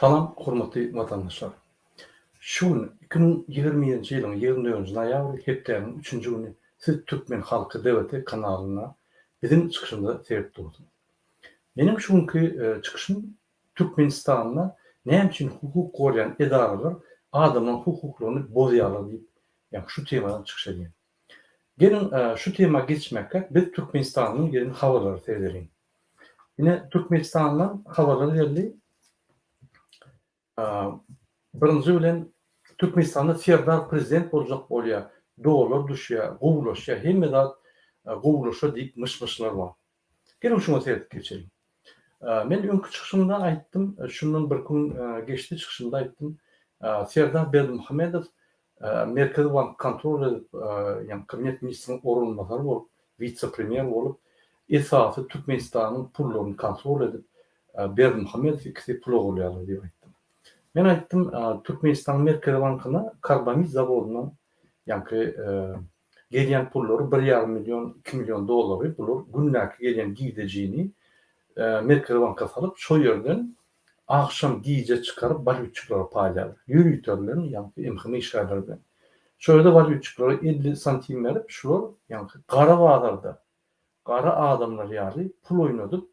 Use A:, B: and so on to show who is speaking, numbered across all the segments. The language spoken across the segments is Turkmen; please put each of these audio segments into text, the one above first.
A: Salam hormatly watandaşlar! Şu gün 2021-nji ýylyň 24-nji noýabry hepdäniň üçünji güni siz Türkmen halky DVT kanalynda biziň çykyşymyza seredip dursuňyz. Meniň şu günki çykyşym Türkmenistanda näme üçin hukuk goraýan edaralar adamlaryň hukuklaryny bozýarlar diýip ýagny şu temadan çykyş edýän. Geliň şu tema geçmekkäk biz Türkmenistandan gelen habarlara seredeliň. Ine Türkmenistandan habarlar geldi. Birinji bilen Türkmenistanda Serdar prezident boljak bolýar, dollar düşýär, gowulaşýar, hemme zat gowulaşar diýip myş-myşlar bar. Geliň şuňa seredip geçeliň. Men öňki çykyşymda aýtdym, şundan bir gün geçdi çykyşymda aýtdym. Serdar Berdimuhamedow Merkezi banky kontrol edip, ýagny kabinet ministriniň orunbasary bolup, wise-premýer bolup, esasy Türkmenistanyň pullaryny kontrol edip, Berdimuhamedow ikisi pul ogurlaýarlar diýip aýtdym. Men aýtdym, Türkmenistanyň Merkezi bankyna karbamid zawodyndan ýaňky gelýän pullary bir ýarym million, iki million dollary bular gündäki gelýän girdejini Merkezi banka salyp, şo ýerden agşam gije çykaryp walýutçiklara paýlaýarlar. Ýörite bilen, ýaňky MHM işgärleri bilen. Şo ýerde walýutçiklara 50 santim berip, şular ýaňky gara bazarda, gara adamlar ýaly pul oýnadyp,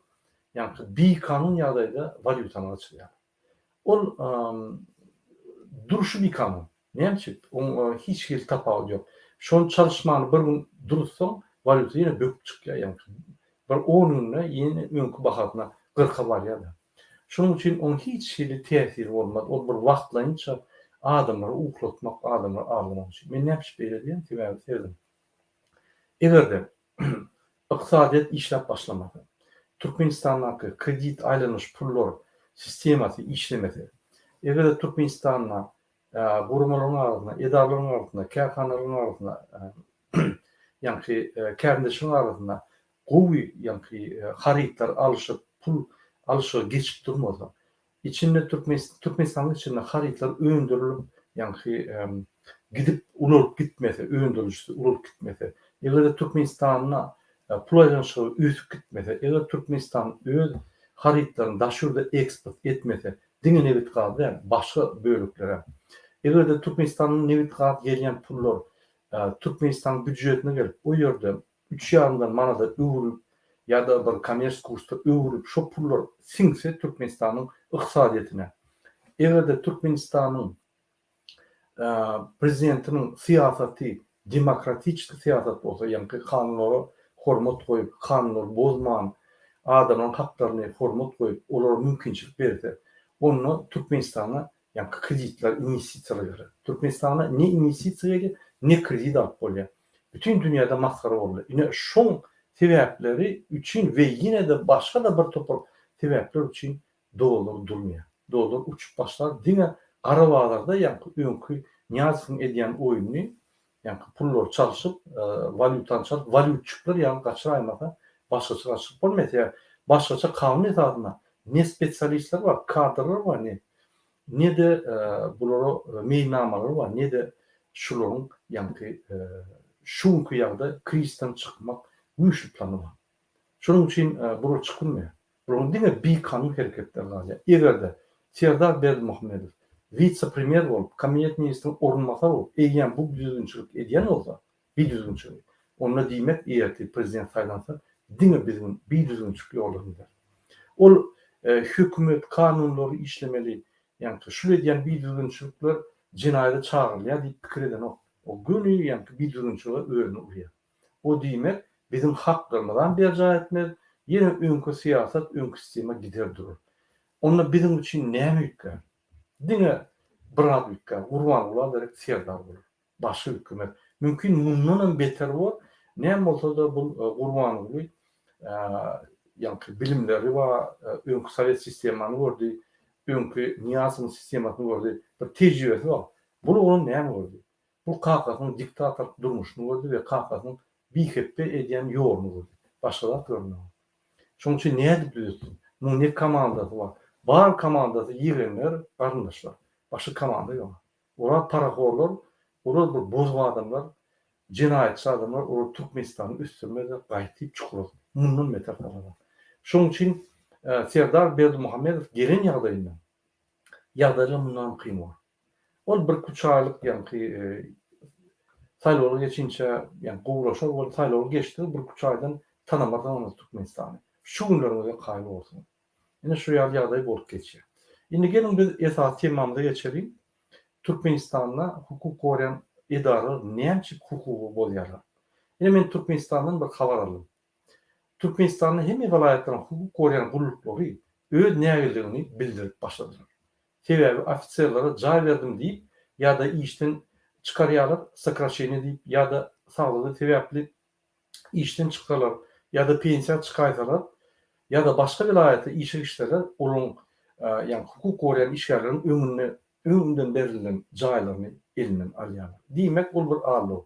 A: ýaňky bikanun ýagdaýda walýutany gaçyrýarlar. Ol durşy bikanun. Näme üçin? Oň hiç hili tapawudy ýok. Şony çalyşmany bir gün duruzsaň, walýuta ýene böküp çykýar ýaňky. Bir on günde ýene öňki bahasyna gyrka barýar-da. Şonuň üçin oň hiç hili täsiri bolmaz. Ol bir wagtlaýynça adamlary uklatmak, adamlary aldamak üçin. Men näme üçin beýle diýýän? Sebäbi serediň. Eger-de ykdysadyýet işläp başlamasa, Türkmenistandaky kredit aýlanyş pullar sistemasy işlemese, eger-de Türkmenistanda guramalaryň arasynda, edaralaryň arasynda, kärhanalaryň arasynda, ýaňky kärdeşleriň arasynda gowy ýaňky harytlar alyşyp, pul alyşygy geçip durmasa, içinde Türkmenistanyň içinde harytlar öndürilip, ýaňky gidip ulalyp gitmese, öndürilişi ulalyp gitmese, eger-de Türkmenistanda pul aýlanyşygy ösüp gitmese, eger Türkmenistan öz harytlaryny daşary ýurda eksport etmese, diňe nebit-gaz däl, başga böleklere. Eger-de Türkmenistandan nebit-gaz gelýän pullar Türkmenistanyň býujetine gelip, o ýerde üç ýarymdan manada öwrülip ýa-da bir kommersiýa kursda öwrülip şo pullar siňse Türkmenistanyň ykdysadyýetine. Eger-de Türkmenistanyň prezidentiniň syýasaty demokratiçki syýasat bolsa, ýaňky kanunlara hormat goýup, kanunlary bozman, adamlaryň haklaryny hormat goýup, olara mümkinçilik berse, onda Türkmenistana ýaňky kreditler, inwestisiýalar geler. Türkmenistana ne inwestisiýa gelýär, ne kredit alyp bolýar. Bütin dünýäde masgara boldy. Ine, şoň sebäpleri üçin we ýene-de başga-da bir topar sebäpler üçin dollar durmaýar. Dollar uçup başlar, diňe gara bazarda ýaňky öňki Nyýazowyň edýän oýnuny, ýaňky pullary çalşyp, walýutany çalyp, walýutçikler ýaly gaçyraýmasa, başgaça gaçyryp bolmaýar. Sebäbi başgaça kanun esasynda ne spesialistler bar, kadrlar bar, ne ne-de bulara meýilnamalary bar, ne-de şularyň ýaňky şu günki ýagdaý krizisden çykmak güýçli plany bar. Şonuň üçin bular çykylmaýar. Bularyň diňe bikanun hereketleri galýar. Eger-de Serdar Berdimuhamedow wise-premýer bolup, kabinet ministriniň orunbasary bolup, eýýäm bu düzgünçilik edýän bolsa, bidüzgünçiligi, onda diýmek ertir prezident saýlansa diňe biziň bidüzgünçilik ýoldan gider. Ol hökümet kanunlary işlemeli, ýaňky şul edýän bidüzgünçilikler jenaýata çagyrylýar diýip pikir edenok. O göni ýaňky bidüzgünçilige özüni urýar. O diýmek, biziň haklarymyzam berjaý etmez, ýene öňki syýasat, öňki sistema gider durar. Onda biziň üçin näme üýtgär? Diňe bir zat üýtgär, Gurbangula derek Serdar bolar. Başga üýtgemez. Mümkin mundanam beter bor. Näme bolsa-da bul Gurbanguly ýaňky bilimleri bar, öňki sowet sistemany gördi, öňki Nyýazowyň sistemasyny gördi, bir tejribesi bar. Bul oglan näme gördi? Bu kakasynyň diktatorlyk durmuşyny gördi we kakasynyň bihepbe edýän ýoluny gördi. Başga zat görmedi. Şonuň üçin nädip düzetsin? Muň ne komandasy bar? Bar komandasy ýegenler, garyndaşlar. Başga komanda ýok. Olar parahorlar, olar bir bozuk adamlar, jenaýatçy adamlar, olar Türkmenistany ösdürmezler, gaýtyp çukura mundan beter salarlar. Şonuň üçin Serdar Berdimuhamedow gelen ýagdaýynda. Ýagdaýlar mundanam kyn bolar. Ol birküç aýlyk ýaňky saýlawlar geçinçä ýaňky gowulaşar ol saýlawlar geçdigi birküç aýdan tanamarsyňyz Türkmenistany. Şu günleriňize kaýyl borsuňyz. Ine şu ýaly ýagdaý bolup geçýär. Indi geliň biz esasy temamyza geçeliň. Türkmenistanda hukuk goraýan edaralar näme üçin hukugy bozýarlar? Ine men Türkmenistandan bir habar aldym. Türkmenistanda hemme welaýatlaryň hukuk goraýan gulluklary öz nägileligini bildirip başladylar. Sebäbi ofiserlere jaý berdim diýip ýa-da işden çykarýarlar, sokraşeniýe diýip, ýa-da saglygy sebäpli işden çyksalar ýa-da pensiýa çykaýsalar ýa-da başga welaýata işe gitseler olaryň ýagny hukuk goraýan işgärleriň öňünde öňünden berilen jaýlaryny elinden alýarlar. Diýmek ol bir aldaw.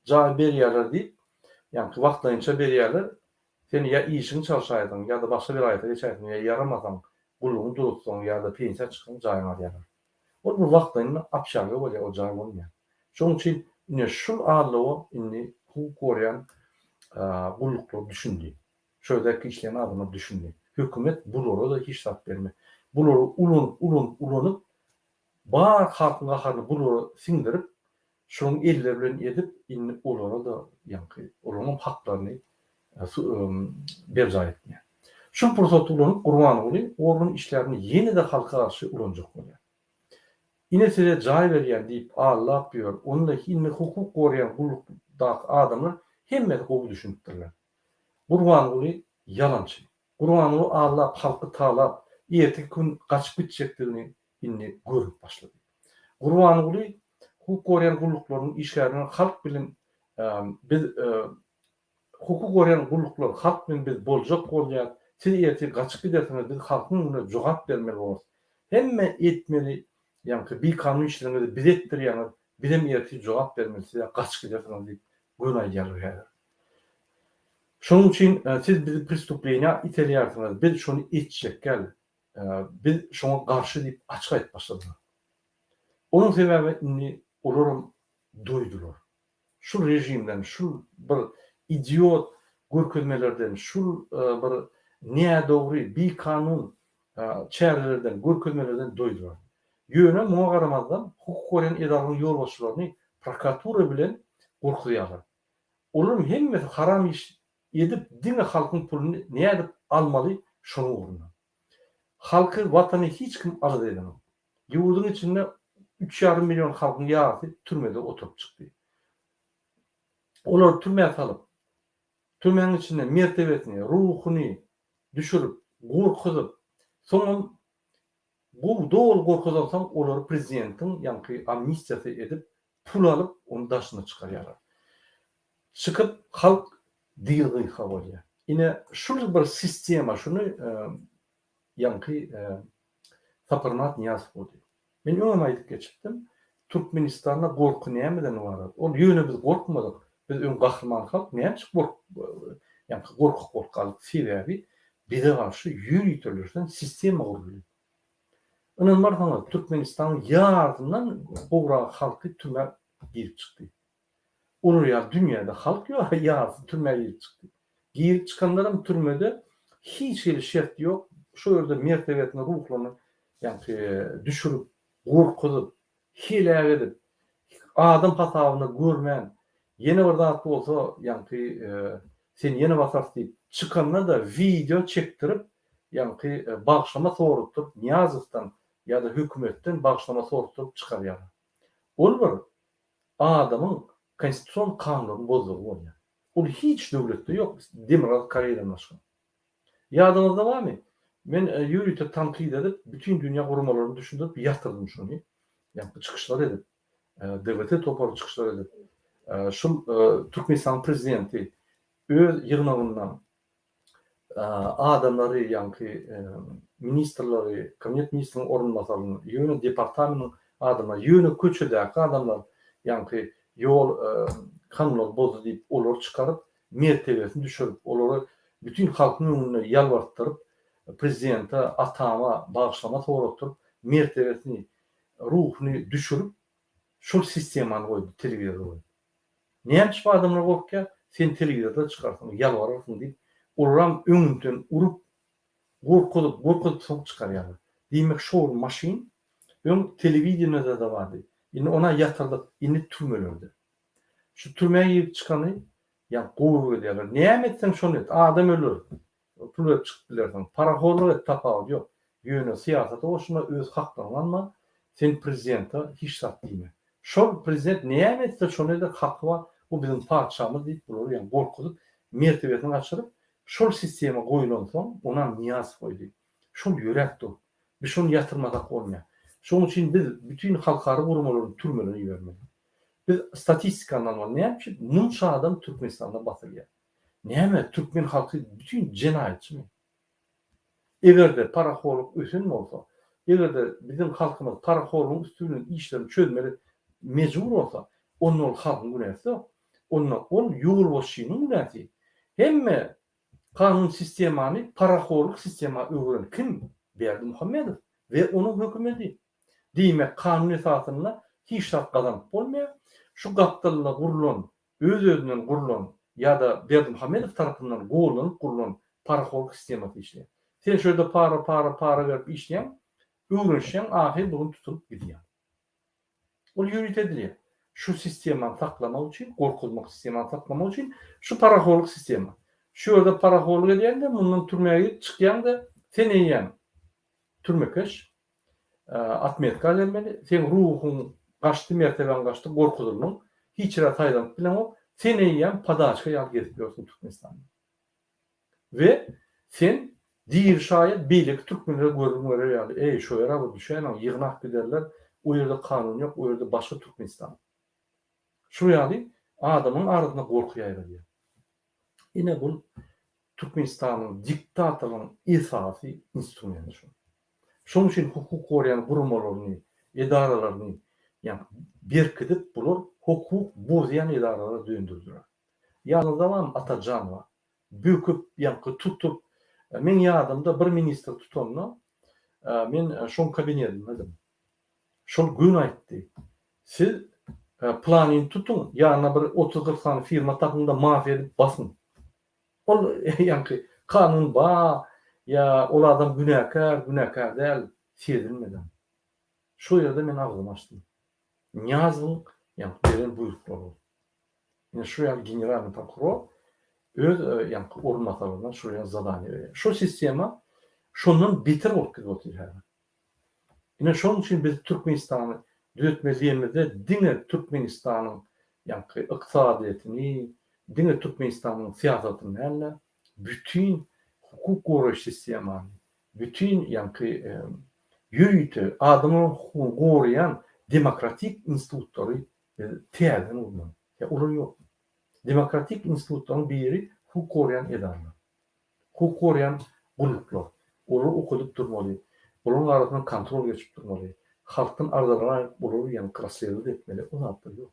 A: Jaý berýärler diýip, ýaňky wagtlaýynça berýärler, sen ýa işiňi çalşaýsaň ýa-da başga welaýata geçäýseň ýa ýaramasaň gullugyňy duruzsaň ýa-da pensiýa çyksaň jaýyňy alýarlar. Ol bir wagtlaýyn obşaga bolýar, ol jaý bolmaýar. Şonuň üçin ine şul aldawa indi hukuk goraýan gulluklar düşündi. Şu ýerdäki işleýän adamlar düşündi. Hökümet bulara-da hiç zat bermez. Bulary ulanyp, ulanyp, ulanyp, bar halkyň gaharyny bulara siňdirip, şonuň elleri bilen edip, indi olara-da ýaňky, olaryňam haklaryny berjaý etmeýär. Şul pursaty ulanyp Gurbanguly organ işlerini ýene-de halka garşy ulanjak bolýar. Ine size jaý berýän diýip aldap ýör, onda indi hukuk goraýan gullukdaky adamlar hemmesi gowy düşünipdirler. Gurbanguly ýalançy. Gurbanguly aldap halky talap erteki gün gaçyp gitjekdigini indi görnüp başlady. Gurbanguly hukuk goraýan gulluklaryň işgärlerine halk bilen biz Hukuk goraýan gulluklar halk bilen biz boljak bolýas, siz ertir gaçyp gidersiňiz biz halkyň öňünde jogap bermeli bolarys. Hemme etmeli ýaňky bikanun işleriňizi bize etdirýäňiz, bizem ertir jogap bermeli size gaçyp gidersiňiz diýip göni aýdýarlar häzir. Şonuň üçin siz bizi prestupleniýa iterýärsiňiz, biz şony etjekgäl, biz şoňa garşy diýip açyk aýdyp başladylar. Onuň sebäbi indi olaram doýdular. Şul režimden, şul bir idiot görkezmelerden, şul bir nädogry, bikanun çärelerden, görkezmelerden doýdular. Ýöne muňa garamazdan, hukuk goraýan edaralaryň ýolbaşçylaryny prokuratura bilen gorkuzýarlar. Olaryň hemmesi haram iş edip, diňe halkyň puluny nädip almaly, şonuň ugrunda. Halky, watany hiç kim alada edenok. Ýurduň içinde üç ýarym million halkyň ýarysy türmede oturyp çykdy. Olary türmä salyp, türmäniň içinde mertebesini, ruhuny düşürip, gorkuzyp, soňam gowy doly gorkuzansoň olary prezidentiň ýaňky amnistiýasy edip, pul alyp, ony daşyna çykarýarlar. Çykyp halk dil gysga bolýar. Ine şul bir sistema şuny ýaňky Saparmyrat Nyýazow boldy. Men öňem aýdyp geçipdim, Türkmenistanda gorky nämeden ybarat? Ol ýöne biz gorkmadyk. Biz öň gahryman halk, näme üçin gork, ýaňky gorkak bolup galdyk? Sebäbi bize garşy ýöriteleşen sistema guruldy. Ynanmarsyňyz, Türkmenistanyň ýarysyndan gowragy halky türmä girip çykdy. Olar ýaly dünýäde halk ýok, ýarysy türmä girip çykdy. Girip çykanlaram türmede hiç hili şert ýok, şo ýerde mertebesini, ruhlaryny ýaňky düşürip, gorkuzyp, heläk edip, adam hasabyna görmän, ýene bir zat bolsa ýaňky seni ýene basarys diýip, çykanda-da wideo çekdirip, ýaňky bagyşlama soratdyryp Nyýazowdan ýa-da hökümetden bagyşlama soratdyryp çykarýarlar. Ol bir adamyň konstitusion kanunlaryny bozdugy bolýar. Ol hiç döwletde ýok, Demirgazyk Koreýadan başga. Ýadyňyzda barmy, men ýörite tankyt edip, bütin dünýä guramalaryna düşündirip ýatyrdym şony. Ýaňky çykyşlar edip, DWT topary çykyşlar edip, şul Türkmenistanyň prezidenti öz ýygnagynda adamlary, ýaňky ministrleri, kabinet ministriniň orunbasaryny, ýöne departamentiň adamlary, ýöne köçedäki adamlar, ýaňky ýol kanunlary bozdy diýip, olary çykaryp, mertebesini düşürip, olary bütin halkyň öňünde ýalbartdyryp, prezidente, atama bagyşlama soratdyryp, mertebesini, ruhuny düşürip, şol sistemany goýdy, telewizorda goýdy. Näme üçin adamlar gorkýar? Sen telewizorda çykarsyň, ýalbararsyň diýip, olaram öňünden urup, gorkuzyp, gorkuzyp soň çykarýarlar. Diýmek şo bir maşyn. Öň telewideniýede-de bardy. Indi ona ýatyrdyk. Indi türmelerde. Şu türmä girip çykany ýa gowy öwredýärler. Näme etseň şony et. Adam öldür. Pul berip çykyp bilersiň. Parahorlyk et tapawudy ýok. Ýöne syýasata goşulma öz haklaryňy alma. Sen prezidente hiç zat diýme. Şol prezident näme etse şony eder haky bar. Bu biziň patyşamyz diýip bulary ýa gorkuzyp mertebesini gaçyryp şol sistema goýulansoň onam Nyýazow goýdy. Şol ýöräp dur. Biz şony ýatyrmasak bolmaýar. Şonuň üçin biz bütin halkara guramalaryny türmelere ibermeli. Biz statistikany almaly. Näme üçin munça adam Türkmenistanda basylýar? Näme türkmen halky bütin jenaýatçymy? Eger-de parahorluk ösen bolsa, eger-de biziň halkymyz parahorlugyň üsti bilen işlerini çözmeli mejbur bolsa, onda ol halkyň günäsi ýok. Onda ol ýolbaşçynyň günäsi. Hemme kanun sistemany parahorluk sistema öwüren kim? Berdimuhamedow we onuň hökümeti. Diýmek, kanun esasynda hiç zat gazanyp bolmaýar. Şu gapdalda gurlan, öz-özünden gurlan ýa-da Berdimuhamedow tarapyndan gollanyp gurlan parahorluk sistemasy işleýär. Sen şu ýerde para, para, para berip işleýäň, öwrenişýäň, ahyry bir gün tutulyp gidýäň. Ol ýörite edilýär. Şu sistemany saklamak üçin, gorkuzmak sistemany saklamak üçin şu parahorluk sistema. Şu ýerde parahorluk edýäň-de, mundan türmä girip çykýaň-da, sen eýýäm türmekeş, otmetka bermeli, seň ruhuň gaçdy, mertebäň gaçdy, gorkuzyldyň, hiç ýere saýlanyp bileňok, sen eýýäm padaçka ýaly gezip ýörsüň Türkmenistanda. We sen diri şaýat beýleki türkmenlere görgüň berer ýaly, eý, şo ýere bir düşäýmäň, ýygnap giderler, o ýerde kanun ýok, o ýerde başga Türkmenistan. Şu ýaly adamyň arasynda gorky ýaýradýar. Ine bul Türkmenistanyň diktatorlygyň esasy instrumenti şu. Şonuň üçin hukuk goraýan guramalaryny, edaralaryny ýa berkidip bular hukuk bozýan edaralara döndürdiler. Ýanyňyzda barmy Atajanowa? Böküp ýaňky tutup meň ýadymda bir ministr tutanda men şoň kabinedindedim. Şol göni aýtdy. Siz planyny tutuň, ýanyna bir otuz-kyrk sany firma tapyň-da mafiýa edip basyň. Ol ýaňky kanun ba ýa ol adam günäkär, günäkär däl sezilmeden. Şo ýerde men agzymy açdym. Nyýazowyň ýaňky beren buýruklary ol. Ine şu ýaly generalnyý prokuror öz ýaňky orunbasarlaryna şu ýaly zadaniýa berýär. Şo sistema şondan beter bolup gidip otyr häzir. Ine şonuň üçin biz Türkmenistany düzetmeli diýenimizde diňe Türkmenistanyň ýaňky ykdysadyýetini, diňe Türkmenistanyň syýasatyny däl-de, bütin hukuk goraýyş sistemany, bütin ýaňky ýörite adamlaryň hukugyny goraýan demokratik institutlary biz täzeden gurmaly. Ýa olar ýok. Demokratik institutlaryň biri hukuk goraýan edaralar. Hukuk goraýan gulluklar. Olary okadyp durmaly. Olaryň arasyndan kontrol geçip durmaly. Halkdan arzalar alyp olary ýaňky rasslewat etmeli. O zatlar ýok.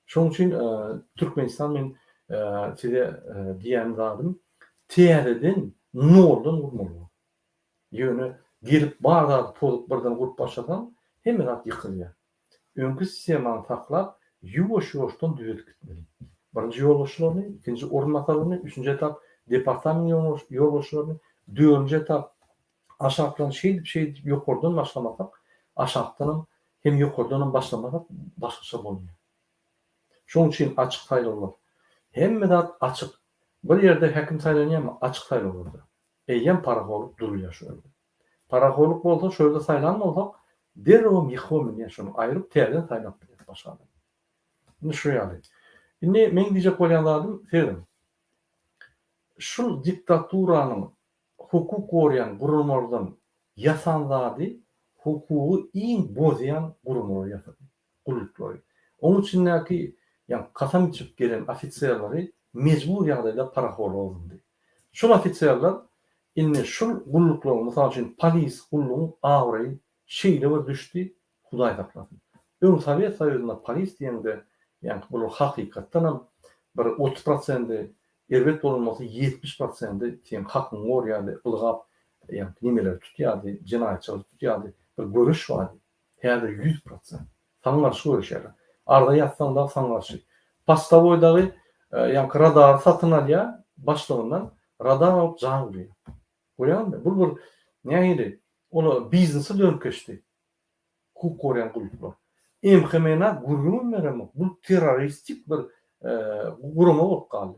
A: Şonuň üçin Türkmenistan men size diýýän zadym täzeden noldan gurmaly. Ýöne gelip bar zady pozup birden gurup başlasaň hemme zat ýykylýar. Öňki sistemany saklap, ýuwaş-ýuwaşdan düzedip gitmeli. Birinji ýolbaşçylaryny, ikinji orunbasarlaryny, üçünji etap departament ýolbaşçylaryny, dördünji etap aşakdan şeýdip-şeýdip ýokardan başlamasak, aşakdanam hem ýokardanam başlamasak başgaça bolmaýar. Şonuň üçin açyk saýlawlar. Hemme zat açyk. Bir ýerde häkim saýlanýarmy? Açyk saýlawlarda. Eýýäm parahorluk durulýar şu ýerde. Parahorluk bolsa şo ýerde saýlan bolsak derrewem ýykybam bilýän şony aýryp täzeden saýlap bilýäs başga adamy. Indi şu ýaly. Indi meň diýjek bolýan zadym serediň. Şul diktaturanyň hukuk goraýan guramalardan ýasan zady hukugy iň bozýan guramalar ýasady. Gulluklary. Oň içindäki ýa kasam içip gelen ofiserleri mejbur ýagdaýda parahorluga zyňdy. Şol ofiserler indi şul gulluklaryň, mysal üçin, polis gullugyň abraýy şeýle bir düşdi, Hudaý saklasyn. Öň Sowet Soýuzynda polis diýeňde, ýaňky bular hakykatdanam bir 30 prosendi erbet bolan bolsa 70 prosendi seň hakyňy gorýardy, ylgap ýaňky nemeleri tutýardy, jenaýatçylary tutýardy, bir göreş bardy. Häzir 100%. Saňa garşy göreşýärler. Arza ýazsaň dagy saňa garşy. Postowoý dagy ýaňky radary satyn alýar başlygyndan, radar alyp jan urýar. Görýäňizmi? Bu bir nähili, ol biznese dönüp geçdi. Hukuk goraýan gulluklar. MHM-na gürrüňem beremok. Bu terroristik bir gurama bolup galdy.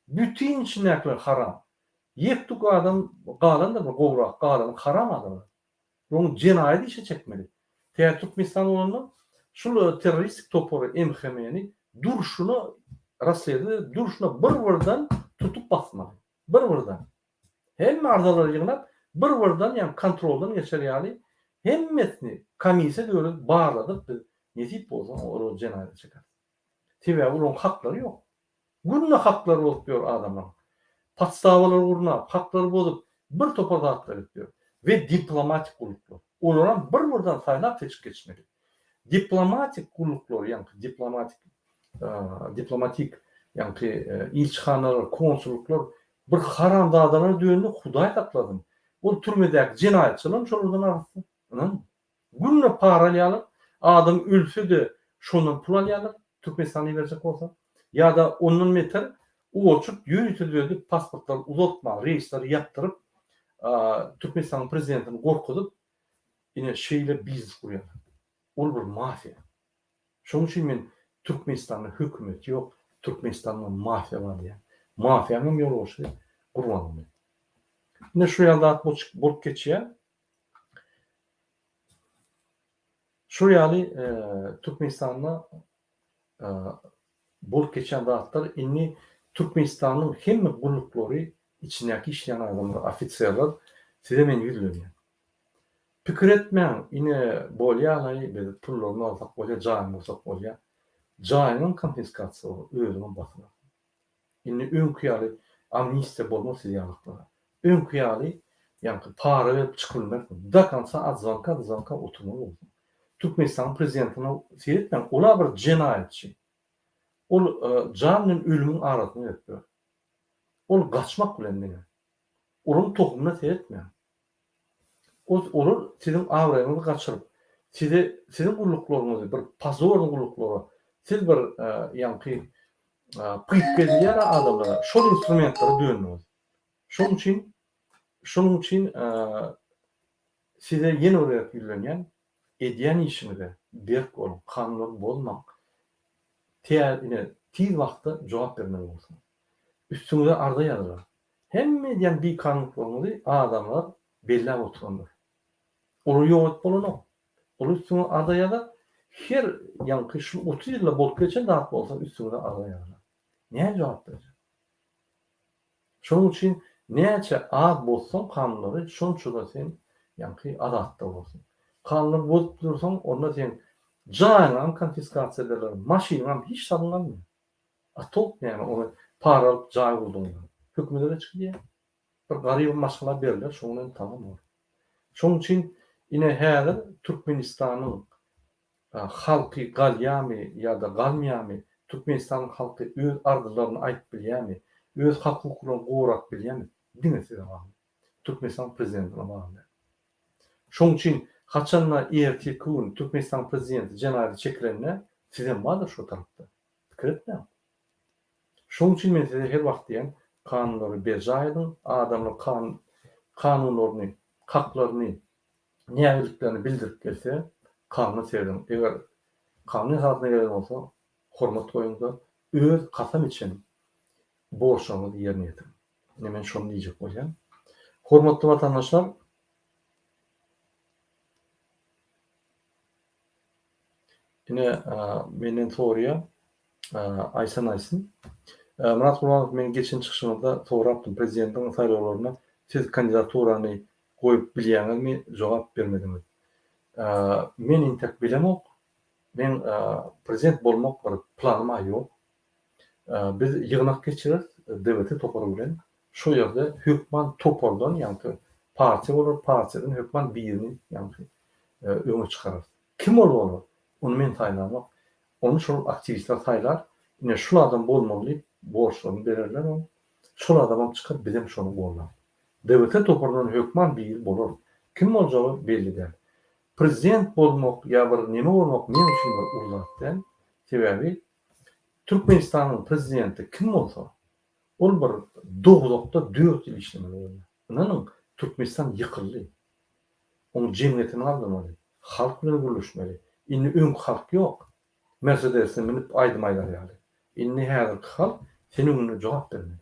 A: Bütin içindäkiler haram. Ýek-tük adam galandyr bir gowrak galany haram adamlar. Oň jenaýat işe çekmeli. Täze Türkmenistan bolanda şul terroristik topary MHM-ni durşuna rasledowat durşuna bir-birden tutup basmaly. Bir-birden. Hemme arzalary ýygnap bir-birden ýagny kontroldan geçer ýaly hemmesini komissiýa döredip barladyp biz nesip bolsa olary jenaýata çekeris. Sebäbi olaryň haklary ýok. Günde haklary bozup ýör adamlaryň. Podstawalary gurnap, haklary bozup bir topar zatlar edip ýör. We diplomatik gulluklar. Olaram bir-birden saýlap-seçip geçmeli. Diplomatik gulluklar, ýaňky diplomatik diplomatik ýaňky ilçihanalar, konsullyklar bir haramzadalara döndi, Hudaý saklasyn. Ol türmedäki jenaýatçylaram şolardan arassa. Ynanyň. Günde para alýarlar, adam ölse-de şondan pul alýarlar, Türkmenistana iberjek bolsa. Ýa-da ondan beter oçurt ýörite düzedip pasportlary uzaltman, reýsleri ýapdyryp, Türkmenistanyň prezidentini gorkuzyp, ine şeýle biznes gurýarlar. Ol bir mafiýa. Şonuň üçin men Türkmenistanda hökümet ýok, Türkmenistanda mafiýa bar diýýän. Mafiýanyň hem ýolbaşçysy Gurbanguly. Ine şu ýaly zat bolup geçýär. Şol ýaly Türkmenistanda bolup geçýän zatlar indi Türkmenistanyň hemme gulluklary içindäki işleýän adamlar, ofiserler size men ýüzlenýän. Pikir etmäň ine bolýalaý biz pullaryny alsak bolýa jaýyny gursak bolýa. Jaýyňam konfiskasiýa bolar özüňem basylar. Indi öňki ýaly amnistiýa bolmaz siz ýalyklara. Öňki ýaly ýaňky para berip çykyp bilmersiň. Do konca od zvonka do zvonka oturmaly bolarsyň. Türkmenistanyň prezidentine seretmäň, ol-a bir jenaýatçy. Ol jan bilen ölümiň arasyny berip ýör. Ol gaçmak bilen diňe. Olaryň tohumyna seretmäň. Olar siziň abraýyňyzy gaçyryp, size siziň gulluklaryňyzy bir pozorny gulluklara, siz bir ýaňky pytga edilýär adamlara, şol instrumentlere döndüňiz. Şonuň üçin şonuň üçin size ýene bir gezek ýüzlenýän, edýän işiňize berk boluň, kanunlary bozmaň. Tä ine tiz wagtda jogap bermeli bolsun. Üstüňize arza ýazylar. Hemme edýän bikanunlyklaryňyzy adamlar belläp oturandyr. Olary ýok edip bolanok. Olar üstüňe arza ýazar. Her ýaňky şu 30 ýylda bolup geçen zat bolsa üstüňize arza ýazarlar. Näme jogap berjek? Şonuň üçin näçe az bozsaň kanunlary şonça-da sen ýaňky azatda bolarsyň. Kanunlary bozup dursaň onda seň jaýyňam konfiskasiýa ederler, maşynyňam hiç zadyň galmaýar. A tolk näme ony para alyp jaý gurduňyz. Hökümede çykýa. Bir garyp maşgala berler şoň bilen tamam bolar. Şoň üçin ine häzir Türkmenistanyň halky galýamy ýa-da galmaýamy, Türkmenistanyň halky öz arzylaryny aýdyp bilýämi, öz hak-hukuklaryny gorap bilýämi diňe size bagly. Türkmenistanyň prezidentine bagly däl. Şoň üçin haçanda ertirki gün Türkmenistanyň prezidenti jenaýata çekilende sizem bardyr şo tarapda. Pikir etmäň. Şoň üçin men size her wagt diýýän, kanunlary berjaý ediň, adamlar kan kanunlaryny, haklaryny, nägiliklerini bildirip gelse, kanuna serediň. Eger kanun esasynda gelen bolsa, hormat goýuň-da, öz kasam içen borçlaryňyzy ýerine ýetiriň. Ine men şony diýjek bolýan. Hormatly watandaşlar, Ine menden soraýar Aýsan aýtsyn. Myrat Gurbanow men geçen çykyşyňyzda sorapdym prezidentiň saýlawlaryna siz kandidaturany goýup bilýäňizmi jogap bermediňiz. Men intek bilemok. Meň prezident bolmak bir planyma ýok. Biz ýygnak geçireris DWT topary bilen. Şo ýerde hökman topardan ýaňky partiýa bolar partiýadan hökman birini ýaňky öňe çykararys. Kim ol bolar? Ony men saýlamok. Ony şol aktiwistler saýlar. Ine şul adam bolmaly diýip borçlaryny bererler oň. Şol adamam çykar bizem şony gollarys. DWT toparyndan hökman biri bolar. Kim boljagy belli däl. Prezident bolmak ýa bir neme bolmak meň üçin bir uly zat däl. Sebäbi Türkmenistanyň prezidenti kim bolsa ol bir dowzahda dört ýyl işlemeli bolýar. Ynanyň Türkmenistan ýykyldy. Oň jemgyýetini galdyrmaly. Halk bilen gürleşmeli. Indi öňki halk ýok. Mersedesine münüp aýdym aýdar ýaly. Indi häzirki halk sen öňünde jogap bermeli.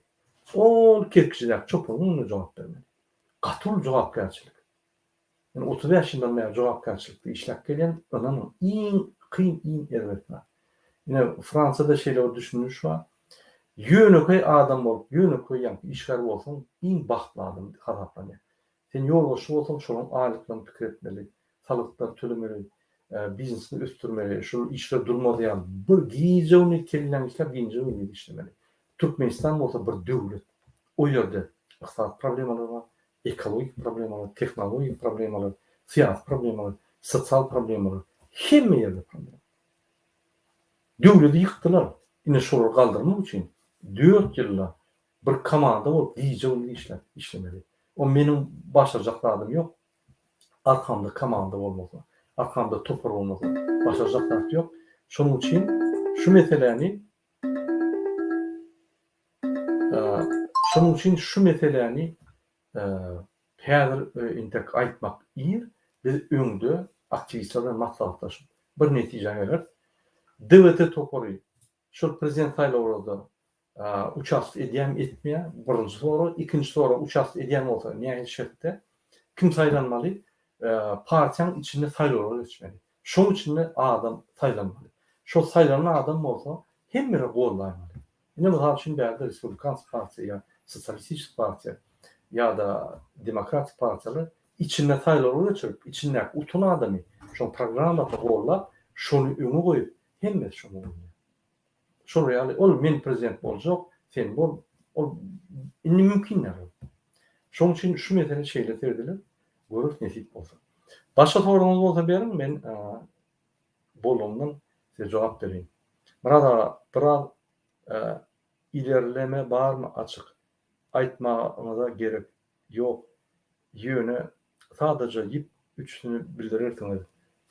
A: Ol kerkiçidäki çopanyň öňünde jogap bermeli. Gaty uly jogapkärçilik. Men 35 ýyldan bäri jogapkärçilikde işläp gelýän, ynanyň, iň kyn, iň erbet zat. Ine, Fransiýada şeýle bir düşündiriş bar. Ýönekeý adam bolup, ýönekeý ýaňky işgär bolsaň, iň bagtly adam hasaplanýar. Sen ýolbaşçy bolsaň, şolaryň aýlyklaryny pikir etmeli, salgytlary tölemeli, biznesini ösdürmeli, şol işler durmaz ýaly bir gije-gündiz kelläň işläp, gije-gündiz işlemeli. Türkmenistan bolsa bir döwlet. O ýerde ykdysady problemalar bar, ekologik problemalar, tehnologik problemalar, syýasy problemalar, sosial problemalar, hemme ýerde problema. Döwleti ýykdylar. Ine şolary galdyrmak üçin dört ýylda bir komanda bolup gije-gündiz işläp işlemeli. O meniň başarjak zadym ýok. Arkamda komanda bolmasa, arkamda topar bolmasa başarjak zat ýok. Şonuň üçin şu meseläni Şonuň üçin şu meseläni häzir entek aýtmak ir. Biz öňde aktiwistler bilen maslahatlaşyp, bir netijä geleris. DWT topary şol prezident saýlawlarda uçast edýärmi, etmeýär? Birinji sorag. Ikinji sorag, uçast edýän bolsa nähili şertde? Kim saýlanmaly? Partiýanyň içinde saýlawlar geçmeli. Şoň içinde adam saýlanmaly. Şol saýlanan adam bolsa hemmeler goldaýmaly. Ine mysal üçin bärde Respublikanskiý partiýa ýa Sosialistiçeskiý partiýa ýa-da Demokratik partiýalar içinde saýlawlar geçirip, içindäki utan adamy şoň programmasyny goldap, şony öňe goýup hemmesi şoňa goldaýar. Şol ýaly ol men prezident boljak, sen bol, ol indi mümkin däl ol. Şoň üçin şu mesele şeýle serediler, göreris nesip bolsa. Başga soragyňyz bolsa beriň men bolandan size jogap bereýin. Myrat aga biraz ilerleme barmy açyk aýtmagyňyza gerek ýok ýöne sadaja ýip üçüsini bildirersiňiz.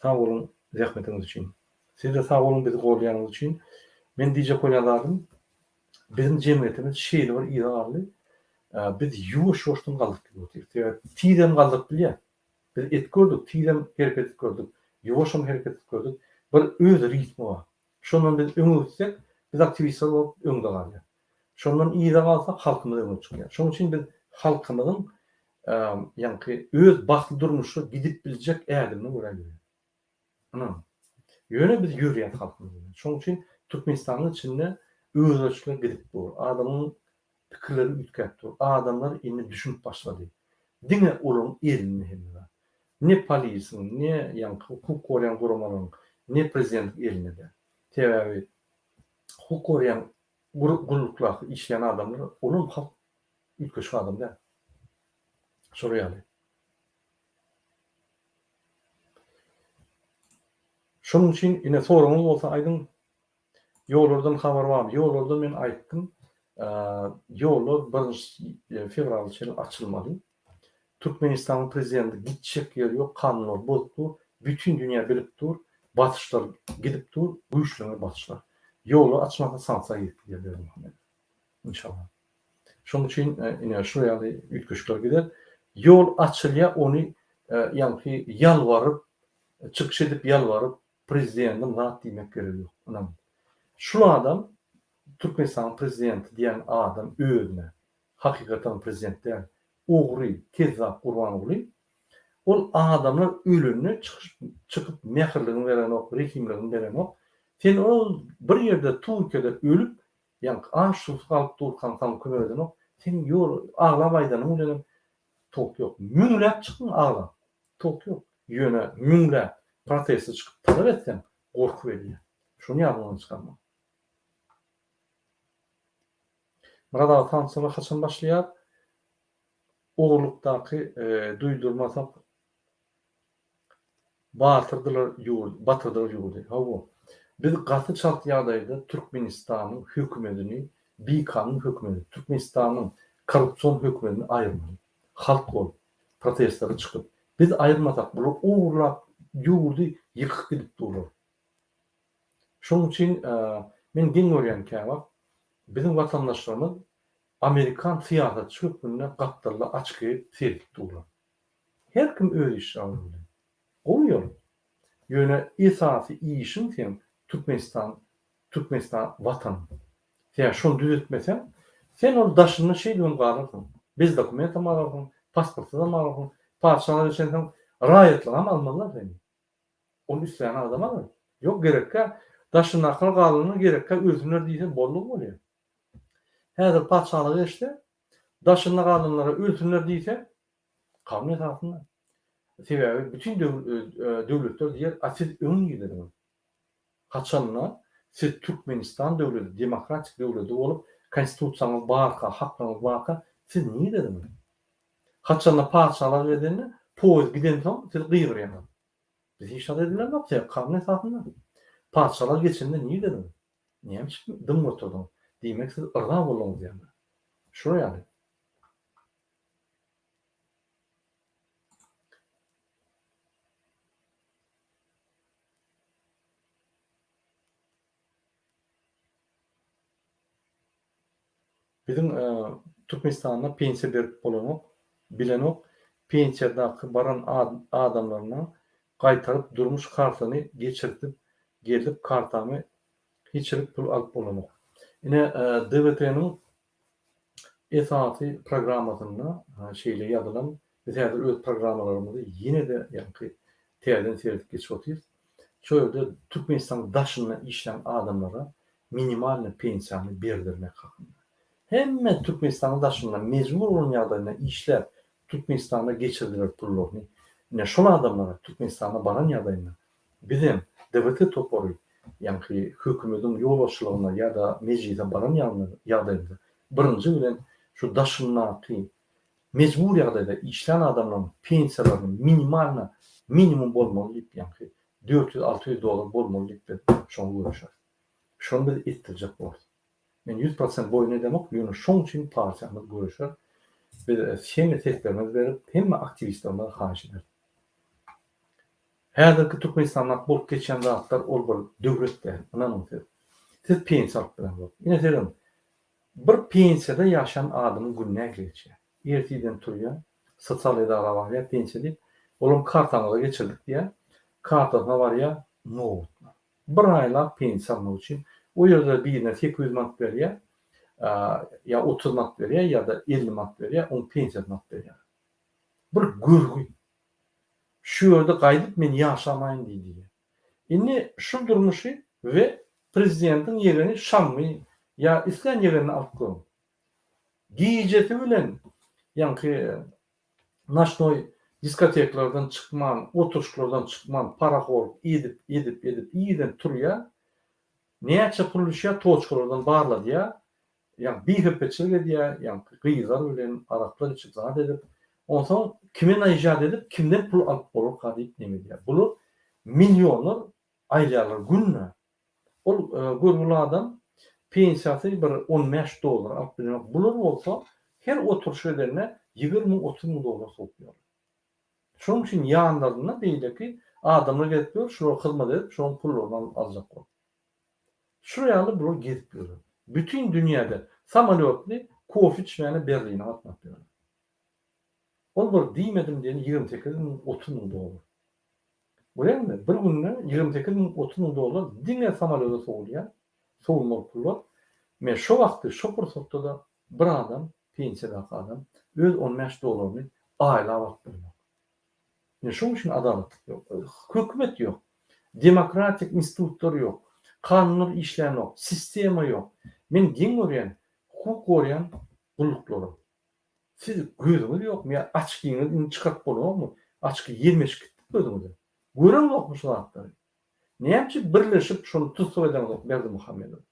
A: Sag boluň zähmetiňiz üçin. Sizde sag boluň bizi goldaýanyňyz üçin. Men diýjek bolýan zadym biziň jemgyýetimiz şeýle bir yza galdy. Biz ýuwaş-ýuwaşdan galdyryp gidip otyrys. Sebäbi tizem galdyryp bilýäs. Biz et gördük, tizem hereket edip gördük, ýuwaşam hereket edip gördük. Bir öz ritmi bar. Şondan biz öňe gitsek, biz aktiwistler bolup öňde galýas. Şondan yza galsak halkymyz öňe çykýar. Şonuň üçin biz halkymyzyň ýaňky öz bagtly durmuşa gidip biljek ädimine görä ýörýäs. Ynanyň. Ýöne biz ýörýäs halkymyz bilen. Şonuň üçin Türkmenistanyň içinde özgerişler gidip dur. Adamyň pikirleri üýtgäp dur. Adamlar indi düşünip başlady. Diňe olaryň elinde hemme zat. Ne polisiň, ne ýaňky hukuk goraýan guramalaryň, ne prezidentiň elinde däl. Sebäbi hukuk goraýan gulluklarda işleýän adamlar olam halk üýtgeşik adam däl. Şolar ýaly. Şonuň üçin ine soragyňyz bolsa aýdyň. Ýollardan habar barmy? Ýollardan men aýtdym. Ýollar birinji fewrala çenli açylmaly. Türkmenistanyň prezidenti gitjek ýeri ýok, kanunlary bozup dur. Bütin dünýä bilip dur. Basyşlar gidip dur, güýçlener basyşlar. Ýollary açmasa sanksiýa girip gidýär Berdimuhamedow. Inşallah. Şonuň üçin ine şu ýaly üýtgeşikler gider. Ýol açylýar, ony ýaňky ýalbaryp, çykyş edip ýalbaryp prezidendiň zat diýmek geregi ýok. Ynanyň. Şul adam Türkmenistanyň prezidenti diýen adam özüne hakykatdan prezident däl. Ogry, kezzap Gurbanguly. Ol adamlar ölende çykyş çykyp mähirligini berenok, rehimligini berenok. Sen ol bir ýerde Türkiýede ölüp Ýaňky aç-susuz galyp durkaň saňa kömek edenok. Seň ýol aglap aýdanyň bilenem tok ýok. Müňläp çykyň aglap. Tok ýok. Ýöne müňläp proteste çykyp talap etseň gorkup edýär. Şony ýadyňdan çykarma. Myrat aga sanksiýalar haçan başlaýar? Ogurlykdaky duýdurmasak Batyrdylar ýurdy, batyrdylar ýurdy. Hawa. Biz gaty çalt ýagdaýda Türkmenistanyň hökümedini, bikanun hökümedi, Türkmenistanyň korrupsion hökümedini aýyrmaly. Halk bolup, protestlere çykyp. Biz aýyrmasak, bular ogurlap ýurdy ýykyp gidip durlar. Şonuň üçin men geň görýän käwagt, biziň watandaşlarymyz amerikan syýasatçy hökmünde gapdalda açyk geýip seredip durlar. Her kim öz işini alada bilen. Gowy ýol. Ýöne esasy işiň seň Türkmenistan, Türkmenistan Watan. Sen şony düzetmeseň, sen ol daşynda şeýdibem galarsyň. Bez dokumentam galarsyň, pasportsyzam galarsyň, patyşalyga geçensoň raýatlygam almazlar seni. Ony islän adam alar. Ýok gerekkä daşyndakylar galanlar gerekkä ölsünler diýse boldugy bolýar. Häzir patyşalyga geçse, daşynda galanlara ölsünler diýse, kanun esasynda. Sebäbi bütin döwletler diýer, a siz öň nirdediňiz? Haçanda siz Türkmenistan döwleti demokratik döwleti bolup, konstitusiýaňyz barka, haklaryňyz barka siz nirdediňiz? Haçanda patyşalyga gelende, poýez gidensoň siz gygyrýaňyz. Biz hiç zat edilemok, sebäbi kanun esasynda. Patyşalyga geçende nirdediňiz? Näme üçin dymyp oturdyňyz? Diýmek siz yrza bolduňyz ýa-da. Şular ýaly. Biziň Türkmenistanda pensiýa berip bolanok, bilenok, pensiýadaky baran adamlaryna gaýtaryp durmuş kartyny geçirtip gelip kartamy hiçilik pul alyp bolanok. Ine DWT-niň Esasy programmasynda şeýle ýazylan, biz häzir öz programmalarymyzy ýene-de ýaňky täzeden seredip geçip otyrys. Şo ýerde Türkmenistanyň daşynda işlän adamlara minimalnyý pensiýany berdirmek hakynda. Hemme Türkmenistanyň daşynda mejbur bolan ýagdaýynda işläp Türkmenistanda geçirdiler pullaryny. Ine şol adamlara Türkmenistana baran ýagdaýynda Bizem, DWT topary, ýaňky hökümediň ýolbaşçylygyna ýa-da mejlise baran ýagdaýymyzda birinji bilen şu daşyndaky mejbur ýagdaýda işlän adamlaryň pensiýalaryny minimalna minimum bolmaly diýip ýaňky 400-600 dollar bolmaly diýip biz şoňa göreşeris. Şony biz etdirjek bolarys. Men 100% boýun edemok, ýöne şoň üçin partiýamyz göreşer. Biz hemme seslerimizi berip, hemme aktiwistlerimize haýyş ederis. Häzirki Türkmenistandaky bolup geçýän zatlar ol bir döwlet däl, ynanyň siz. Siz pensiýa alyp bileňzok. Ine serediň, bir pensiýada ýaşan adamyň güni nähili geçýär? Ertirden turýar, sosial edara barýar pensiýa diýip, olam kartaňyza geçirdik diýýär, kartasyna barýar, nobatlar. Bir aýlap pensiýa almak üçin o ýerde birine 800 manat berýär, ýa 30 manat berýär ýa-da 50 manat berýär, oň pensiýasyny alyp berýär. Bir görgi. Şu ýerde gaýdyp men ýaşamaýyn diýdi. Indi şu durmuşy we prezidentiň ýegeni Şammy ýa islän ýegenini alyp görüň. Gijesi bilen ýaňky noçnoý diskoteklerden çykman, oturyşyklardan çykman parahorluk edip, edip, edip irden turýar. Näçe pul düşýär toçkalardan barladýar. Ýa bihepbeçilik edýär, ýaňky gyzlar bilen araklar içip zat edip, onsoň kime naýjat edip, kimden pul alyp bolarka diýip neme edýär. Bular millionlar aýlaýarlar günde. Ol görgüli adam pensiýasy bir 15 dollar alyp bilenok. Bular bolsa her oturyşyk edende 20 müň, 30 müň dollar sowupýarlar. Şonuň üçin ýanlarynda beýleki adamlar gezip ýör, şulara hyzmat edip, şolaryň pullaryny aljak bolup. Şular ýaly bular gezip ýörler. Bütin dünýäde samolýotly kofe içmäne Berline gatnap ýörler. Ol bir diýmedim diýeni 28 müň, 30 müň dollar. Görýäňmi, bir günde 28 müň, 30 müň dollar diňe samolýoda sowulýar, sowulmaly pullar. Men şo wagty, şo pursatda-da bir adam, pensiýadaky adam öz 15 dollaryny aýlap alyp bilenok. Ine şoň üçin adalatlyk ýok. Hökümet ýok. Demokratik institutlar ýok. Kanunlar işlänok. Sistema ýok. Men geň görýän hukuk goraýan gulluklara. Siz gözüňiz ýokmy ýa açkyňyz indi çykaryp bolanokmy? Açky ýelmeşip gitdi gözüňize. Göreňzokmy şu zatlary? Näme üçin birleşip şony tussag edeňzok Berdimuhamedowy?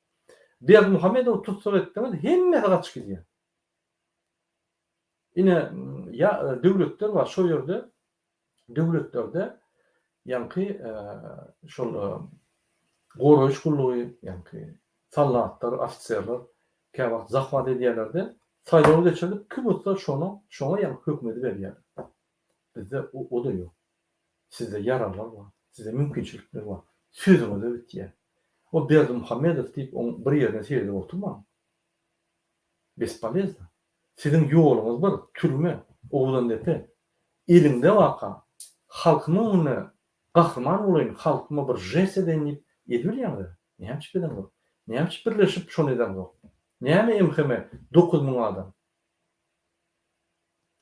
A: Berdimuhamedowy tussag etseňiz hemmesi gaçyp gidýär. Ine, ýa döwletler bar, şo ýerde döwletlerde ýaňky şol goraýyş gullugy, ýaňky soldatlar, ofiserler käwagt zahwat edýärler-de, saýlaw geçirilip, kim utsa şonuň, şoňa ýaňky hökümeti berýärler. Bizde o-da ýok. Sizde ýaraglar bar, sizde mümkinçilikler bar. Sözüňize bitýär. O Berdimuhamedow diýip oň bir ýerine seredip oturmaň. Bespolezno. Siziň ýoluňyz bir, türme, Owudandepe. Eliňde waka, halkyň öňünde. Gahryman bolaýyn, halkyma bir žest edeýin diýip edibilýäňiz-ä. Näme üçin edeňzok? Näme üçin birleşip şony edeňzok? Näme MHM 9000 adam?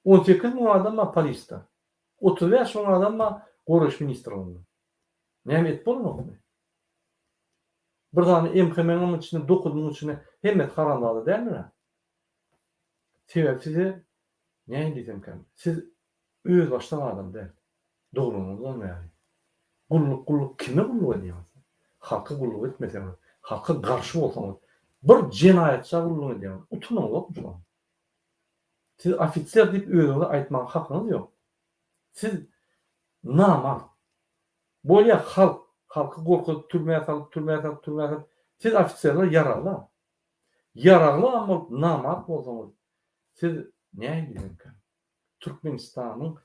A: 18 müň adam bar polisde. 35 müň adam bar Goraýyş ministrliginde. Näme edip bolanokmy? Bir sany MHM-niň içinde 9000 içinde hemmesi haramzada däldir-ä. Sebäbi size näme diýsemkäm, siz özbaşdak adam däl. Dogruňyzdan bäri. Gulluk gulluk kime gulluk edýäňiz? Halka gulluk etmeseňiz, halka garşy bolsaňyz, bir jenaýatça gulluk edýäňiz. Utanaňyzokmy şoňa? Siz ofiser diýip özüňize aýtmaga hakyňyz ýok. Siz namart. Bolýa halk, halky gorkuzyp türmä salyp, türmä salyp, türmä salyp, siz ofiserler ýaragly. Ýaragly bolup namart bolsaňyz, siz nähili diýsemkä? Türkmenistanyň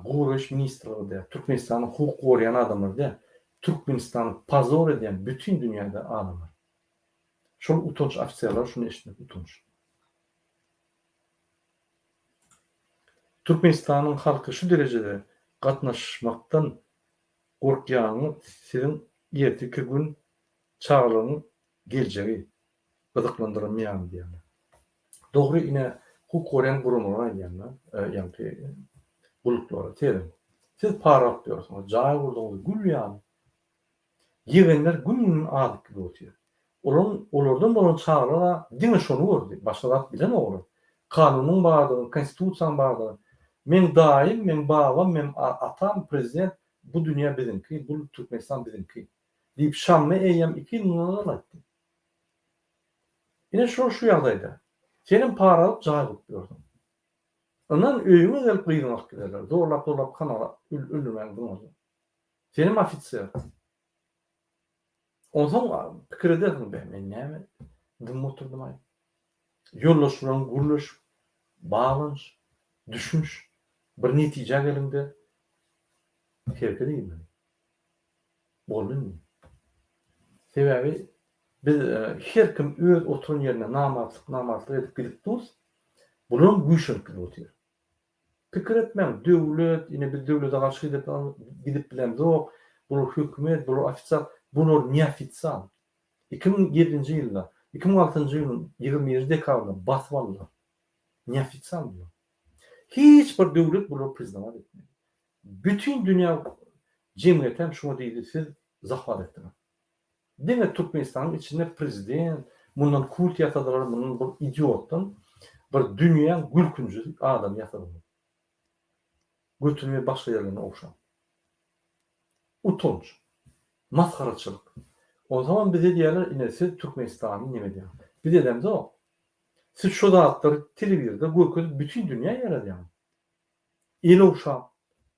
A: Goraýyş ministrligi däl, Türkmenistanyň hukuk goraýan adamlary däl, Türkmenistany pozor edýän bütin dünýäde adamlar. Şol utanç ofiserler şuny eşitmek utanç. Türkmenistanyň halky şu derejede gatnaşmakdan gorkýanyňyz siziň erteki gün çagalaryň geljegi. Gyzyklandyrmaýan diýýärler. Dogry ine hukuk goraýan guramalar aýdýanda, ýaňky gulluklara serediň. Siz para alyp ýörsüňiz, jaý gurduňyz gül ýaly. Ýegenler gün-günden azyp gidip otyr. Olaryň olardan bolan çagalar-a diňe şony gördi, başga zat bilenok olar. Kanunyň bardygyny, konstitusiýanyň bardygyny. Meň daýym, meň babam, meň atam prezident, bu dünýä biziňki, bu Türkmenistan biziňki diýip Şammy eýýäm iki ýyl mundan ozal aýtdy. Ine şol şu ýagdaýda. Senem para alyp jaý gurup ýörsüň. Ynan öýüňe gelip gyzyňy alyp giderler. Zorlap zorlap kanala öldürmäge zyňarlar. Senem ofiser. Onsoň pikir edersiň be men näme dymyp oturdym-aý. Ýoldaş bilen gürleş, baglanyş, düşüniş, bir netijä geliňde hereket edilmeli. Boldy indi. Sebäbi biz her kim öz oturan ýerinde namartlyk namartlyk edip gidip durus. Bularam güýçlenip gidip otyr. Pikir etmäň, döwlet, ine biz döwlete garşy gidip gidip bilemzok, bular hökümet, bular ofisial, bular neofisial. 2007-nji ýylda, 2006-njy ýylyň 21-nji dekabrynda basyp aldylar. Neofisial bular. Hiç bir döwlet bulary priznawat etmedi. Bütin dünýä jemgyýetem şuňa diýdi siz zahwat etdiňiz. Diňe Türkmenistanyň içinde prezident mundan kult ýasadylar mundan bir idiotdan bir dünýäň gülkünji adamy ýasadylar. Götüni we başga ýerlerini ogşap. Utanç. Masgaraçylyk. Onsoňam bize diýýärler ine siz Türkmenistany neme edýäňiz. Biz edemzok. Siz şo zatlary telewizorda görkezip bütin dünýä ýaradýaňyz. El ogşap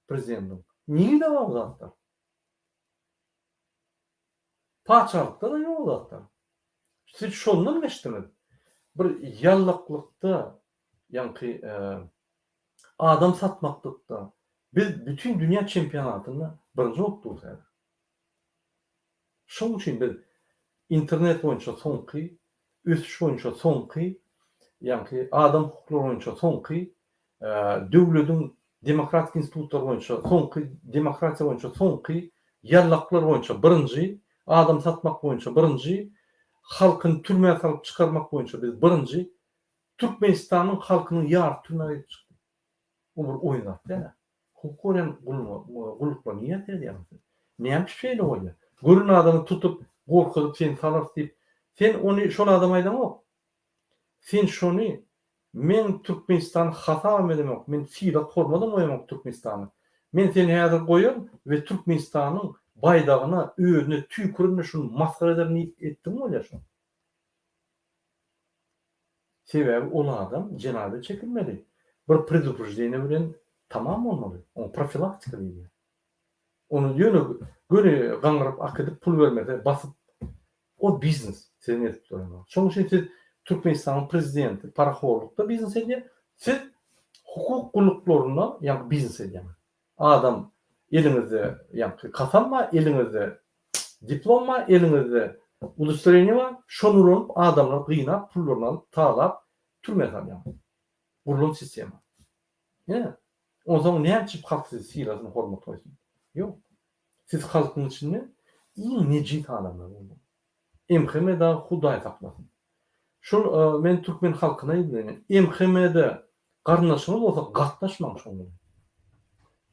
A: prezidentiň. Nirde bar bu zatlar? Patyşalykda-da ýok o zatlar. Siz şondan geçdiňiz. Bir ýallaklykda, ýaňky adam satmaklykda biz bütin dünýä çempionatynda birinji bolup durus häzir. Şonuň üçin biz internet boýunça soňky, ösüş boýunça soňky, ýaňky adam hukuklary boýunça soňky, döwlediň demokratik institutlary boýunça soňky, demokratiýa boýunça soňky, ýallaklar boýunça birinji, adam satmak boýunça birinji, halkyny türmä salyp çykarmak boýunça biz birinji, Türkmenistanyň halkynyň ýarysy türmä girip çykdy. Bu bir oýun zat däl-ä. Hukuk goraýan gulluklar nirä seredýäňiz siz? Näme üçin şeýle bolýar? Gören adamy tutup, gorkuzyp seni salarys diýip, sen ony şol adama aýdaňok. Sen şony men Türkmenistany hasabam edemok, men sylag hormadam goýamok Türkmenistana. Men seni häzir goýaryn we Türkmenistanyň baýdagyna özüne tüýkürin we şuny masgara ederin diýip etdiň bolýar şony. Sebäbi ol adam jenaýata çekilmeli. Bir predupreždeniýe bilen tamam bolmaly. Oňa profilaktika diýilýär. Ony ýöne göni gaňryp akidip pul bermese basyp o biznes siziň edip duran zat. Şonuň üçin siz Türkmenistanyň prezidenti parahorlukda biznes edýär, siz hukuk gulluklarynda ýaňky biznes edýäňiz. Adam eliňizde ýaňky kasam bar, eliňizde diplom bar, eliňizde udostoreniýe bar, şony ulanyp adamlary gynap, pullaryny alyp, talap, türmä salýaňyz. Gurlan sistema. Ine, onsoň näme üçin halk sizi sylasyn, hormat goýsun? Ýok. Siz halkyň içinde iň nejis adamlar bolduňyz. MHM dagy Hudaý saklasyn. Şol men türkmen halkyna ýüzlenýän. MHM-de garyndaşyňyz bolsa gatnaşmaň şoň bilen.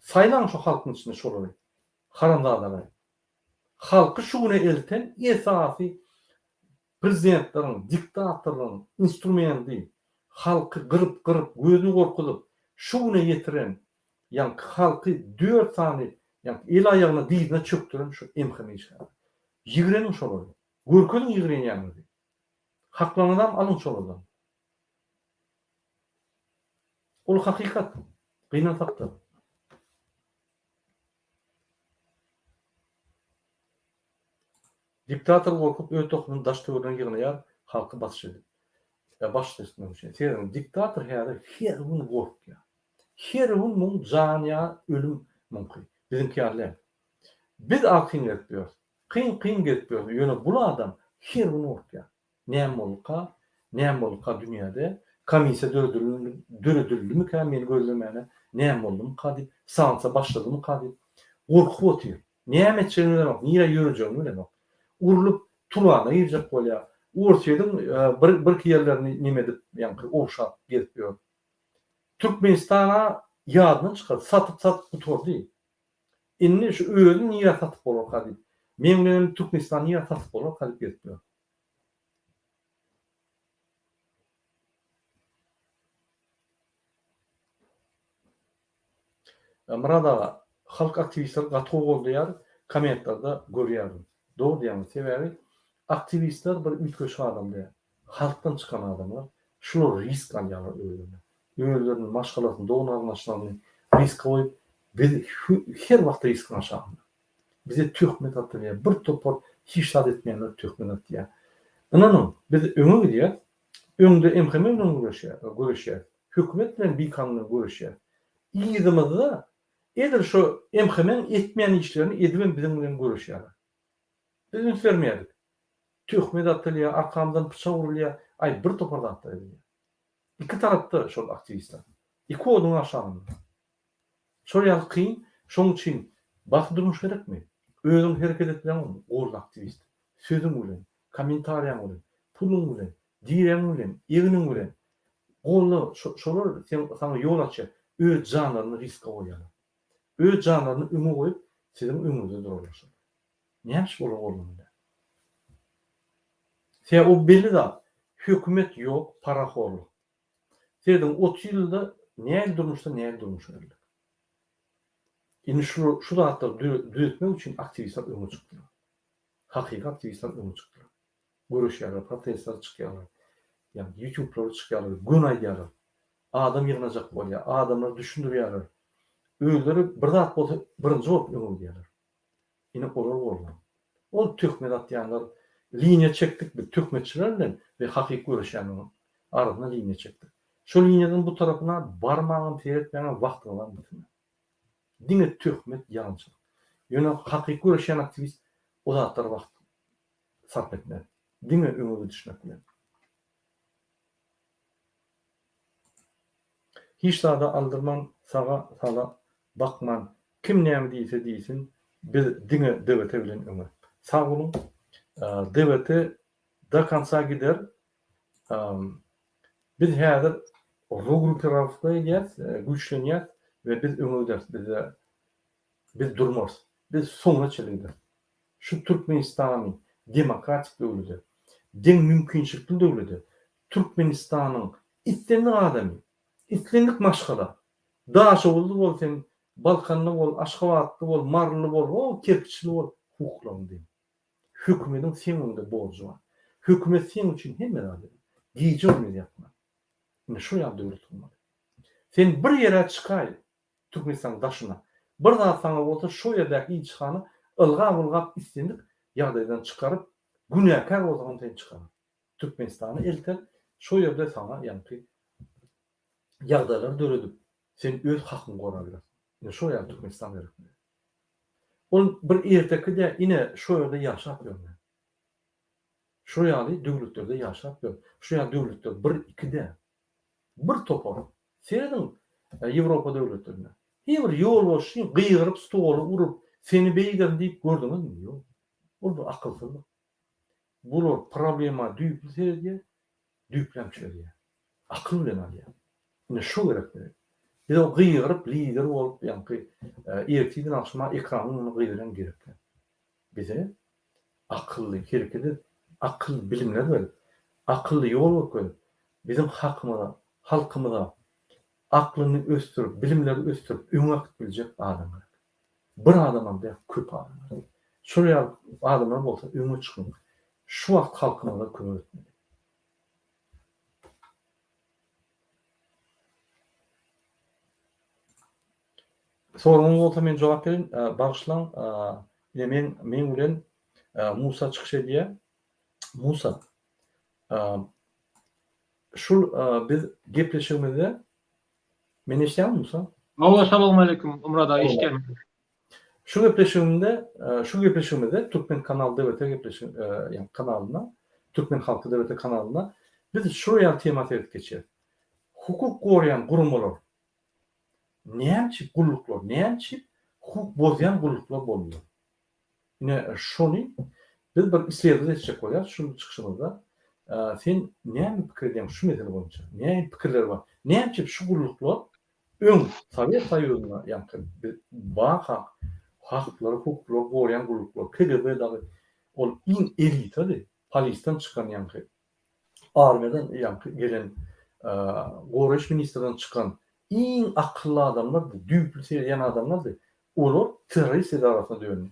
A: Saýlaň şo halkyň içinde şolary. Haramzadalary. Halky şu güne elten esasy prezidentleriň, diktatorlaryň instrumendi, halky gyryp-gyryp, gözüni gorkuzyp, şu güne ýetiren, ýaňky halky dört sany ýaňky el-aýagyna, dyzyna çökdüren şu MHM işgärleri. Ýigreniň şolary. Görkeziň ýigrenýäniňizi. Haklaryňyzam alyň şolardan. Ol hakykat. Gynansakda. Diktator gorkup öz tohumyny daş töweregine ýygnaýar halky basyş edip. Ýa baş etmek üçin. Serediň diktator häzir her gün gorkýar. Her gün muň jany ýa ölüm muňky. Biziňki ýaly däl. Biz arkaýyn gezip ýörüs. Kyn kyn gezip ýörüs. Ýöne bul adam her gün gorkýar. Näme bolduka? Näme bolduka dünýäde? Komissiýa döredildimikä meni gözlemäne? Näme boldumyka diýip, sanksiýa başladymyka diýip, gorkup otyr. Näme etjegini bilenok, nirä ýörejegini bilenok. Urlup, Turana girjek bolýar. Orsýetiň birki ýerlerini neme edip, ýaňky ogşap gezip ýör. Türkmenistana ýadyndan çykardy, satyp-satyp gutardy. Indi şu özüni nirä satyp bolarka diýip, meň bilenem Türkmenistany nirä satyp bolarka diýip gezip ýör. Myrat aga, halk aktiwistleri gaty gowy goldaýar, kommentlarda görýärin. Dogry diýýäňiz, sebäbi aktiwistler bir üýtgeşik adam däl. Halkdan çykan adamlar, şular risk alýarlar özlerine. Özlerini, maşgalasyny, dogan-garyndaşlaryny riske goýup, biz her wagt riskiň aşagynda. Bize töhmet atylýar, bir topar hiç zat etmeýänler töhmet atýar. Ynanyň, biz öňe gidýäs, öňde MHM bilen göreşýäs, hökümet bilen bikanun bilen göreşýäs. Yzymyzda edil şo MHM-iň etmeýän işlerini edibem biziň bilen göreşýärler. Biz üns bermeýärdik. Töhmet atylýar, arkamyzdan pyçak urulýar, aý bir topar zatlar edilýär. Iki tarapda şol aktiwistler. Iki oduň aşagynda. Şol ýaly kyn, şoň üçin bagtly durmuş gerekmi? Özüň hereket etmegiň golda aktiwist. Sözüň bilen, kommentariýaň bilen, puluň bilen, diregiň bilen, egniň bilen golda, şolar seň saňa ýol açýar, öz janlaryny riska goýýarlar. Öz janlaryny öňe goýup siziň öňüňizde durarlar şolar. Näme üçin olar goldamaly däl? Sebäbi o belli zat, hökümet ýok, parahorlyk. Serediň 30 ýylda nähili durmuşdan nähili durmuşa geldik. Indi şu şu zatlary düzetmek üçin aktiwistler öňe çykdylar. Hakyky aktiwistler öňe çykdylar. Göreşýärler, protestlere çykýarlar. Ýagny ýutublara çykýarlar, göni aýdýarlar. Adam ýygnajak bolýar, adamlara düşündirýärler. Özleri bir zat bolsa birinji bolup öňe gidýärler. Ine olar boldy. Ol töhmet atýanlar liniýa çekdik biz töhmetçiler bilen we hakyky göreşýänleriň arasynda liniýa çekdik. Şo liniýadan bu tarapyna barmaňam seretmäňem wagtyňyzam gitmez. Diňe töhmet ýalançylyk. Ýöne hakyky göreşýän aktiwist o zatlara wagt sarp etmez. Diňe öňe gidişmek bilen. Hiç zada aldyrman saga sala bakman kim näme diýse diýsin biz diňe DWT bilen öňe. Sag boluň DWT do konca gider biz häzir rugrupirawka edýäs güýçlenýäs we biz öňe gideris bizde biz durmarys biz soňuna çenli gideris. Şu Türkmenistany demokratik döwlede deň mümkinçilikli döwlede Türkmenistanyň islendik adamy, islendik maşgala, Daşoguzly bol sen, Balkanly bol, Aşgabatly bol, Maryly bol, o kerpiçli bol, hukuklaryň deň. Hökümediň seň öňüňde borjy bar. Hökümet seň üçin hemme zady eder. Gije-gündiz ýatman. Ine şo ýaly döwlet gurmaly. Sen bir ýere çykaý Türkmenistanyň daşyna. Bir zat saňa bolsa şo ýerdäki ilçihana ylgap-ylgap islendik ýagdaýdan çykaryp, günäkär bolsaňam seni çykarar. Türkmenistana elter, şo ýerde saňa ýaňky ýagdaýlary döredip, sen öz hakyňy gorap bilersiň. Ine şo ýaly Türkmenistan gerek bize. Ol bir erteki däl, ine şo ýerde ýaşap ýörler. Şo ýaly döwletlerde ýaşap ýör. Şo ýaly döwletler bir, iki däl. Bir topar. Serediň Ýewropa döwletlerine. Her bir ýolbaşçy gygyryp stoly urup, Seni beýderin diýip gördüňizmi? Ýok. Ol bir akylsyzlyk. Bular problema düýpli seredýär, düýplem çözýär. Akyl bilen alýar. Ine şu gerek bize. Bize o gygyryp lider bolup ýaňky ertirden agşama ekranyň öňünde gygyrýan gerek däl. Bize akylly hereket edip, akylly bilimler berip, akylly ýol görkezip, biziň hakymyza, halkymyza aklyny ösdürip, bilimleri ösdürip öňe akyp biljek adam gerek. Bir adamam däl, köp adam gerek. Şol ýaly adamlar bolsa öňe çykyň. Şu wagt halkymyza kömek etmeli. Soragyňyz bolsa men jogap bereýin. Bagyşlaň, ine men meň bilen Musa çykyş edýär. Musa, şul biz gepleşigimizde meni eşidýäňmi Musa?
B: Hawa, salowmaleýkim Myrat aga, eşidýän.
A: Şu gepleşigimde, şu gepleşigimizde Türkmen Kanal DWT gepleşig, ýagny kanalynda, Türkmen Halky DWT kanalynda biz şular ýaly tema seredip geçýäris. Hukuk goraýan guramalar näme üçin gulluklar, näme üçin hukuk bozýan gulluklar boldular? Ine şony biz bir isledowat etjek bolýarys şu çykyşymyzda. Sen näme pikir edýäň şu mesele boýunça? Nähili pikirler bar? Näme üçin şu gulluklar Öň Sowet Soýuzynda ýaňky biz barka haklary, hukuklary goraýan gulluklar, KGB dagy ol iň elitady, polisden çykan ýaňky, armiýadan ýaňky gelen, goraýyş ministrden çykan iň akylly adamlardy, düýpli seredýän adamlardy. Olar terrorist edarasyna döndi.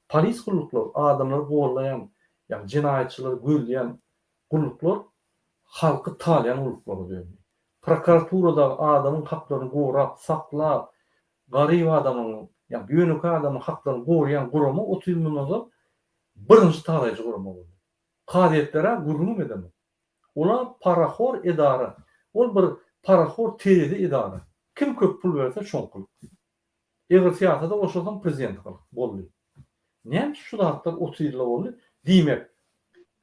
A: Polis gulluklar, adamlary gollaýan, ýagny jenaýatçylary gözleýän gulluklar halky talaýan gulluklara döndi. Prokuraturadagy adamyň haklaryny gorap, saklap, garyp adamyň, ýagny ýönekeý adamyň haklaryny goraýan gurama 30 ýyl mundan ozal birinji talaýjy gurama boldy. Kazyýetler-ä gürrüňem edemok. Olar parahor edara. Ol bir parahor terezi edara. Kim köp pul berse şoňkylyk. Eger syýasata goşulsaň prezident gylyk. Boldy. Näme üçin şu zatlar 30 ýylda boldy? Diýmek,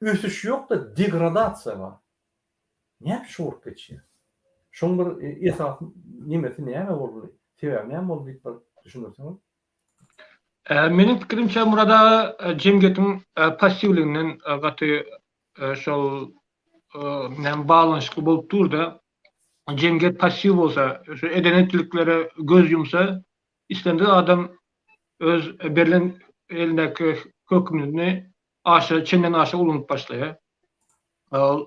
A: ösüş ýok-da degradasiýa bar. Näme üçin şu bolup geçýär? Şoň bir esasy nemesi näme boldy? Sebäbi näme boldy diýip bir düşündirseňiz.
B: Meniň pikirimçe Murad aga jemgyýetiň passiwliginden gaty şol näme baglanyşykly bolup dur-da. Jemgyýet passiw bolsa, şu eden-etdiliklere göz ýumsa, islendik adam öz berlen elindäki hökümini aşa, çenden aşa ulanyp başlaýar. Ol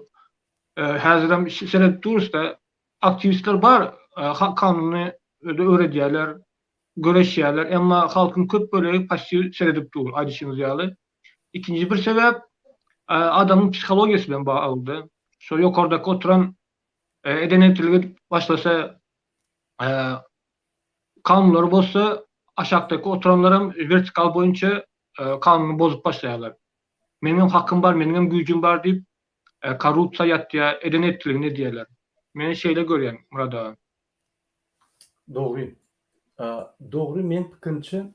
B: häzirem seredip durus-da, aktiwistler bar, hak kanunyny öwredýärler, göreşýärler, emma halkyň köp bölegi passiw seredip dur, aýdyşyňyz ýaly. Ikinji bir sebäp, adamyň psihologiýasy bilen baglydy. Şo ýokardaky oturan eden-etdilik edip başlasa, kanunlary bozsa, aşakdaky oturanlaram wertikal boýunça kanuny bozup başlaýarlar. Meniňem hakym bar, meniňem güýjüm bar diýip, korrupsiýa ýatýar, eden-etdiligini edýärler. Men şeýle görýän, Myrat aga.
A: Dogry. Dogry, meň pikirimçe,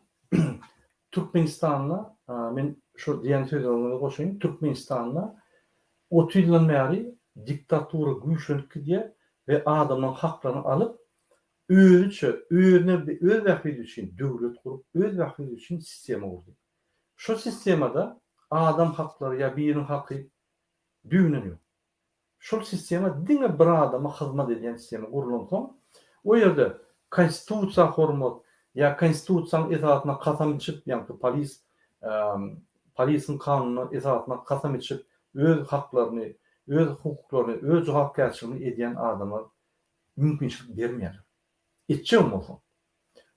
A: Türkmenistanda, men şu diýen sözleriňize goşaýyn, Türkmenistanda 30 ýyldan bäri diktatura güýçlenip gidýär we adamlaryň haklaryny alyp, özüçe, özüne, öz bähbidi üçin döwlet gurup, öz bähbidi üçin sistema gurdy. Şu sistemada adam haklary ýa biriniň haky düýbünden ýok. Şol sistema diňe bir adama hyzmat edýän sistema gurlansoň, o ýerde konstitusiýa hormat ýa konstitusiýanyň esasynda kasam içip, ýaňky polis polisiň kanunyna esasynda kasam içip, öz haklaryny, öz hukuklaryny, öz jogapkärçiligini edýän adama mümkinçilik bermeýärler. Etjegem bolsaň.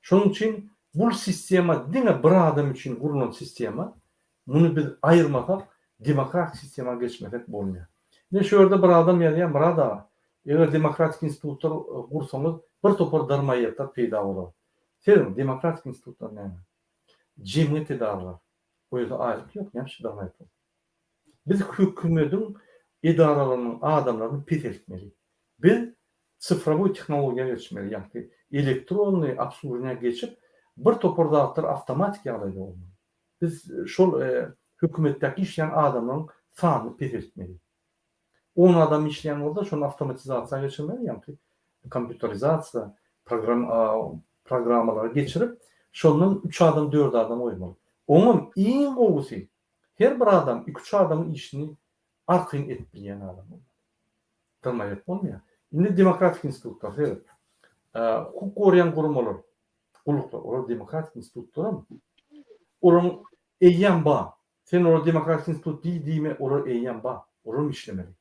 A: Şonuň üçin bul sistema diňe bir adam üçin gurlan sistema, muny biz aýyrmasak demokratik sistema geçmesek bolmaýar. Ine şu ýerde bir adam ýazýar Myrat aga, eger demokratik institutlar gursaňyz bir topar darmaýetler peýda bolar. Serediň demokratik institutlar näme? Jemgyýet edaralar. O ýerde aýlyk ýok, näme üçin darmaýet bolsun? Biz hökümediň edaralarynyň adamlaryny peseltmeli. Biz Cyfrowoý tehnologiýa geçmeli, ýagny elektronnyý obsluženiýa geçip, bir topar zatlar awtomatik ýagdaýda bolmaly. Biz şol hökümetdäki işleýän adamlaryň sanyny peseltmeli. On adam işleýän bolsa, şony awtomatizasiýa geçirmeli, ýagny kompýuterizasiýa, programmalara geçirip, Şondan üç adam, dört adam goýmaly. Oňam iň gowusy, her bir adam iki-üç adamyň işini arkaýyn edip bilýän adam bolmaly. Dyrmaýak bolmaýar. Indi demokratik institutlar seret. Hukuk goraýan guramalar, gulluklar, olar demokratik institutlaram. Olaryň eýýäm bar. Sen olara demokratik institut diý, diýme, olar eýýäm bar. Olaram işlemeli.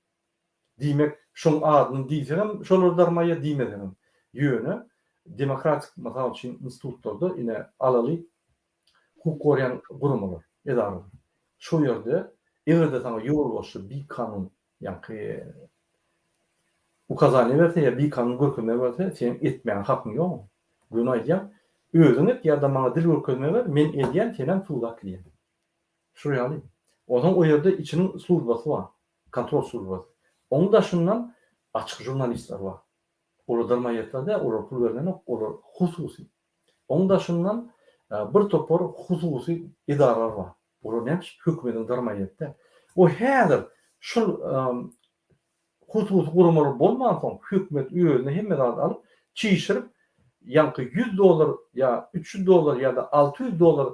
A: Diýmek, şoň adyny diýseňem şolar darmaýar, diýmeseňem. Ýöne demokratik, mysal üçin, institutlarda ine alaly hukuk goraýan guramalar, edaralar. Şo ýerde eger-de saňa ýolbaşçy bikanun ýaňky ukazaniýa berse ýa bikanun görkezme berse, seň etmäge hakyň ýok. Göni aýdýan, özüň et ýa-da maňa dil görkezme ber, men edýän, senem suda äkidýän. Şol ýaly. Onsoň o ýerde içiniň službasy bar. Kontrol službasy. Oň daşyndan açyk žurnalistler bar. Olar darmaýetler däl, olara pul berlenok, olar hususy. Oň daşyndan bir topar hususy edaralar bar. Olar näme üçin hökümediň darmaýeti däl. O häzir şul hususy guramalar bolmansoň hökümet özüne hemme zady alyp çişirip ýaňky 100 dollar ýa 300 dollar ýa-da 600 dollar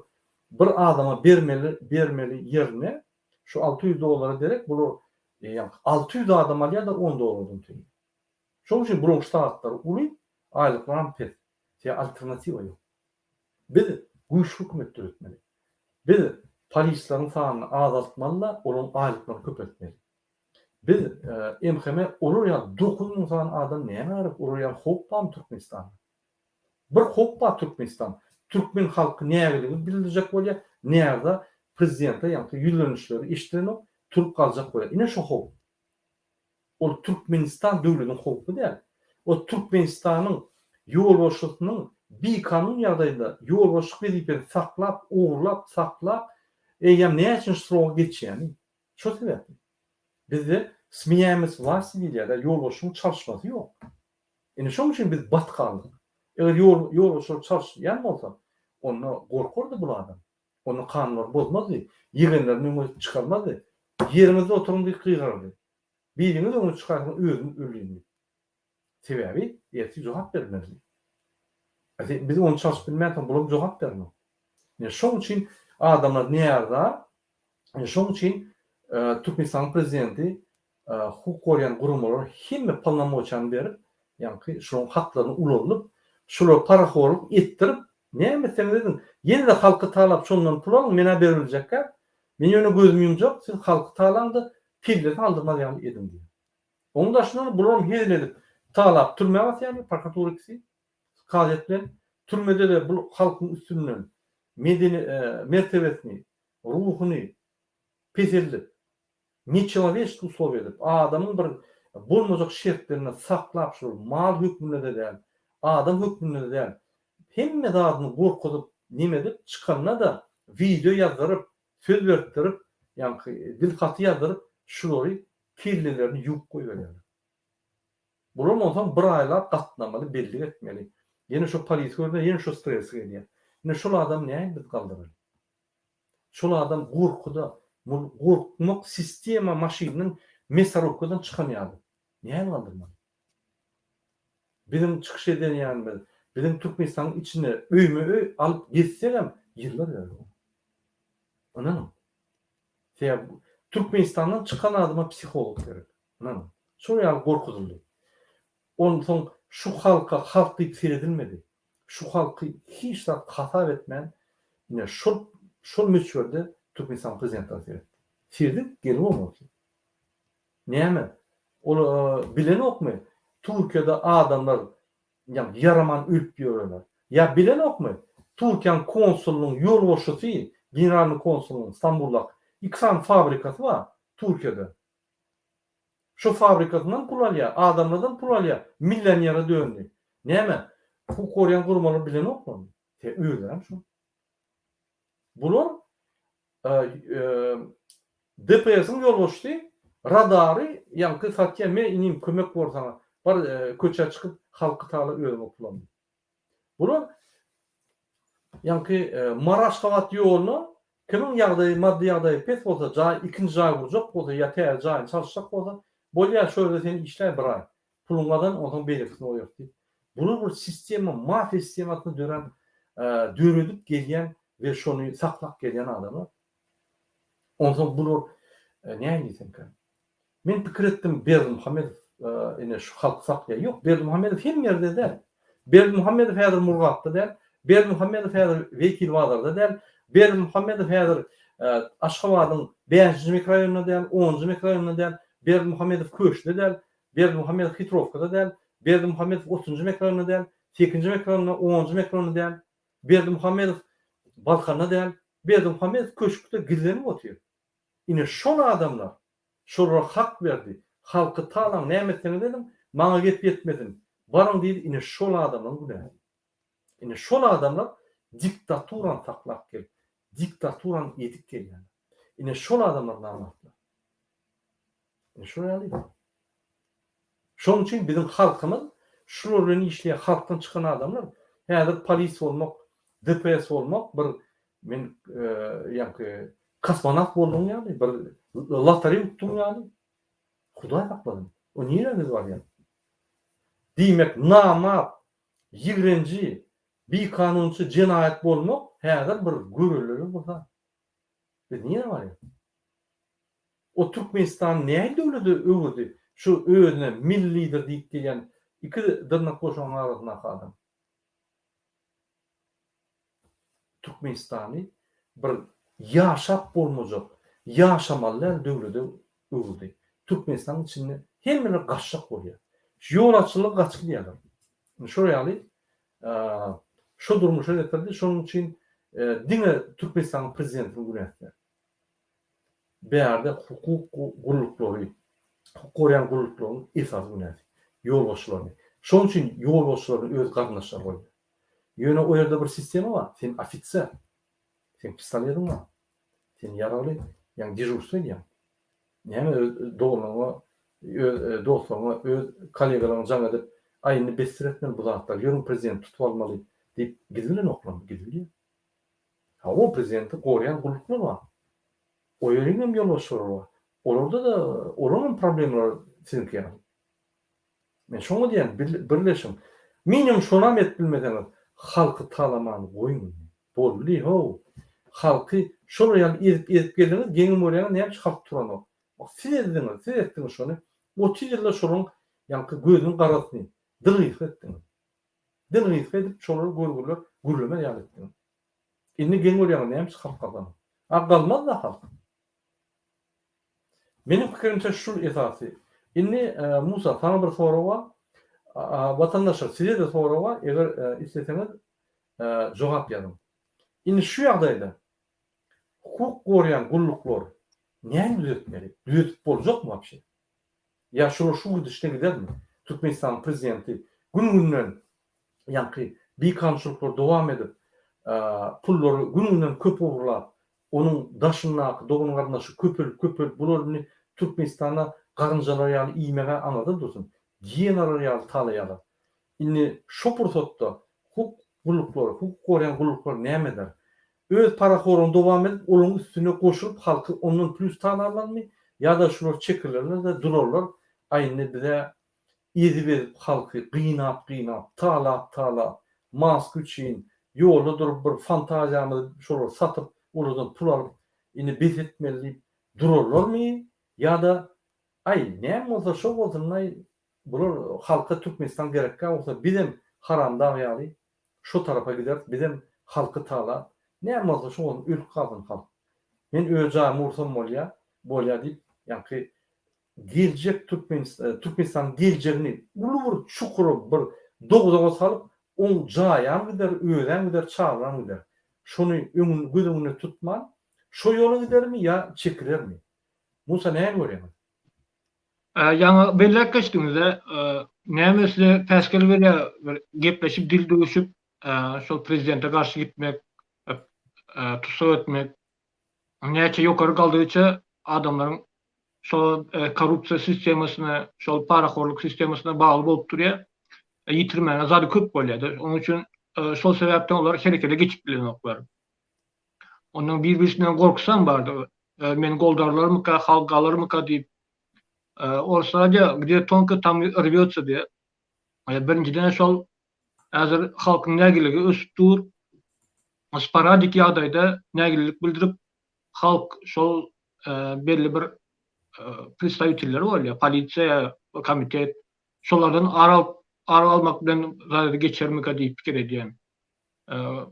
A: bir adama bermeli bermeli ýerine Şu 600 dollara derek bular ýaňky 600 adam alýar-da on dollardan töleýär. Şonuň üçin bularyň ştatlary uly, aýlyklaram pes. Sebäbi alternatiwa ýok. Biz güýçli hökümet döretmeli. Biz polisleriň sanyny azaltmaly-da, olaryň aýlyklaryny köpeltmeli. Biz MHM olar ýaly 9000 sany adam nämä gerek? Olar ýaly howp barmy Türkmenistanda? Bir howp bar Türkmenistan. Türkmen halky nägiligini bildirjek bolýar, närde prezidente ýaňky ýüzlenişleri eşdirenok, turup galjak bolýar. Ine şo howp. Ol Türkmenistan döwlediniň howpy däl. O Türkmenistanyň ýolbaşçysynyň bikanun ýagdaýda ýolbaşçylyk wezipesini saklap, ogurlap, saklap, eýýäm näçinji sroga geçýäni. Şo sebäpli. Bizde smenýaemyst wlasti diýilýär-de, ýolbaşçynyň çalyşmasy ýok. Indi şoň üçin biz bat galdyk. Eger ýol ýolbaşçylar çalyşýan bolsa, onda gorkardy bul adam. Onda kanunlary bozmazdy, ýegenlerini öňe çykarmazdy. Ýeriňizde oturyň diýip gygyrardy. Biriňiz öňe çykarsaň özüm ölýin diýip. Sebäbi ertir jogap bermeli. A biz ony çalşyp bilmänsoň bulam jogap bermok. Ine şoň üçin adamlar närza, ine şoň üçin Türkmenistanyň prezidenti hukuk goraýan guramalara hemme polnomoçýany berip, ýaňky şolaryň haklaryny ulanyp, şolara parahorlyk etdirip, näme etseňiz ediň, ýene-de halky talap şondan pul alyň, men-ä beribiljekkä, men ýöne gözümi ýumjak, siz halky talaň-da, kellesini aldyrmaz ýaly ediň diýýär. Onuň daşyndan bularam hezil edip talap türmä basýarlar, prokuratura ikisi, kazyýet bilen. Türmede-de bul halkyň üstünden medeni mertebesini, ruhuny peseldip, neçeloweçeskiý uslowiýa edip, adamyň bir bolmajak şertlerinde saklap şol mal hökmünde-de däl, adam hökmünde-de däl, hemme zadyny gorkuzyp, neme edip, çykanda-da wideo ýazdyryp, söz bertdirip, ýaňky dil haty ýazdyryp, şulary kellelerini ýuwup goýberýärler. Bular onsoň bir aýlap gatnamaly, bellik etmeli. Ýene şo polis görende ýene şo stresi gelýär. Ine şol adamy nähili biz galdyraly? Şol adam gorkuda, bul gorkmak sistema maşyndan mesarubkadan çykan ýaly. Nähili galdyrmaly? Biziň çykyş edenýänimiz, biziň Türkmenistanyň içinde öýme-öý alyp gezsegem ýyllar berer oňa. Ynanyň. Sebäbi Türkmenistandan çykan adama psiholog gerek. Ynanyň. Şol ýaly gorkuzyldy. Onsoň şu halka halk diýip seredilmedi. Şu halky hiç zat hasap etmän ine şol şol möçberde Türkmenistanyň prezidentleri seretdi. Seredip gelip bolmazdy. Näme? Ol bilenokmy Türkiýede adamlar ýaraman ölüp ýörenler? Ýa bilenokmy Türkiýäň konsulynyň ýolbaşçysy, generalnyý konsulynyň Stambuldaky iki sany fabrikasy bar Türkiýede. Şo fabrikasyndan pul alýar, adamlardan pul alýar, millionere döndi. Näme, hukuk goraýan guramalar bilenokmy ony? Özlerem şo. Bular DPS-iň ýolbaşçysy radary ýaňky satýa me inim kömek bor saňa bar köçä çykyp halky tala özüňe pul al diýip. Bular ýaňky Mary Aşgabat ýoluna kimiň ýagdaýy maddy ýagdaýy pes bolsa jaý ikinji jaý gurjak bolsa ýa täze jaýyny çalyşjak bolsa bolýa şo ýerde sen işläý bir aý puluňy gazan onsoň beýlekisini goýarys diýip. Bular bir sistema mafiýa sistemasynda dörän. döredip gelýän we şony saklap gelýän adamlar. Onsoň bular näme diýsemkä? Men pikir etdim Berdimuhamedow ine şu halky saklaýar. Ýok, Berdimuhamedow hemme ýerde däl. Berdimuhamedow häzir Murgapda däl. Berdimuhamedow häzir Wekilbazarda däl. Berdimuhamedow häzir Aşgabadyň bäşinji mikroraýonynda däl, onunjy mikroraýonynda däl. Berdimuhamedow Köşüde däl. Berdimuhamedow Hitrowkada däl. Berdimuhamedow otuzynjy mikroraýonda däl. Sekizinji mikroraýonda, onunjy mikroraýonda däl. Berdimuhamedow Balkanda däl. Berdimuhamedow köşkde gizlenip otyr. Ine şol adamlar şolara hak berdi, halky talaň näme etseňiz ediň, maňa gep ýetmesin, baryň diýdi, ine şol adamlaryň günäsi. Ine şol adamlar diktaturany saklap gelip, diktaturany edip gelýärler. Ine şol adamlar namartlar. Ine şol ýaly. Şonuň üçin biziň halkymyz şular bilen işleýän halkdan çykan adamlar häzir polis bolmak, DPS bolmak bir men ýaňky kosmonawt bolduň ýaly, bir lotoreý utduň ýaly. Hudaý saklasyn. O nirä biz barýan? Diýmek namart, ýigrenji, bikanunçy jenaýat bolmak häzir bir görelde bir zat. Biz nirä barýas? O Türkmenistany nähili döwlete öwürdi şu özüne milli lider diýip gelýän iki dyrnak goşagyň arasyndaky adam. Türkmenistany bir ýaşap bolmajak, ýaşamaly däl döwlete öwürdi. Türkmenistanyň içinde hemmeler gaçjak bolýar. Şu ýol açyldy gaçyp gidýärler. Şol ýaly şo durmuşa getirdi. Şonuň üçin diňe Türkmenistanyň prezidentiniň günäsi däl. Bärde hukuk gulluklary, hukuk goraýan gulluklaryň esasy günäsi. Ýolbaşçylaryny. Şonuň üçin ýolbaşçylaryny öz garyndaşlary goýýar. Ýöne o ýerde bir sistema bar. Sen ofiser. Seň pistoletiň bar. Sen ýaragly, ýagny dežurstwo edýäň. Näme öz doganlaryňa, öz dostlaryňa, öz kollegalaryňa jaň edip, aý indi besdir etmeli bu zatlary, ýörüň prezidenti tutup almaly diýip gidibilenoklarmy? Gidibilýär. Hawa, prezidenti goraýan gulluklar bar. O ýeriň hem ýolbaşçylary bar. Olarda-da, olaryň hem problemalary siziňki ýaly. Men şoňa diýýän, birleşiň. Minimum şonam edip bilmeseňiz, halky talamany goýuň indi. Boldy, how. Halky şolar ýaly ezip-ezip geldiňiz, geňem görýäňiz, näme üçin halk turanok. Bak, siz ezdiňiz, siz etdiňiz şony. 30 ýylda şolaryň ýaňky gözüniň garasyny dil gysga etdiňiz. Dil gysga edip, şolary görgüler gürlemez ýaly etdiňiz. Indi geň görýäňiz, näme üçin halk galsanok. A galmaz-da halk. Meniň pikirimçe şul esasy. Indi Musa saňa bir sorag bar. Watandaşlar size-de sorag bar, eger isleseňiz jogap ýazyň. Indi şu ýagdaýda hukuk goraýan gulluklar näme düzetmeli? Düzedip boljakmy wapşe? Ýa şular şu gidişine gidermi? Türkmenistanyň prezidenti gün-günden ýaňky bikanunçylyklar dowam edip, pullary gün-günden köp ogurlap, onuň daşyndaky dogan-garyndaşy köpelip-köpelip, bular indi Türkmenistanda garynjalar ýaly iýmeg-ä aňyrda dursun, giýenalar ýaly talaýarlar. Indi şo pursatda hukuk gulluklary, hukuk goraýan gulluklar näme eder? Öz parahorlugyny dowam edip, olaryň üstüne goşulyp halky ondan plýus talarlarmy ýa-da şular çekilerler-de durarlar, aý indi biz-ä ezip-ezip halky gynap-gynap, talap-talap, maska üçin ýolda durup bir fantaziýamyzy şolara satyp, olardan pul alyp, indi bes etmeli diýip durarlarmy ýa-da aý näme bolsa şo bolsun-aý bular halka Türkmenistan gerekkä bolsa bizem haramdag ýaly şo tarapa gideris bizem halky talap, näme bolsa şo bolsun ölüp galsyn halk. Men öz jaýymy gursam bolýa, bolýa diýip ýaňky geljek Türkmenistanyň geljegini uly bir çukura bir dowzaga salyp oň jaýam gider özem gider çagalaram gider. Şony öňün göz öňünde tutman şo ýola gidermi ýa çekilermi? Musa näme görýäňiz?
B: Ýaňy belläp geçdiňiz-de, näme size päsgel berýär bir gepleşip dil döwüşip şol prezidente garşy gitmek, tussag etmek. Näçe ýokary galdygyça adamlaryň şol korrupsiýa sistemasyna, şol parahorluk sistemasyna bagly bolup durýar. Ýitirmäge zady köp bolýar-da. Onuň üçin şol sebäpden olar herekete geçip bilenoklar. Ondan bir-birisinden gorkusam bardy. Meni goldarlarmyka, halk galarmyka diýip. Orslar diýýär, gde tonko, tam rwýotsa diýýär. Birinjiden şol häzir halkyň nägiligi ösüp dur. sporadik ýagdaýda nägilelik bildirip, halk şol belli bir predstawitelleri bolýar, polisiýa, komitet, şolardan ar alyp, ar almak bilen zady geçermika diýip pikir edýän.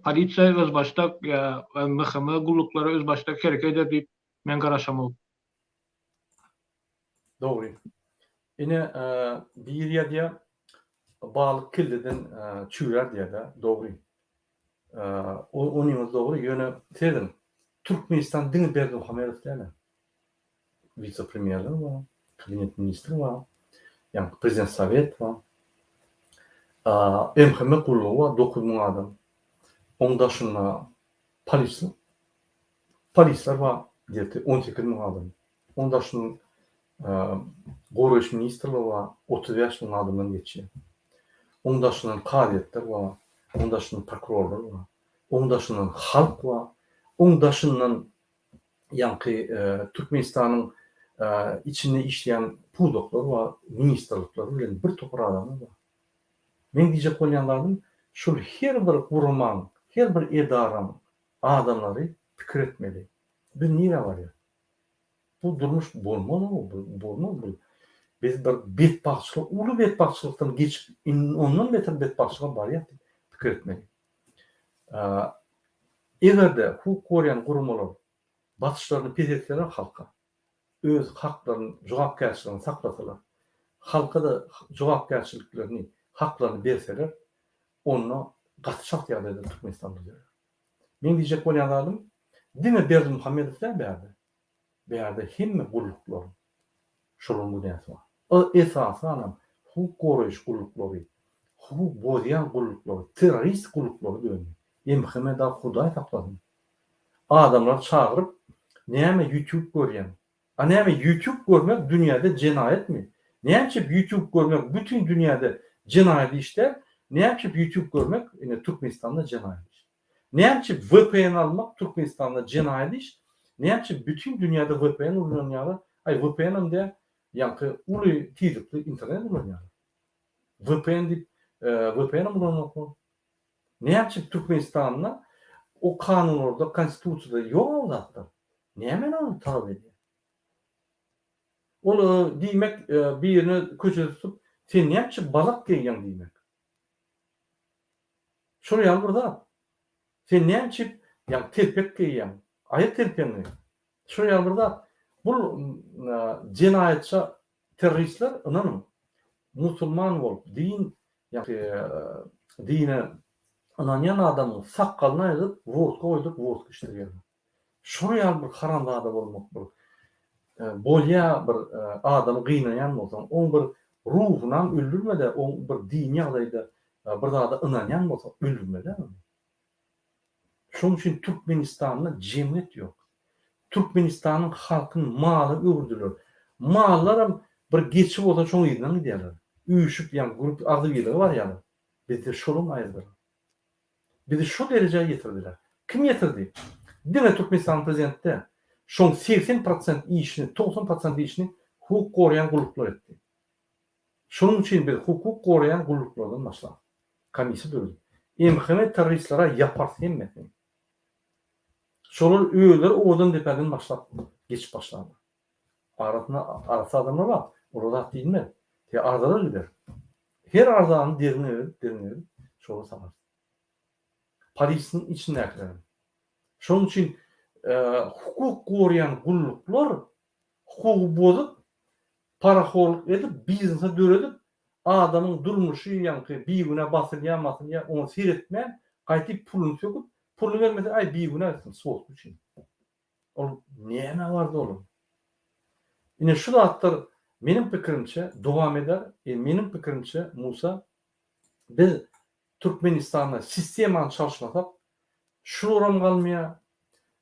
B: Polisiýa özbaşdak ýa MHM gulluklary özbaşdak hereket eder diýip men garaşamok.
A: Dogry. Ine, biri ýazýar, balyk kelleden çüýrär diýýär-dä. Dogry. Onyňyz dogry, ýöne serediň, Türkmenistan diňe Berdimuhamedow däl-ä. Wise-premýerler bar, kabinet ministri bar, ýaňky prezident sowet bar. MHM gullugy bar, 9000 adam. Oň daşynda polis polisler bar, gdeti 18000 adam. Oň daşynda Goraýyş ministrligi bar, 35 000 adamdan geçýär. Oň daşyndan kazyýetler bar, oň daşyndan prokurorlar bar, oň daşyndan halk bar, oň daşyndan ýaňky Türkmenistanyň içinde işleýän pudaklar bar, ministrlikler bilen bir topar adamlar bar. Meň diýjek bolýan zadym, şul her bir guramaň, her bir edaraň adamlary pikir etmeli. Biz nirä barýas? Bu durmuş bolmaz-ow, bu bolmaz bu. Biz bir betbagtçylyk, uly betbagtçylykdan geçip, indi ondan beter betbagtçylyga barýas diýip pikir etmeli. Eger-de hukuk goraýan guramalar basyşlaryny pes etseler halka, öz haklaryny, jogapkärçiligini saklasalar, halka-da jogapkärçiliklerini, haklaryny berseler, onda gaty çalt ýagdaýda Türkmenistan düzeler. Meň diýjek bolýan zadym, diňe Berdimuhamedow däl bärde. Bärde hemme gulluklaryň şolaryň günäsi bar. Esasanam hukuk goraýyş gulluklary, hukuk bozýan gulluklary, terrorist gulluklary döndi. MHM dagy hudaý saklasyn. Adamlary çagyryp näme ýutub görýäň? A näme ýutub görmek dünýäde jenaýatmy? Näme üçin ýutub görmek bütin dünýäde jenaýat iş däl? Näme üçin ýutub görmek ine Türkmenistanda jenaýat iş? Näme üçin VPN almak Türkmenistanda jenaýat iş? Näme üçin bütin dünýäde VPN ulanýarlar? Aý VPN-em däl, ýaňky uly tizlikli internet ulanýarlar. VPN diýip VPN-em ulanoklar. Näme üçin Türkmenistanda o kanunlarda, konstitusiýada ýok ol zatlar? Nämeni ony talap edýär? Ol diýmek birine köçede tutup, sen näme üçin balak geýýäň diýmek. Şol ýaly bir zat. Sen näme üçin ýa telpek geýýäň? Aýyr telpegiňi. Şol ýaly bir zat. Bul jenaýatça terroristler ynanyň musulman bolup din ýa dine ynanýan adamyň sakgalyny aýryp wodka goýduryp wodka içdirýärler. Şol ýaly bir haramzada bolmak bir bolýa bir adamy gynaýan bolsaň oň bir ruhunam öldürmede oň bir dini ýagdaýda bir zada ynanýan bolsa öldürmeli ony. Şoň üçin Türkmenistanda jemgyýet ýok. Türkmenistanyň halkyny mala öwürdiler. Mallaram bir geçi bolsa şoň yzyndan gidýärler. Üýşüp ýa grup agzybirlige barýarlar. Bizde şolam aýyrdylar. Bizi şu derejä ýetirdiler. Kim ýetirdi? Diňe Türkmenistanyň prezidenti däl. Şoň 80 prosent işini, 90 prosent işini hukuk goraýan gulluklar etdi. Şonuň üçin biz hukuk goraýan gulluklardan başlap, komissiýa döredip, MHM terroristlere ýaparys hemmesini. Şolar özleri owadan depäden başlap geçip başlarlar. Arasynda arassa adamlar bar, olara zat diýilmez. Te arzalar gider. Her arzany derňe berip, derňe berip, şolara salarys. Polisiniň içindäkilerem. Şonuň üçin hukuk goraýan gulluklar hukugy bozup, parahorluk edip, biznese döredip, adamyň durmuşy ýaňky bigünä basylýar, masylýar, oňa seretmän, gaýtyp puluny söküp, puluny bermese, aý bigünä gitsin, swodka üçin. Ol nämä bardy onuň? Ine şu zatlar meniň pikirimçe dowam eder. E, meniň pikirimçe Musa biz Türkmenistanda sistemany çalyşmasak şularam galmaýar.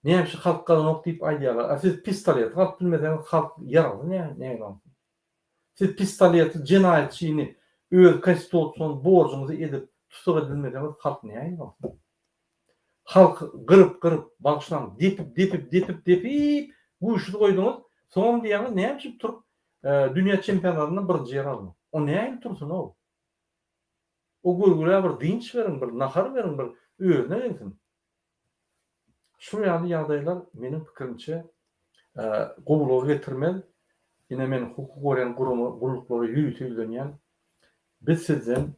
A: Näme üçin halk galanok diýip aýdýarlar. A siz pistoleti alyp bilmeseňiz halk ýaragly näme alsyn? Siz pistoletli jenaýatçyny öz konstitusion borjuňyzy edip tussag edip bilmeseňiz halk näme alsyn? Halky gyryp gyryp, bagyşlaň, depip depip depip depip güýçsüz goýduňyz, soňam diýýäňiz näme üçin turup dünýä çempionatynda birinji ýer aldyň. O nähili tursun-ow? O görgülä bir dynç beriň, bir nahar beriň, bir özüne gelsin. Şul ýaly ýagdaýlar meniň pikirimçe gowulyga getirmez. Ine men hukuk goraýan gurama gulluklara ýörite ýüzlenýän. Biz sizden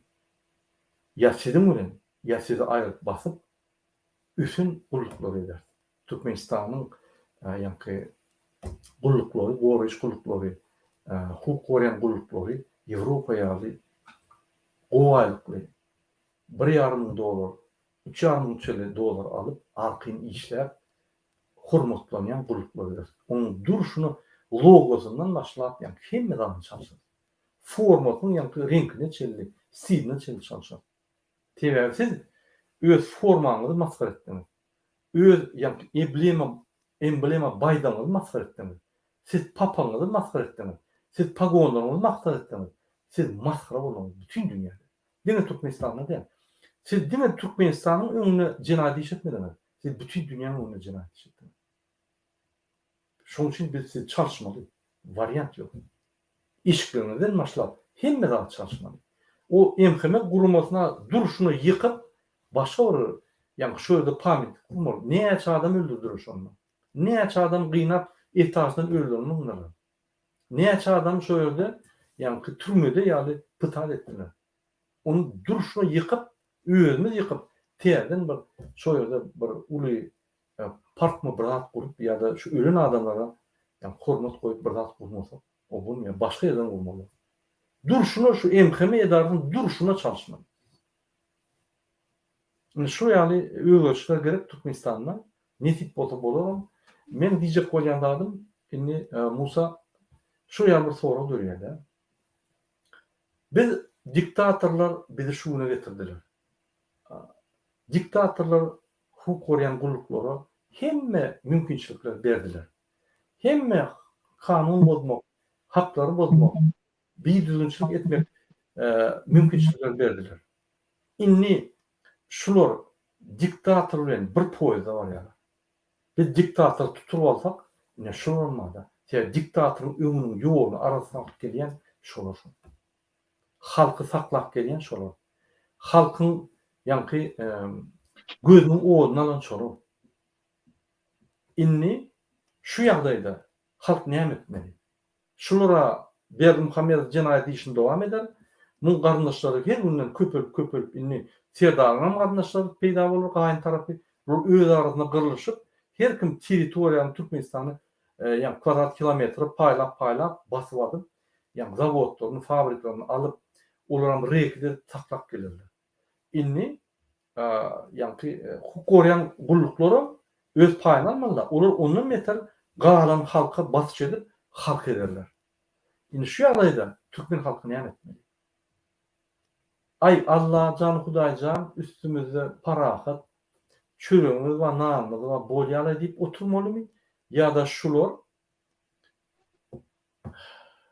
A: ýa siziň bilen ýa sizi aýryp basyp ösen gulluklary ederis. Türkmenistanyň ýaňky gulluklary, goraýyş gulluklary, hukuk goraýan gulluklary Ýewropa ýaly gowy aýlykly, bir ýarym müň dollar, üç ýarym müň çenli dollar alyp, arkaýyn işläp, hormatlanýan gulluklar ederis. Onuň durşuna, logosyndan başlap, ýaňky hemme zadyny çalşarys. Formasynyň ýaňky reňkine çenli, stiline çenli çalşarys. Sebäbi siz öz formaňyzy masgara etdiňiz. Öz ýaňky eblema, emblema baýdagyňyzy masgara etdiňiz. Siz papagyňyzy masgara etdiňiz. Siz pagonlaryňyzy masgara etdiňiz. Siz masgara bolduňyz bütin dünýäde. Diňe Türkmenistanda däl. Siz diňe Türkmenistanyň öňünde jenaýat iş etmediňiz. Siz bütin dünýäň öňünde jenaýat iş etdiňiz. Şonuň üçin biz sizi çalyşmaly. Wariant ýok. Eşikleriňizden başlap hemme zat çalyşmaly. O MHM guramasyna durşuna ýykyp başga bir ýaňky şu ýerde pamytnik gurmaly. Näçe adam öldürdiler şonda. Näçe adam gynap etaždan öldüren munlara. Näçe adam şo ýerde ýaňky türmede ýaly pytat etdiler. Ony durşuna ýykyp özümiz ýykyp täzeden bir şo ýerde bir uly parkmy bir zat gurup ýa-da şu ölen adamlara ýa hormat goýup bir zat gurmasak o bolmaýar başga ýerden gurmaly. Durşuna şu MHM edarasyny durşuna çalyşmaly. Indi şu ýaly özgerişler gerek Türkmenistanda. Nesip bolsa bolaram. Meň diýjek bolýan zadym indi Musa şu ýaly bir sorag dörýär-de. Biz diktatorlar bizi şu güne getirdiler. Diktatorlar hukuk goraýan gulluklara hemme mümkinçilikleri berdiler. Hemme kanun bozmak, haklary bozmak, bidüzgünçilik etmek mümkinçilikleri berdiler. Indi şular diktator bilen bir poýezde barýarlar. Biz diktatory tutup alsak, ine şularam barda. Sebäbi diktatoryň öňüniň ýoluny arassalap gelýän şolar şol. Halky saklap gelýän şolar. Halkyň ýaňky gözüniň oduny alan şolar. Indi şu ýagdaýda halk näme etmeli? Şulara Berdimuhamedow jenaýat işini dowam eder. Muň garyndaşlary her günden köpelip köpelip indi Serdaryňam garyndaşlary peýda bolar gaýyn tarapy. Bular öz arasynda gyrlyşyp her kim territoriýany Türkmenistany ýagny kwadrat kilometre paýlap paýlap basyp alyp ýagny zawodlaryny fabriklerini alyp olaram reket edip saklap gelerler. Indi ýaňky hukuk goraýan gulluklaram öz paýyny almalyda. Olar ondan beter galan halka basyş edip, halk ezerler. Indi şu ýagdaýda türkmen halky näme etmeli? Aý, Allajan, Hudaýjan üstümizde parahat, çöregimiz bar, nanymyz bar, bolýalaý diýip oturmalymy ýa-da şular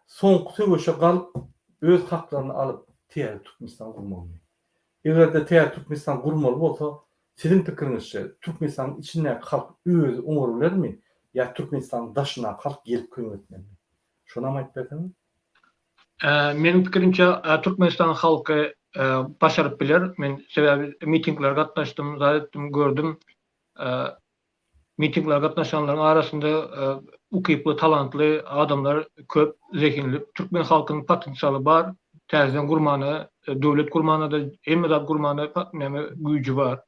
A: Soňky söweşe galyp, öz haklaryny alyp, täze Türkmenistan gurmalymy? Eger-de täze Türkmenistan gurmaly bolsa, siziň pikiriňizçe, Türkmenistanyň içindäki halk özi oňar bilermi ýa Türkmenistanyň daşyndaky halk gelip kömek etmelimi? Şonam aýdyp berseňiz.
B: Meniň pikirimçe, Türkmenistanyň halky başaryp biler. Men sebäbi mitinglere gatnaşdym, zat etdim, gördüm. Mitinglere gatnaşanlaryň arasynda ukyply, talantly adamlar köp, zehinli. Türkmen halkynyň potensialy bar. Täzeden gurmana, döwlet gurmana-da, hemme zat gurmana näme güýji bar.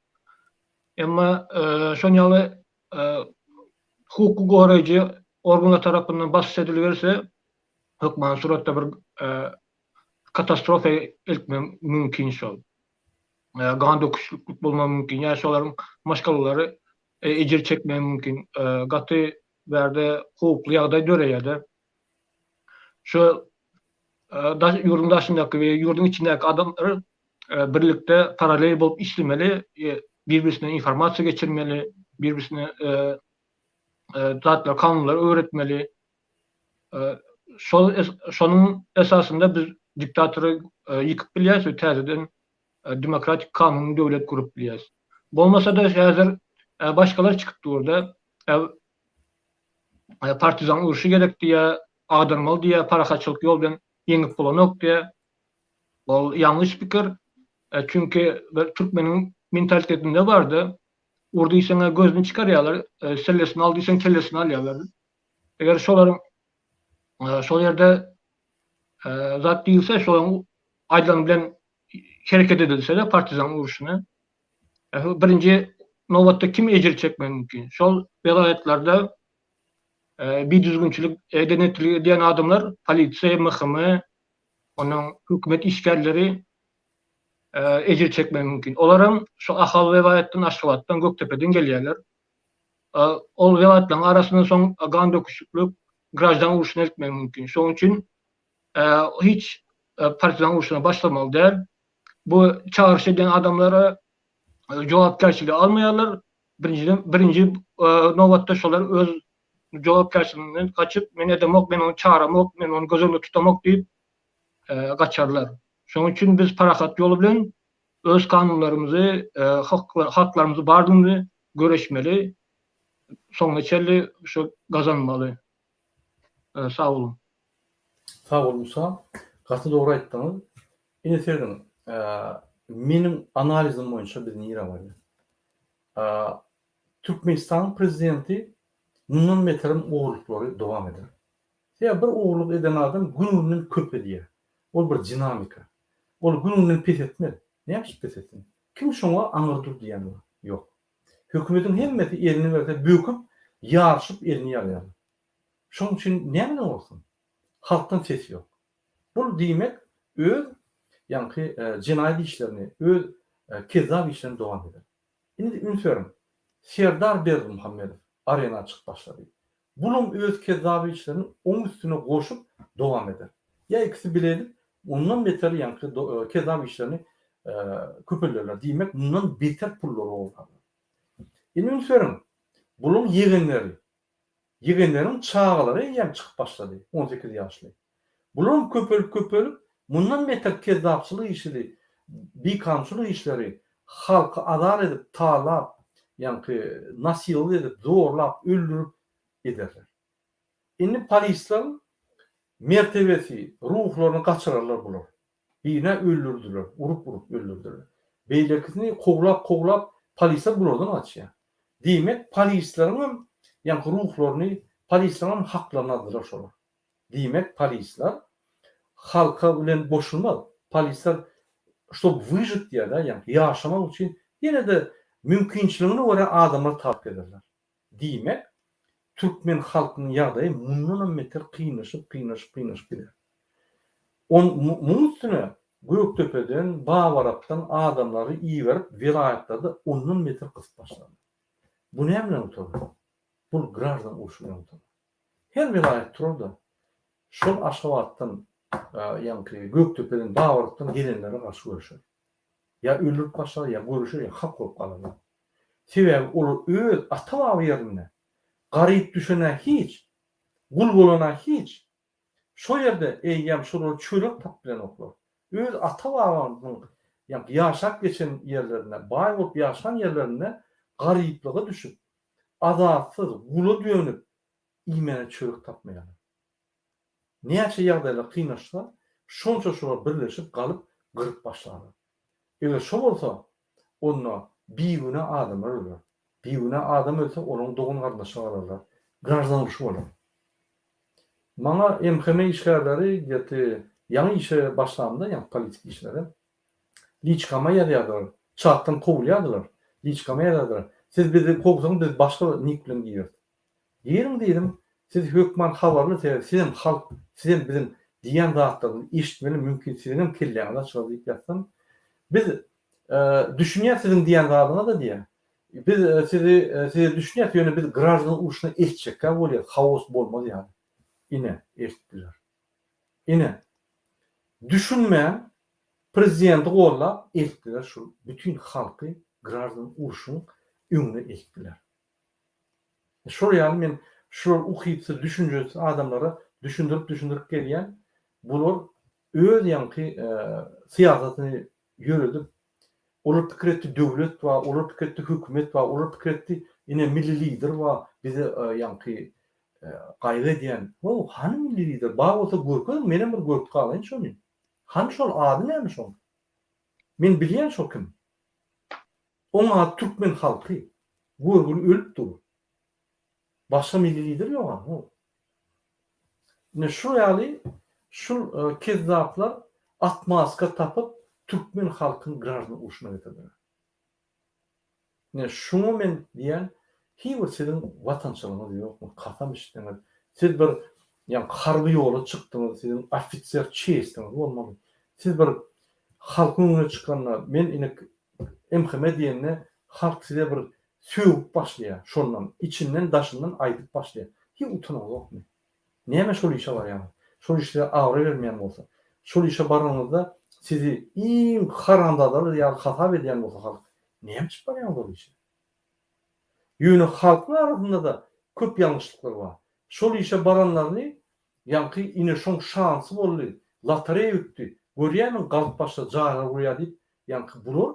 B: Emma şon ýaly hukuk goraýjy organlar tarapyndan basyş ediliberse, hökmany suratda bir katastrofa eltmegi mümkin şol. Gan döküşliklik bolmagy mümkin ýa şolaryň maşgalalary ejir çekmegi mümkin. Gaty bärde howply ýagdaý döreýär-de. Şu ýurduň daşyndaky we ýurduň içindäki adamlar birlikde paralel bolup işlemeli, bir-birisine informasiýa geçirmeli, bir-birisine zatlar, kanunlary öwretmeli. Şol şonuň esasynda biz diktatory ýykyp bilýäris we täzeden demokratik kanuny döwlet gurup bilýäris. Bolmasa-da häzir başgalar çykyp dur-da, partizan urşy gerek diýýär, agdarmaly diýýär, parahatçylyk ýol bilen ýeňip bolanok diýýär. Ol ýalňyş pikir. Çünki bir türkmeniň mentalitetinde bardy. Ur diýseň-ä gözüni çykarýarlar, sellesini al diýseň kellesini alýarlar. Eger şolaryň şol ýerde zat diýilse, şolaryň aýdylany bilen hereket edilse-de partizan urşuny birinji nobatda kim ejir çekmegi mümkin? Şol welaýatlarda bidüzgünçilik eden-etdilik edýän adamlar, polisiýa, MHM, onuň hökümet işgärleri ejir çekmegi mümkin. Olaram şu Ahal welaýatdan, Aşgabatdan, Gökdepeden gelýärler. Ol welaýatlaryň arasynda soň gan döküşiklik, graždan urşuna eltmegi mümkin. Şonuň üçin hiç partizan urşuna başlamaly däl. Bu çagyryş edýän adamlara jogapkärçiligi almaýarlar. Birinjiden, birinji nobatda şolar öz jogapkärçiliginden gaçyp, men edemok, men ony çagyramok, men ony göz öňünde tutamok diýip gaçarlar. Şonuň üçin biz parahat ýol bilen öz kanunlarymyzy, haklarymyzy bardygyny göreşmeli, soňuna çenli şu gazanmaly. Sag boluň.
A: Sag bol Musa. Gaty dogry aýtdyňyz. Ine serediň, meniň analizim boýunça biz nirä barýas? Türkmenistanyň prezidenti mundan beterem ogurlyklary dowam eder. Sebäbi bir ogurlyk eden adam gün-günden köp edýär. Ol bir dinamika. Ol gün-günden pes etmez. Näme üçin pes etsin? Kim şoňa aňyr dur diýen bar? Ýok. Hökümetiň hemmesi elini berse böküp, ýaryşyp elini ýalýarlar. Şonuň üçin nämeden gorksun? Halkdan ses ýok. Bul diýmek öz ýaňky jenaýat işlerini, öz kezzap işlerini dowam eder. Indi üns beriň, Serdar Berdimuhamedow arena çykyp başlady. Bulam öz kezzap işlerini oň üstüne goşup dowam eder. Ýa ikisi bile edip ondan beter ýaňky kezzap işlerini köpelderler. Diýmek mundan beter pullary ogurlarlar. Indi üns beriň, bulaň ýegenleri Ýegenleriň çagalary eýýäm çykyp başlady, 18 ýaşly. Bularam köpelip-köpelip, mundan beter kezzapçylyk işili, bikanunçylyk işleri, halky azar edip, talap, ýaňky nasillik edip, zorlap, öldürip ederler. Indi polisleriň mertebesi, ruhlaryny gaçyrarlar bular. Birini öldürdiler, urup-urup öldürdiler. Beýlekisini kowlap-kowlap, polisler bulardan gaçýar. Diýmek, polisleriňem ýaňky ruhlaryny, polisleriňem haklaryny aldylar şolar. Diýmek, polisler halka bilen goşulmaz. Polisler ştob wyžit diýýär-dä, ýaňky ýaşamak üçin ýene-de mümkinçiligine görä adamlar talap ederler. Diýmek, türkmen halkynyň ýagdaýy mundanam beter kynlaşyp, kynlaşyp, kynlaşyp gider. On, muň üstüne Gökdepeden, Babarapdan adamlary iberip welaýatlarda ondan beter gysyp başladylar. Bu näme bilen gutarar? Bul graždan urşy bilen gutarar. Her welaýat turar-da, şol Aşgabatdan, ýaňky Gökdepeden, Babarapdan gelenlere garşy göreşer. Ýa öldürip başlar, ýa göreşer, ýa halk bolup galarlar. Sebäbi olar öz ata-baba ýerinde garyp düşen-ä hiç, gul bolan-a hiç, şo ýerde eýýäm şolar çörek tapyp bilenoklar. Öz ata-babasynyň ýaňky ýaşap geçen ýerlerinde, baý bolup ýaşan ýerlerinde garyplyga düşüp, azatsyz, gula dönüp, iýmäne çörek tapmaýarlar. Näçe ýagdaýlar kynlaşsa, şonça şolar birleşip galyp gyryp başlarlar. Eger şo bolsa, onda bigünä adamlar öler. Bigünä adam ölse, olaryň dogan-garyndaşy galarlar. Graždan urşy bolar. Maňa MHM işgärleri geti ýaňy işe başlamda, ýaňky politik işlere, liçkama ýazýardylar. Çatdan kowulýardylar. Liçkama ýazýardylar. Siz bizi kowsaňyz, biz başga nik bilen gireris. Giriň diýdim, siz hökman habarly sebäbi sizem halk, sizem biziň diýýän zatlarymyzy eşitmeli mümkin siziňem kelläňiz açylar diýip ýatsam, biz düşünýäs siziň diýýän zadyňyza diýýär. Biz sizi size düşünýäs ýöne biz graždan urşuna eltjekkä bolýas haos bolmaz ýaly. Ine, eltdiler. Ine, düşünmän prezidenti gollap eltdiler şul bütin halky graždan urşuň öňüne eltdiler. Şol ýaly men şular ukypsyz, düşünjesiz adamlara düşündirip düşündirip gelýän, bular öz ýaňky syýasatyny ýöredip, olar pikir etdi döwlet bar, olar pikir etdi hökümet bar, olar pikir etdi ine milli lider bar, bize ýaňky gaýgy edýän. How, hany milli lider? Bar bolsa görkeziň, menem bir görüp galaýyn şony. Hany şol ady näme şoň? Men bilýän şo kim. Oň ady türkmen halky. Görgüli ölüp dur. Başga milli lider ýok-a, ho. Ine şu ýaly şul kezzaplar otmazka tapyp türkmen halkyny graždan urşuna getirdiler. Ine şuňa men diýýän hiý bir siziň watançylygyňyz ýokmy kasam içdiňiz siz bir ýaňky harby ýola çykdyňyz siziň ofiser çestiňiz bolmaly siz bir halkyň öňüne çykanda men ine MHM diýende halk size bir sögüp başlaýar şondan içinden daşyndan aýdyp başlaýar hiý utanaňyzokmy Näme şol işe barýaňyz? Şol iş size abraý bermeýän bolsa, şol işe baranyňyzda sizi iň haramzadalar ýaly hasap edýän bolsa halk, näme üçin barýaňyz ol işe? Ýöne halkyň arasynda-da köp ýalňyşlyklar bar. Şol işe baranlaryny ýaňky ine şoň şansy boldy, lotoreýa utdy, görýämiň galyp başlady jaýlar gurýar diýip ýaňky bular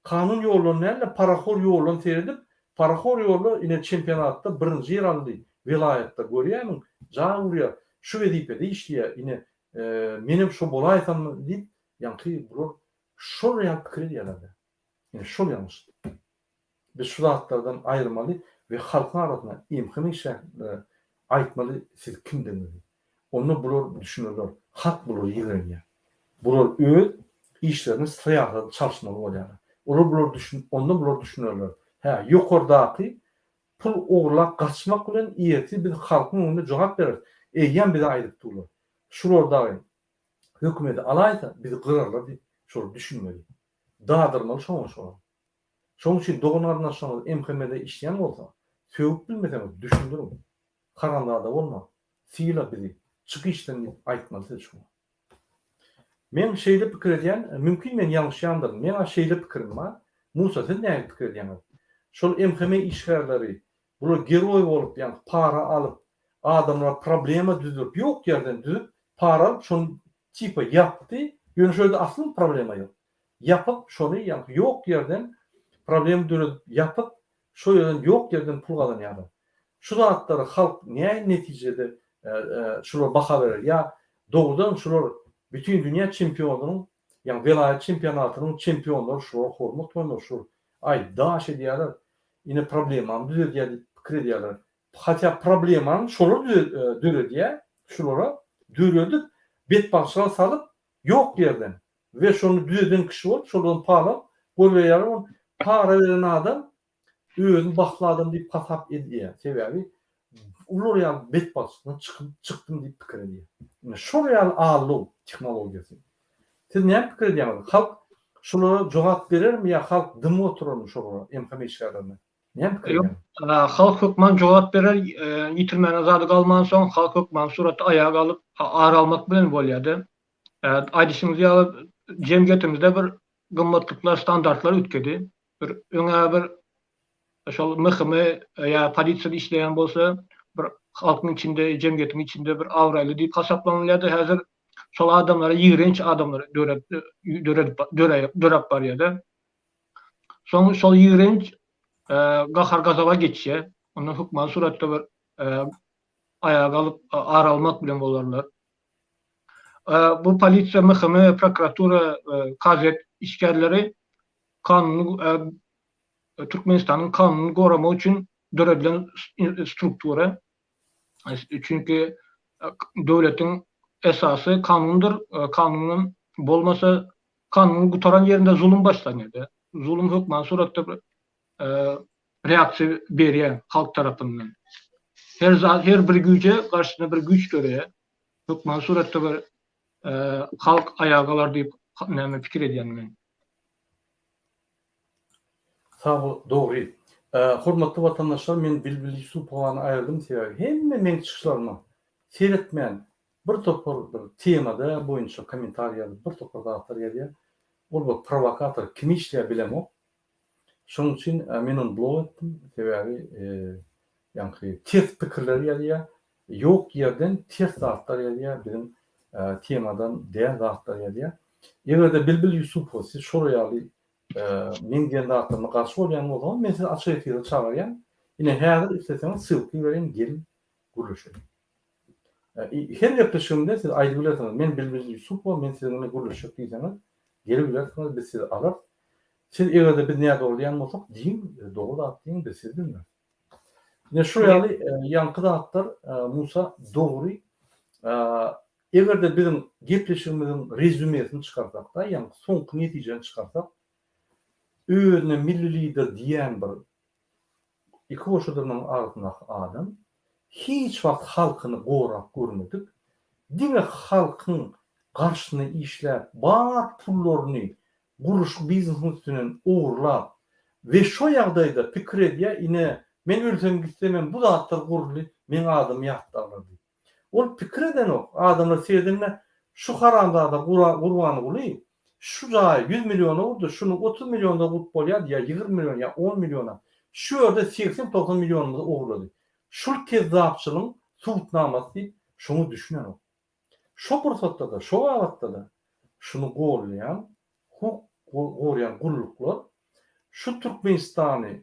A: Kanun ýoldan däl-de, parahor ýoldan seredip, parahor ýolda ine çempionatda birinji ýer aldy, welaýatda, görýämiň, jaý gurýar, şu wezipede işleýär, ine, menem şo bolaýsammy diýip, ýaňky bular şol ýaly pikir edýärler-dä. Ine, şol ýalňyş. Biz şu zatlardan aýyrmaly we halkyň arasynda MHM işgärlere aýtmaly siz kimdigiňizi. Onda bular düşünerler. Halk bulary ýigrenýär. Bular öz işlerini syýasady çalyşmaly bolýarlar. Olar bular düşün onda bular düşünerler. Hä, ýokardaky pul ogurlap gaçmak bilen ertir biz halkyň öňünde jogap bereris. Eýýäm bize aýdyp durlar. Şular dagy hökümeti alaýsa bizi gyrarlar diýip şolar düşünmeli. Dadyrmaly şoňa şolar. Şonuň üçin dogan-garyndaşlaryňyz MHM-de işleýän bolsa, sögüp bilmeseňiz düşündiriň. Haramzada bolma, syla bizi, çyk işden diýip aýtmaly siz şoňa. Men şeýle pikir edýän, mümkin men ýalňyşýandyryn, meň-ä şeýle pikirim bar. Musa siz nähili pikir edýäňiz? Şol MHM işgärleri bular geroý bolup ýaňky para alyp, adamlara problema düzürip, ýok ýerden düzüp, para alyp şony tipa ýapdy, ýöne şo ýerde aslynda problema ýok. Ýapyp şony ýaňky ýok ýerden problem döredip ýapyp şo ýerden ýok ýerden pul gazanýarlar. Şu zatlary halk nähili netijede şulara baha berer ýa dogrudan şular bütin dünýä çempionynyň ýa welaýat çempionatynyň çempionlary şulara hormat goýmaly şular aý daş edýärler ine problemany düzedýär diýip pikir edýärler hatýa problemany şolar döredýär şulara döredip betbagtçylyga salyp ýok ýerden We şony düzeden kişi bolup, şolardan para görmeýär ol para beren adam özüni bagtly adam diýip hasap edýär. Sebäbi ular ýaly betbagtçylykdan çykyp çykdym diýip pikir edýär. Ine şol ýaly aldaw tehnologiýasy. Siz näme pikir edýäňiz? Halk şulara jogap berermi ýa halk dymyp oturarmy şolara MHM işgärlerine? Näme pikir
B: edýäňiz? Halk hökman jogap berer, ýitirmäne zady galmansoň halk hökman suratda aýaga galyp ar almak bilen bolýar-da. Aýdyşyňyz ýaly, jemgyýetimizde bir gymmatlyklar, standartlar üýtgedi. Bir öňä bir şol MHM ýa polisiýada işleýän bolsa, bir halkyň içinde, jemgyýetiň içinde bir abraýly diýip hasaplanylýardy. Häzir şol adamlara ýigrenç adamlar döredip döräp döräp barýar-da. Soň şol ýigrenç gahar-gazaba geçýär. Ondan hökmany suratda bir aýaga galyp ar almak bilen bolarlar. Bu polisiýa, MHM, prokuratura, kazyýet işgärleri kanuny Türkmenistanyň kanunyny goramak üçin döredilen struktura. Çünki döwletiň esasy kanundyr. Kanun bolmasa, kanun gutaran ýerinde zulum başlanýar. Zulum hökmany suratda bir reaksiýa berýär halk tarapyndan. Her zat, her bir güýje garşysyna bir güýç döreýär. Hökmany suratda bir halk aýaga galar diýip näme pikir edýän men.
A: Sag bol, dogry. Hormatly watandaşlar men Bilbil Ýusupowany aýyrdym sebäbi hemme meň çykyşlaryma seretmän bir topar bir temada boýunça kommentariý ýazyp bir topar zatlar ýazýar. Ol bir prowokator kimi işleýär bilemok. Şonuň üçin men ony blok etdim. Sebäbi ýaňky ters pikirleri ýazýar. Ýok ýerden ters zatlar ýazýar, biziň temadan däl zatlar ýazýar. Eger-de Bilbil Ýusupow siz şolar ýaly meň diýen zatlaryma garşy bolýan bolsaňyz, men sizi açyk efire çagyrýan. Ine häzir isleseňiz ssylka ibereýin, geliň gürleşeliň. Her gepleşigimde siz aýdyp bilersiňiz, men Bilbil Ýusupowa, men siziň bilen gürleşjek diýseňiz, gelibilersiňiz, biz sizi alarys. Siz eger-de biz nädogry diýen bolsak, diýiň, dogry zat diýiň, biz sizi diňläris. Ine şu ýaly ýaňky zatlar Musa dogry. Eger-de biziň gepleşigimiziň rezýumesini çykarsak-da, ýaňky soňky netijäni çykarsak, özüne milli lider diýen bir iki goşa dyrnagyň arasyndaky adam hiç wagt halkyny gorap görmedik, diňe halkyň garşysyna işläp, bar pullaryny gurluşyk biznesiniň üstünden ogurlap we şo ýagdaýda pikir edýär, ine, men ölsem gitsemem bu zatlar guruldy, meň adymy ýatlarlar diýip. Ol pikir edenok, adamlar seredende şu haramzada Gurbanguly şu jaýy ýüz milliona gurdy, şuny 30 millionda gurup bolýardy ýa 20 million ýa 10 milliona. Şu ýerde 80-90 millionymyzy ogurlady. Şul kezzapçylygyň subutnamasy diýip, şoňa düşünenok. Şo pursatda-da, şo babatda-da şuny gollaýan, hukuk goraýan gulluklar şu Türkmenistany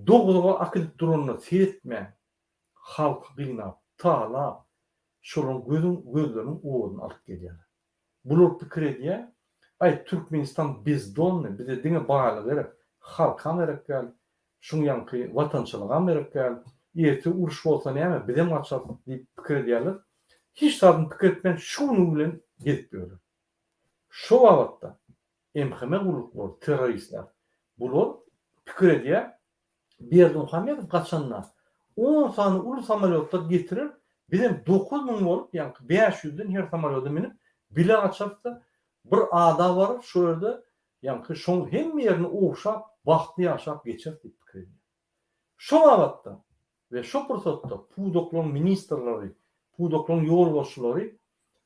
A: dowzaha akidip duranyna seretmän, halky gynap, talap, şolaryň gözüň, gözleriniň oduny alyp gelýärler. Bular pikir edýär, Aý, Türkmenistan bezdonnyý, bize diňe baýlyk gerek, halkam gerek däl, şuň ýaňky watançylygam gerek däl, erte uruş bolsa näme, bizem gaçarys diýip pikir edýärler. Hiç zadyny pikir etmän şu güni bilen gezip ýörler. Şo babatda MHM gulluklary, terroristler, bular pikir edýär, Berdimuhamedow gaçanda on sany uly samolýotlar getirer, bizem 9000 bolup, ýaňky 500-den her samolýoda münüp, bile gaçarys-da, bir ada baryp, şo ýerde Ýaňky şoň hemme ýerini ogşap, bagtly ýaşap geçeris diýip pikir edýär. Şo babatda we şo pursatda pudaklaryň ministrleri, pudaklaryň ýolbaşçylary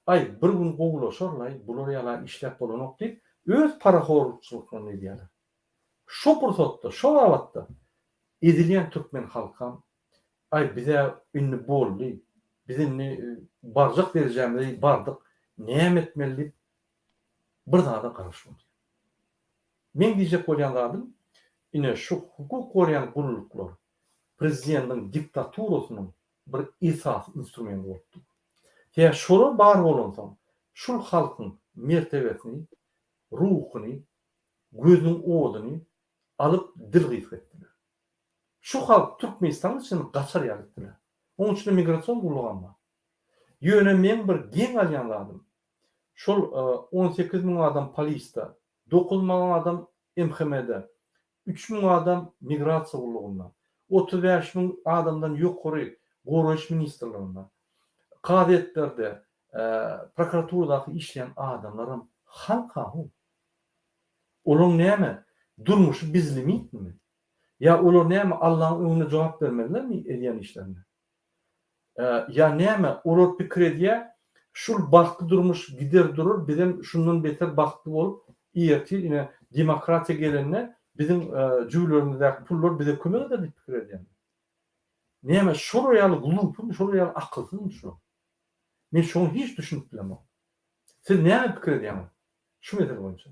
A: Aý, bir gün gowulaşar-laý, bular ýala işläp bolanok diýip, öz parahorlukçylyklaryny edýärler. Şo pursatda, şo babatda ezilýän türkmen halkam, Aý, biz-ä indi boldy, biz indi barjak derejämize bardyk, näme etmeli diýip, bir zada garaşmaly. Meň diýjek bolýan zadym, ine şu hukuk goraýan gulluklar prezidentiň diktaturasynyň bir esasy instrumenti bolup dur. Sebäbi şolar bar bolansoň, şul halkyň mertebesini, ruhuny, gözüniň oduny alyp dil gysga etdiler. Şu halk Türkmenistanyň içinden gaçar ýaly etdiler. Onuň içinde migrasion gullugam bar. Ýöne meň bir geň galýan zadym, şol 18 müň adam polisde, 9 müň adam MHM-de, 3 müň adam migrasiýa gullugynda, 35 müň adamdan ýokary Goraýyş ministrliginde, kazyýetlerde, prokuraturadaky işleýän adamlaram halk-a-how. Olaryň näme, durmuşy bezlimitmi? Ýa olar näme Allaň öňünde jogap bermezlermi edýän işlerine? Ýa näme, olar pikir edýär, şul bagtly durmuş gider durar, bizem şundan beter bagtly bolup, ertir ine demokratiýa gelende biziň jübülerimizdäki pullar bize kömek eder diýip pikir edýärler. Näme, şolar ýaly glupymy, şolar ýaly akylsyzmy şular? Men şoňa hiç düşünip bilemok. Siz näme pikir edýäňiz şu mesele boýunça?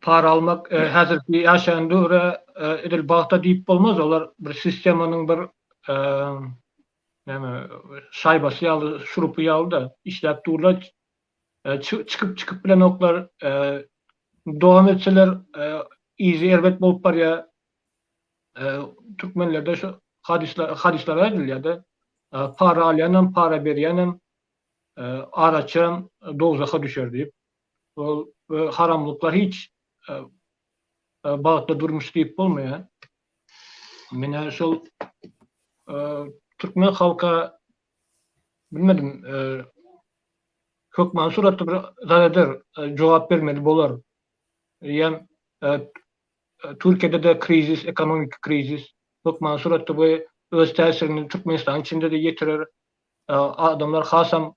B: Para almak häzirki ýaşaýan döwre edil bagta diýip bolmaz, olar bir sistemanyň bir näme şaýbasy ýaly, şurupy ýaly-da işläp durlar. Çykyp çykyp bilenoklar. Dowam etseler yzy erbet bolup barýar. Türkmenlerde şu hadyslar hadyslar aýdylýar-da. Para alýanam, para berýänem araçam dowzaha düşer diýip. Ol haramlyklar hiç bagtly durmuş diýip bolmaýar. Menä şol türkmen halka bilmedim hökmany suratda bir zat eder, jogap bermeli bolar. Ýa Türkiýede-de krizis, ekonomiki krizis hökmany suratda bu öz täsirini Türkmenistanyň içinde-de ýetirer. Adamlar hasam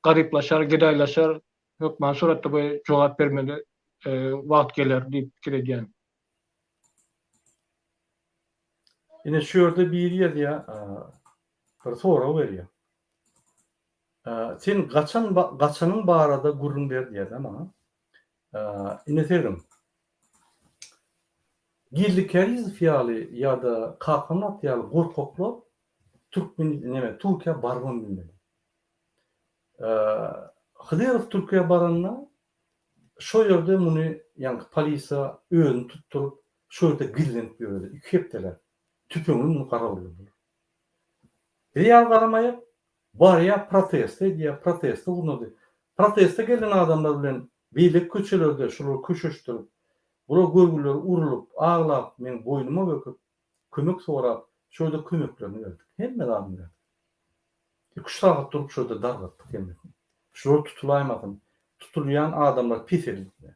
B: garyplaşar, gedaýlaşar, hökmany suratda bu jogap bermeli wagt geler diýip pikir edýän.
A: Ine şu ýerde biri ýazýar, bir sorag berýär. Sen gaçan gaçanyň barada gürrüň ber diýýär-de maňa. Ine serediň. Geldi Kärizow ýaly ýa-da Kakamyrat ýaly gorkaklar Türkmen neme Türkiýä barybam bilmedi. Hydyrow Türkiýä baranda. Şo ýerde muny ýaňky polisiýa özüni tutduryp, şo ýerde gizlenip ýöredi iki hepdeläp. Tüpeňli muny garawulladylar. Biz ýaly garamaýak, barýar protest edýär, protesti gurnady. Proteste gelen adamlar bilen beýleki köçelerde şulary köşeşdirip, bular görgüleri urulyp, aglap, meň boýnuma böküp, kömek sorap, şo ýerde kömeklerini berdik. Hemme zadyny berdik. Iki-üç sagat durup şo ýerde dargatdyk hemmesini. Şular tutulaýmasyn. Tutulýan adamlar peseldildi.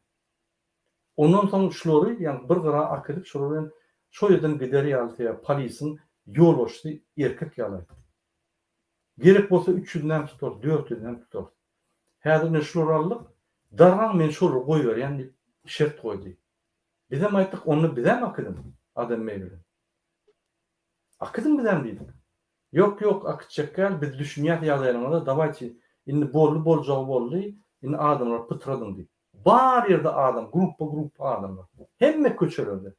A: Ondan soň şulary ýaňky bir gyra akidip şular bilen şo ýerden gider ýaly sebäbi polisiň ýolbaşçysy erkek ýaly aýtdy. Gerek bolsa üç ýüzünem tutarys, dört ýüzünem tutarys. Häzir ine şulary aldyk, dargaň men şolary goýberýän diýip şert goýdy. Bizem aýtdyk onda bizem akidiň Adem beý bilen. Akidiň bizem diýdik. Ýok ýok akitjek däl biz düşünýäs ýagdaýlaryňyza dawaýçy indi boldy boljagy boldy indi adamlary pytradyň diýip. Bar ýerde adam grupba grupba adamlar hemme köçelerde.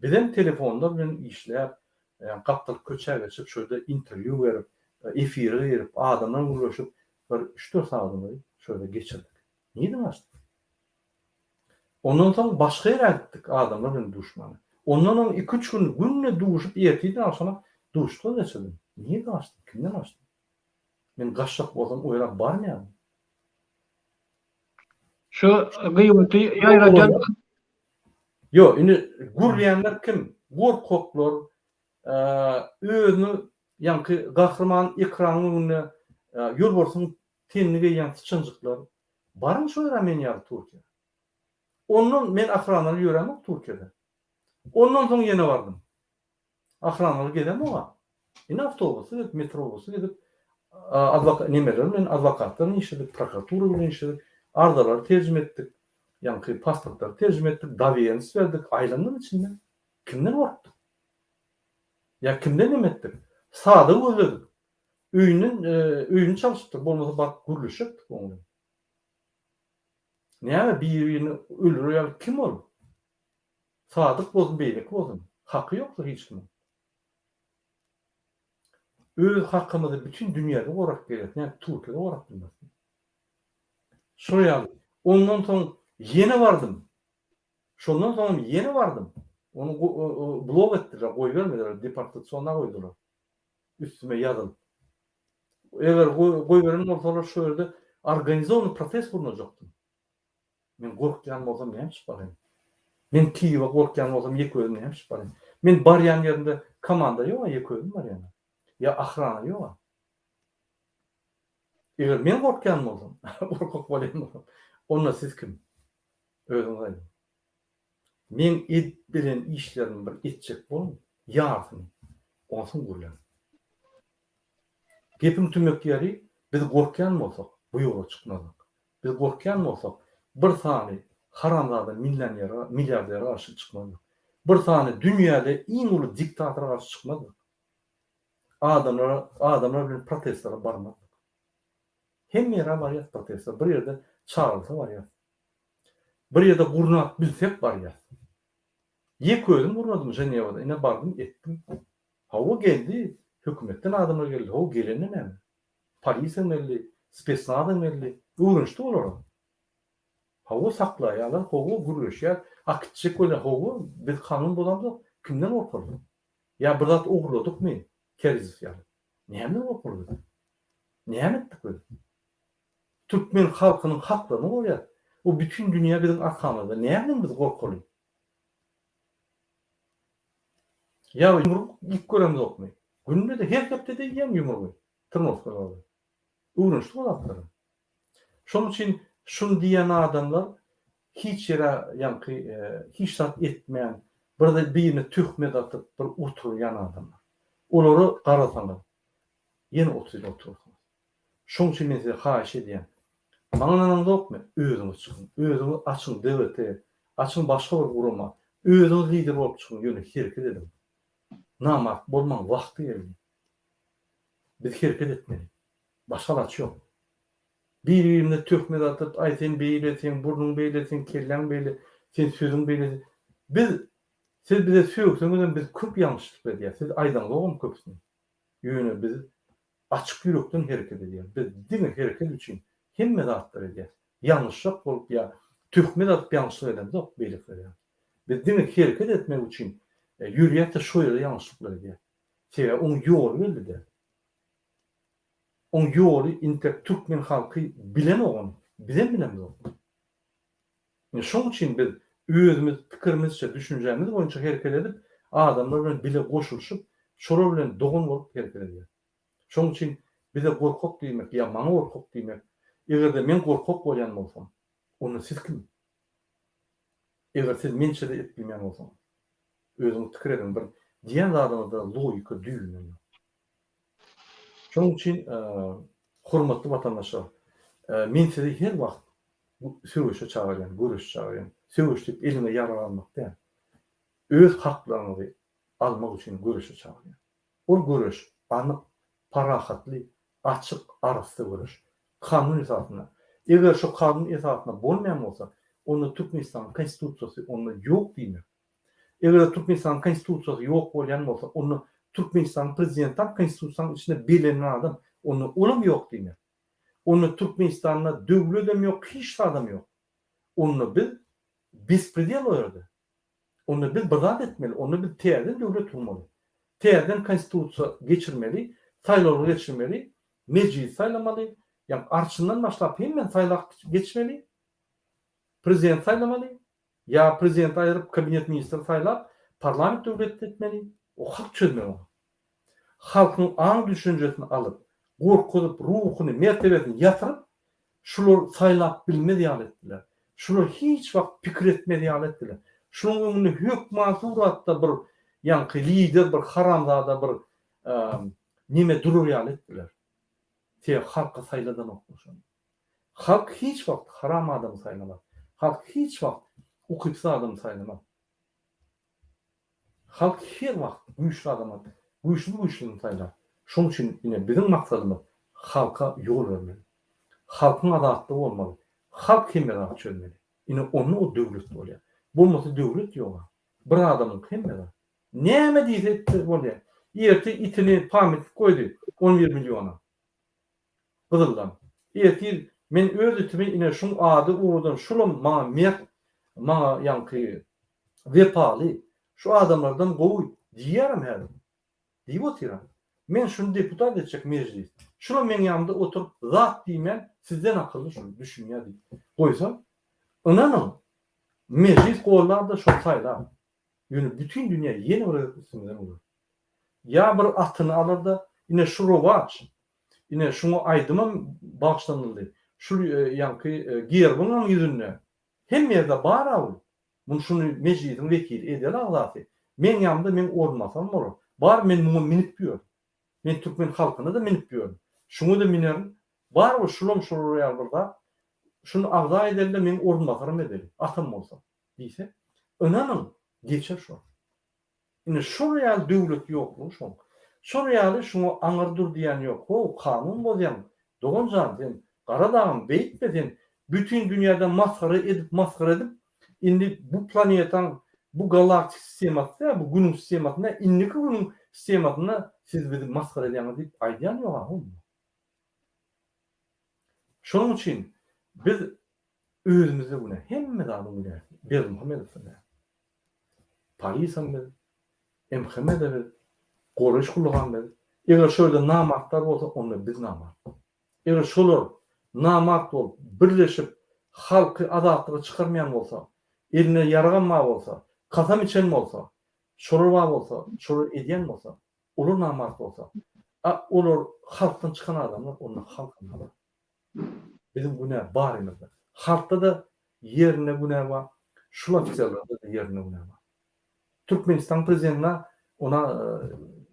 A: Bizem telefonlar bilen işläp gapdal köçä geçip şo ýerde interwýu berip efire girip adamlar gürleşip bir üç dört sagadymyzy şo ýerde geçirdik. Nirden açdyk? Ondan soň başga ýere gitdik adamlar bilen duşmana. Ondan öň iki-üç gün günde duşup ertirden agşama duşuşyklar geçirdim. Nirden açdym? Kimden açdym? Men gaçjak bolsam o ýere barmaýardym.
B: Şu gyýbaty ýaýradýan
A: Ýok, indi gürleýänler kim? Gorkaklar, özüni ýaňky gahryman ekranyň öňünde ýolbarsyň tenini geýýän syçanjyklar. Baryň şo ýere men ýaly Türkiýä. Ondan men ahranaly ýörämok Türkiýede. Ondan soň ýene bardym. Ahranaly gezemok-a. Ine awtobusda gezip, metrobusda gezip, adwokat nemeler bilen adwokatlar bilen işledik, prokuratura bilen işledik, arzalary terjime etdik, ýaňky pasportlary terjime etdik, dowernost berdik, aýlandyk içinde. Kimden gorkduk? Ýa kimden neme etdik? Sada gözledik. Öýünden öýüni çalşypdyr, bolmasa baryp gürleşjekdik oň bilen. Näme biri-birini öldürer ýaly kim ol? Sadyk bolsun, beýleki bolsun, haky ýokdur hiç kimiň. Öz hakymyzy bütin dünýäde gorap gelýäs, näme Türkiýede gorap bilmeris. Şol ýaly. Ondan soň ýene bardym. Şondan soňam ýene bardym. Ony blok etdiler, goýbermediler, deportasiona goýdular. Üstüme ýazylyp. Eger goýberen bolsalar şo ýerde organizowanyý protest gurnajakdym. Men gorkýan bolsam näme üçin baraýyn? Men Kiýewe gorkýan bolsam ýeke özüm näme üçin baraýyn? Men barýan ýerimde komanda ýog-a ýeke özüm barýan. Ýa ohrana ýog-a. Eger men gorkýan bolsam, gorkak bolýan bolsam, onda siz kim? Özüňiz aýdyň. Meň edip bilen işlerimi bir etjek boluň, ýarsyny, onsoň gürläň. Gepiň tümek ýeri, biz gorkýan bolsak, bu ýola çykmazdyk. Biz gorkýan bolsak, bir sany haramzada millionere, milliardere garşy çykmazdyk. Bir sany dünýäde iň uly diktatora garşy çykmazdyk. Adamlara, adamlar bilen protestlere barmazdyk. Hemme ýere barýas proteste, bir ýerde çagyrylsa barýas. Bir ýerde gurnap bilsek barýas. Ýeke özüm gurnadym Ženewada, ine bardym, etdim. Hawa geldi, hökümetden adamlar geldi, hawa gelende näme? Polisiýam geldi, spesnazam geldi, öwrenişdik olara. Hawa saklaýarlar, hawa gürleşýär, akitjek bolýar, hawa biz kanun bozamzok, kimden gorkaly? Ýa bir zat ogurladykmy, Kerizow ýaly? Nämeden gorkaly biz? Näme etdik biz? Türkmen halkynyň haklaryny gorýas. Bu bütin dünýä biziň arkamyzda. Nämeden biz gorkaly? Ýa ýumruk iýip göremzokmy? Günde-de, her hepdede iýýän ýumrugy, trnowkalarda. Öwrenişdik o zatlara. Şonuň üçin şuny diýýän adamlar hiç ýere ýaňky hiç zat etmän, bir birine töhmet atyp bir oturýan adamlar. Olara garasaňyz, ýene 30 ýyl oturarsyňyz. Şoň üçin men size haýyş edýän, maňa ynanaňzokmy, özüňiz çykyň, özüňiz açyň DWT, açyň başga bir gurama, özüňiz lider bolup çykyň, ýöne hereket ediň. Namart bolmaň, wagty geldi. Biz hereket etmeli. Başga alaç ýok. Bir-birimize töhmet atyp, aý sen beýle, seň burnuň beýle, seň kelläň beýle, sen sözüň beýle. Biz, siz bize sögseňizem biz köp ýalňyşlyk edýäs, siz aýdaňzogam köpüsini. Ýöne biz açyk ýürekden hereket edýäris. Biz diňe hereket üçin hemme zatlary edýäris. Ýalňyşjak bolup ýa. Töhmet atyp ýalňyşlyk edemzok beýlekiler ýaly. Biz diňe hereket etmek üçin ýörýäs-de şo ýerde ýalňyşlyklar edýäs. Sebäbi oň ýoly belli däl. Oň ýoly intek türkmen halky bilenok ony. Bizem bilemzok. Ine şoň üçin biz özümiz pikirimizçe, düşünjämiz boýunça hereket edip, adamlar bilen bile goşulyşyp, şolar bilen dogan bolup hereket edýäs. Şoň üçin bize gorkak diýmek ýa maňa gorkak diýmek, eger-de men gorkak bolýan bolsam, onda siz kim? Eger siz mençe-de edip bilmeýän bolsaňyz. Özüňiz pikir ediň, bir diýen zadyňyzda logika düýbünden ýok. Şonuň üçin, hormatly watandaşlar, men sizi her wagt söweşe çagyrýan, göreşe çagyrýan. Söweş diýip eliňe ýarag almak däl. Öz haklaryňyzy almak üçin göreşe çagyrýan. Ol göreş anyk, parahatly, açyk, arassa göreş. Kanun esasynda. Eger şo kanun esasynda bolmaýan bolsa, onda Türkmenistanyň Konstitusiýasy onda ýok diýmek. Eger-de Türkmenistanyň Konstitusiýasy ýok bolýan bolsa, onda Türkmenistanyň Prezidentam Konstitusiýanyň içinde bellenilen adam, onda olam ýok diýmek. Onda Türkmenistanda döwledem ýok, hiç zadam ýok. Onda biz bespredel o ýerde. Onda biz bir zat etmeli, onda biz täzeden döwlet gurmaly. Täzeden Konstitusiýa geçirmeli, saýlawlar geçirmeli, Mejlis saýlamaly, ýagny arçyndan başlap hemmeni saýlap geçmeli, prezident saýlamaly, ýa prezidenti aýyryp kabinet ministr saýlap, parlament döwlet etmeli, o halk çözmeli ony. Halkyň aň-düşünjesini alyp, gorkuzyp, ruhuny, mertebesini ýatyryp, şular saýlap bilmez ýaly etdiler. Şular hiç wagt pikir etmez ýaly etdiler. Şunuň öňünde hökman suratda bir ýaňky lider, bir haramzada bir neme durar ýaly etdiler. Sebäbi halka saýladanoklar şony. Halk hiç wagt haram adamy saýlamaz. Halk hiç wagt ukypsyz adamy saýlamaz. Halk her wagt güýçli adama, güýçli güýçlini saýlar. Şonuň üçin ine biziň maksadymyz halka ýol bermeli. Halkyň azatlygy bolmaly. Halk hemme zady çözmeli. Ine onda o döwlet bolýar. Bolmasa döwlet ýoga. Bir adamyňky hemme zat. Näme diýse etse bolýar. Ertir itini pamytnik goýdy on bir milliona. Gyzyldan. Ertir men öz itimi ine şuň ady owadan şulam maňa mert maňa ýaňky wepaly şu adamlardan gowy diýýärem häzir. Diýip otyram. Men şuny deputat etjek mejlis. Şulam meň ýanymda oturyp zat diýmän sizden akylly şul düşünýär diýip goýsa ynanyň mejlis gollar-da şony saýlar. Ýöne bütin dünýä ýene bir gezek üstümizden güler. Ýa bir atyny alar-da, ine şu rowaç, ine şuňa aýdymam bagyşlanyldy, şu ýaňky gerbiňem ýüzünde, hemme ýerde bar-a ol. Muny şuny Mejlisiň wekili edeli agzasy. Meň ýanymda meň orunbasarym bolar. Bar men muňa minip ýörün. Men türkmen halkyna-da minip ýörün. Şuňa-da minerin. Barybir şulam şolar ýaly bir zat. Şuny agza edeli-de meň orunbasarym edeli, atam bolsa. Diýse, ynanyň, geçer şol. Indi şol ýaly döwlet ýoklugy şoň. Şol ýaly şuňa aňyr dur diýýän ýok. How, kanun bozýaň, dogan jan, sen gara dagam beýtme sen bütin dünýäde masgara edip masgara edip, indi bu planetaň bu galaktik sistemasy däl, bu günüň sistemasy däl, indiki günüň sistemasynda siz bizi masgara edýäňiz diýip aýdýan ýok-a how. Şonuň üçin biz Özümizde günä, hemme zadyň günäsi Berdimuhamedowda däl. Polisam biz, MHM-de biz, goraýyş gullugam biz. Eger şo ýerde namartlar bolsa, onda biz namart. Eger şolar namart bolup, birleşip, halky azatlyga çykarmaýan bolsa, elinde ýaragam bar bolsa, kasam içen bolsa, şolar bar bolsa, şolar edýän bolsa, olar namart bolsa, a olar halkdan çykan adamlar, onda halkam namart. Biziň günä barymyzda. Halkda-da ýerinde günä bar, şul ofiserlerde-de ýerinde günä bar. Türkmenistan prezidentine ona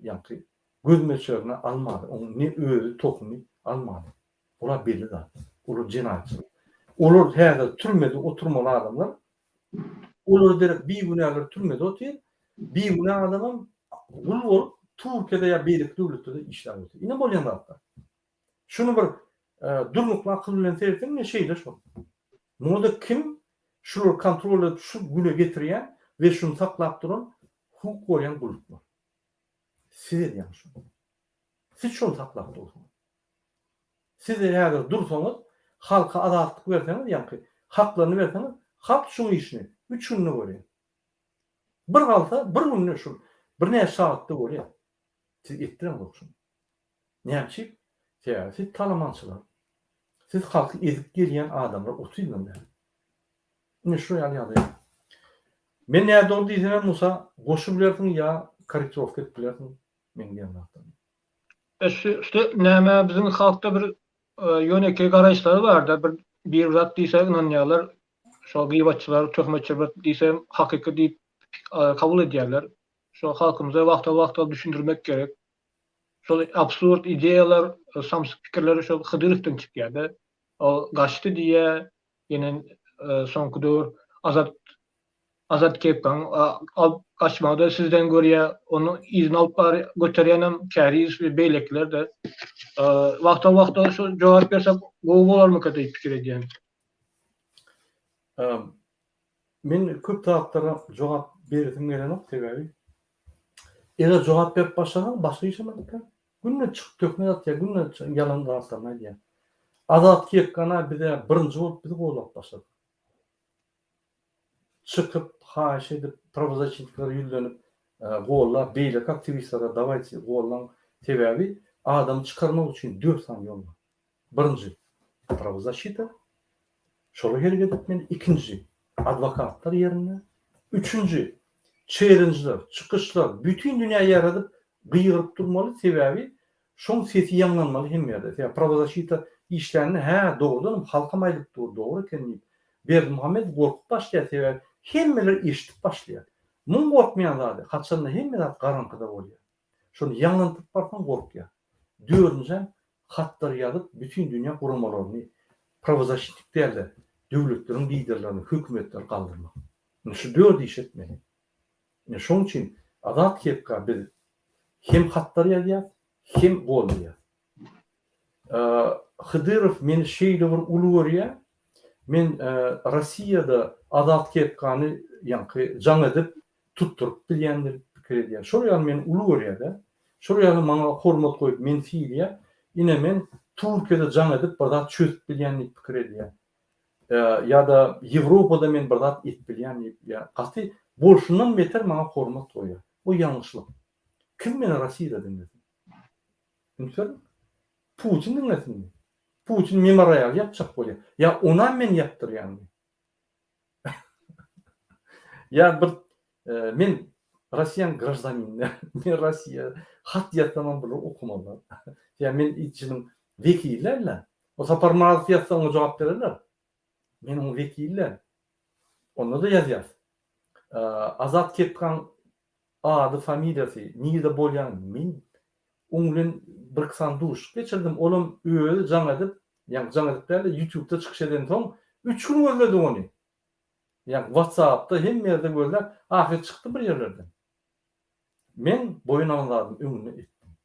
A: ýaňky göz möçberine almady. Oň ne özi tohumy almady. Olar belli zat. Olar jenaýatçylar. Olar häzir türmede oturmaly adamlar. Olara derek bigünäler türmede otyr. Bigünä adamam gul bolup Türkiýede ýa beýleki döwletlerde işläp otyr. Ine bolýan zatlar. Şuny bir durnukly akyl bilen seretseň ine şeýle şol. Muňa-da kim şulary kontrol edip şu güne getirýän we şuny saklap duran hukuk goraýan gulluklar. Siz edýäňiz şuny. Siz şony saklap dursuňyz. Siz häzir dursaňyz, halka azatlyk berseňiz, ýaňky haklaryny berseňiz, Halk şuň işini üç günde görýär. Bir galsa bir günde şu birnäçe sagatda görýär. Siz etdireňzok şuny. Näme üçin? Sebäbi siz talamançylar. Siz halky ezip gelýän adamlar 30 ýyldan bäri. Ine şu ýaly ýagdaý. Men nädogry diýsemem Musa goşup bilersiň ýa korrektirowka edip bilersiň meň diýen zatlarymy.
B: E şu işte näme biziň halkda bir ýönekeý garaýyşlary barda bir bir zat diýse ynanýarlar şo gybatçylar töhmetçiler bir diýse hakyky diýip kabul edýärler. Şo halkymyza wagtal wagtal düşündirmek gerek. Şol absurd ideýalar samsyk pikirler şol Hydyrowdan çykýarda. Ol gaçdy diýýär Ýene soňky döwür Azat Azat Kepkaň alyp gaçmagy-da sizden görýär. Ony yzyna alyp bar göterýänem Kärizow we beýlekiler-de. Wagtal-wagtal şu jogap bersek gowy bolarmyka diýip pikir edýän.
A: Men köp zatlara jogap beresim gelenok sebäbi eger jogap berip başlasaň başga işem edip Günde çykyp töhmet atýar, günde ýalan zatlaryny aýdýar. Azat Kepkana bize birinji bolup bizi gollap başlady. Çykyp, haýyş edip, prawozasçitniklere ýüzlenip, gollap, beýleki aktiwistlere dawaýte gollaň. Sebäbi adamy çykarmak üçin dört sany ýol bar. Birinji, prawozasçita, şolar hereket etmeli. Ikinji, adwokatlar ýerinde. Üçünji, çellenjler, çykyşlar bütin dünýä ýaradyp gygyryp durmaly, sebäbi şoň sesi ýaňlanmaly hemme ýerde. Sebäbi prawozasçita işlände, hä, dogrudanam halkam aýdyp dur, dogry eken diýip, Berdimuhamedow gorkup başlaýar, sebäbi hemmeler eşidip başlaýar. Muň gorkmaýan zady, haçanda hemme zat garaňkyda bolýar. Şony ýaňlandyryp barsaň gorkýar. Dördünjem, hatlar ýazyp bütin dünýä guramalaryny, prawozasçitnik däl-de, döwletleriň liderlerini, hökümetleri galdyrmak. Indi şu dört işi etmeli. Ine şoň üçin Azat Kepka biz hem hatlar ýazýas, hem goldaýas. Hydyrow meni şeýle bir uly görýär, men Rossiýada Azat Kepkany ýaňky jaň edip tutduryp bilýän diýip pikir edýär. Şol ýaly meni uly görýär-de. Şol ýaly maňa hormat goýup meni sylaýar. Ine men Türkiýede jaň edip bir zat çözüp bilýän diýip pikir edýär. Ýa-da Ýewropada men bir zat edip bilýän diýip, ýa gaty bolşundan beter maňa hormat goýýar. Bu ýalňyşlyk. Kim meni Rossiýada diňlesin? Üns beriň. Putin diňlesinmi? Putin memorial ýapjak bolýar. Ýa onam men ýapdyrýanmy? Ýa bir men Rossiýanyň graždanini, men Rossiýa hat ýazsamam bular okamazlar. Ýa men ilçiniň wekili däl-de. O Saparmyradow ýazsa oňa jogap bererler. Men oň wekili däl. Onda-da ýazýas. Azat Kepkaň ady, familiýasy, nirde bolýany men oň bilen birki sany duşuşyk geçirdim. Olam özi jaň edip, ýagny jaň edip däl-de, ýutubda çykyş edensoň, üç gün gözledik ony. Ýagny WhatsApp-da hemme ýerde gözläp, ahyry çykdy bir ýerlerden. Men boýun alan zadymy öňünde etdim.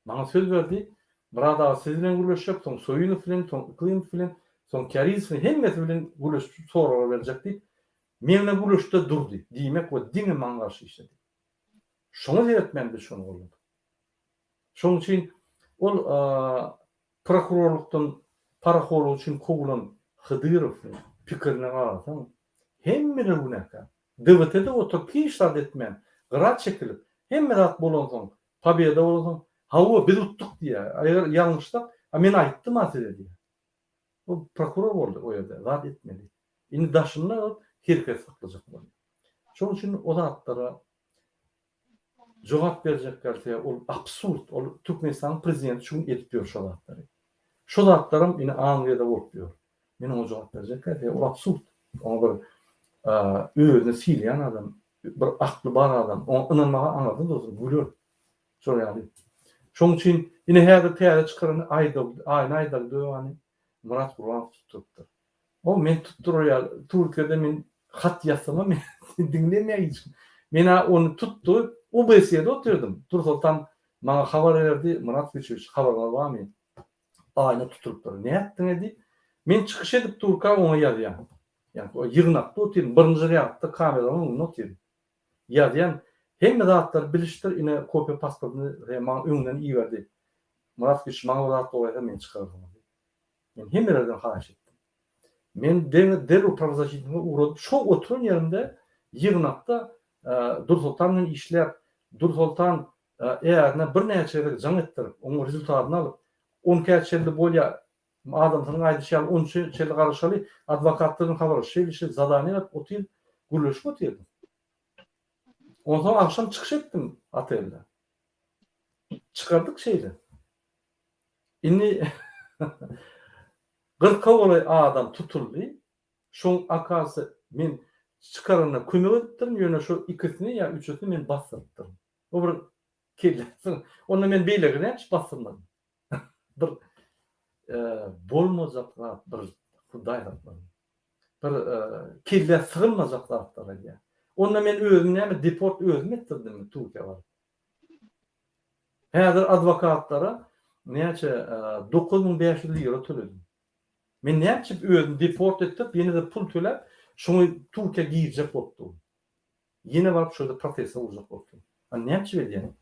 A: Maňa söz berdi, Myrat aga siz bilen gürleşjek, soň Soýunow bilen, soň Yklymow bilen, soň Kärizow bilen, hemmesi bilen gürleşip soraglar berjek diýip, meň bilen gürleşdi-de durdy. Diýmek we diňe maňa garşy işledi. Şoňa seretmän biz şony golladyk. Şonuň üçin ol prokurorlykdan parahorlyk üçin kowulan Hydyrowyň pikirine garasaň, hemmeler günäkär. DWT-de oturyp hiç zat etmän, gyra çekilip, hemme zat bolansoň, pobeda bolansoň, hawa, biz utduk diýýär. Eger ýalňyşsak, a men aýtdym-a size diýýär. Ol prokuror boldy o ýerde, zat etmedi. Indi daşynda ol hereket saklajak bolýar. Şonuň üçin o zatlara jogap berjek gelse, ol absurd, ol Türkmenistanyň prezidenti şu gün edip ýör şo zatlary. Şo zatlaram ine Angliýada bolup ýör. Men oňa jogap berjek gelse, ol absurd. Oňa bir özüni sylaýan adam, bir akly bar adam, oňa ynanmaga aňyrdan dursun, güler. Şol ýaly. Şonuň üçin ine häzir täze çykaran Aýdogdy, Aýna Aýdogdyýewany Myrat Gurbanow tutdurypdyr. O men tutdurar ýaly, Türkiýede men hat ýazsamam meni diňlemeýär hiç kim. Men-ä ony tutdy, OBSE-de otyrdym. Tursoltan maňa habar berdi, Myrat Güçewiç, habaryňyz barmy? Aýna tutulypdyr. Nätdiň-ä diýip, men çykyş edip durka oňa ýazýan. Ýagny ýygnakda otyryn, birinji rýadda kameranyň öňünde otyryn. Ýazýan, hemme zatlary bilişdir, ine kopiýa pasportyny maňa öňünden iberdi. Myrat Güçewiç, maňa bir zat bolaýsa meni çykararsyňyz diýip. Men hemmelerden haýyş etdim. Men derrew prawozasşitnige ugradyp, şo oturan ýerimde ýygnakda Dursoltan bilen işläp, Dursoltan ärine birnäçe gezek jaň etdirip, onuň rezultatyny alyp, on ikä çenli bolýa, adamsynyň aýdyşy ýaly on üçe çenli garaşaly, adwokatlar bilen habarlaşyp, şeýle-şeýle zadaniýa berip otyr, gürleşip otyrdyk. Onsoň agşam çykyş etdim otelde. Çykardyk şeýle. Indi kyrka golaý adam tutuldy. Şoň akasy men çykaranda kömek edipdirin, ýöne şo ikisini ýa üçüsini men basdyrypdyryn. O bir kelle. Onda men beýleki näme üçin basdyrmadym? Bir bolmajak zat, bir Hudaý saklasyn. Bir kellä sygynmajak zatlar aýdýar. Onda men özüm näme deport özüm etdirdimmi Türkiýä baryp? Häzir adwokatlara näçe 9500 lira töledim. Men näçip özüm deport etdirip ýene-de pul töläp şoňa Türkiýä girjek bolup durun. Ýene baryp şo ýerde protesta urjak bolup durun. A näçip edýän?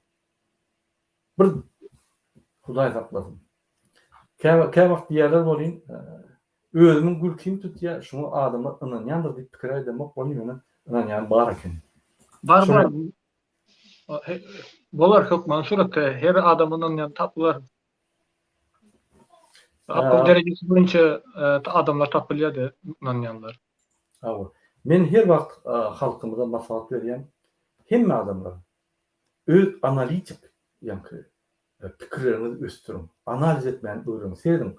A: Bir Hudaý saklasyn. Kä kä wagt diýýärler welin, özümiň gülkim tutýar, şuňa adamlar ynanýandyr diýip pikir edemok welin ýöne ynanýan bar eken.
B: Bar bar. Bolar hökman suratda her adam ynanýan tapylar. Akyl derejesi boýunça adamlar tapylýar-da ynanýanlar.
A: Hawa. Men her wagt halkymyza maslahat berýän, hemme adamlara öz analitik ýaňky pikirleriňizi ösdüriň, analiz etmäni öwreniň. Serediň,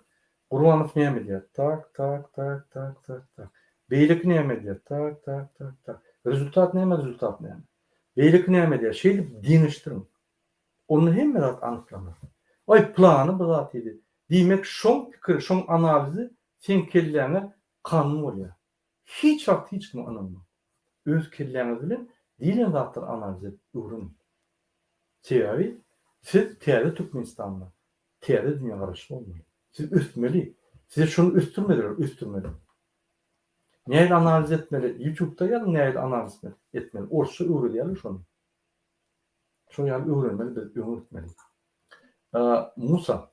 A: Gurbanow näme edýär? Tak, tak, tak, tak, tak, tak. Beýleki näme edýär? Tak, tak, tak, tak. Rezultat näme, rezultat näme? Beýleki näme edýär? Şeýdip deňeşdiriň. Onda hemme zat anyklanar. Aý, plany bir zat diýdi. Diýmek, şoň pikiri, şoň analizi seň kelläňe kanun bolýar. Hiç wagt hiç kime ynanmaň. Öz kelläňiz bilen diýlen zatlary analiz edip öwreniň. Sebäbi siz täze Türkmenistanda, täze dünýägaraýyşly bolmaly. Siz ösmeli. Size şony ösdürmediler, ösdürmeli. Nähili analiz etmeli? Ýutubda ýazyň nähili analiz etmeli. Orsça öwredýärler şony. Şol ýaly öwrenmeli biz öňe gitmeli. Musa,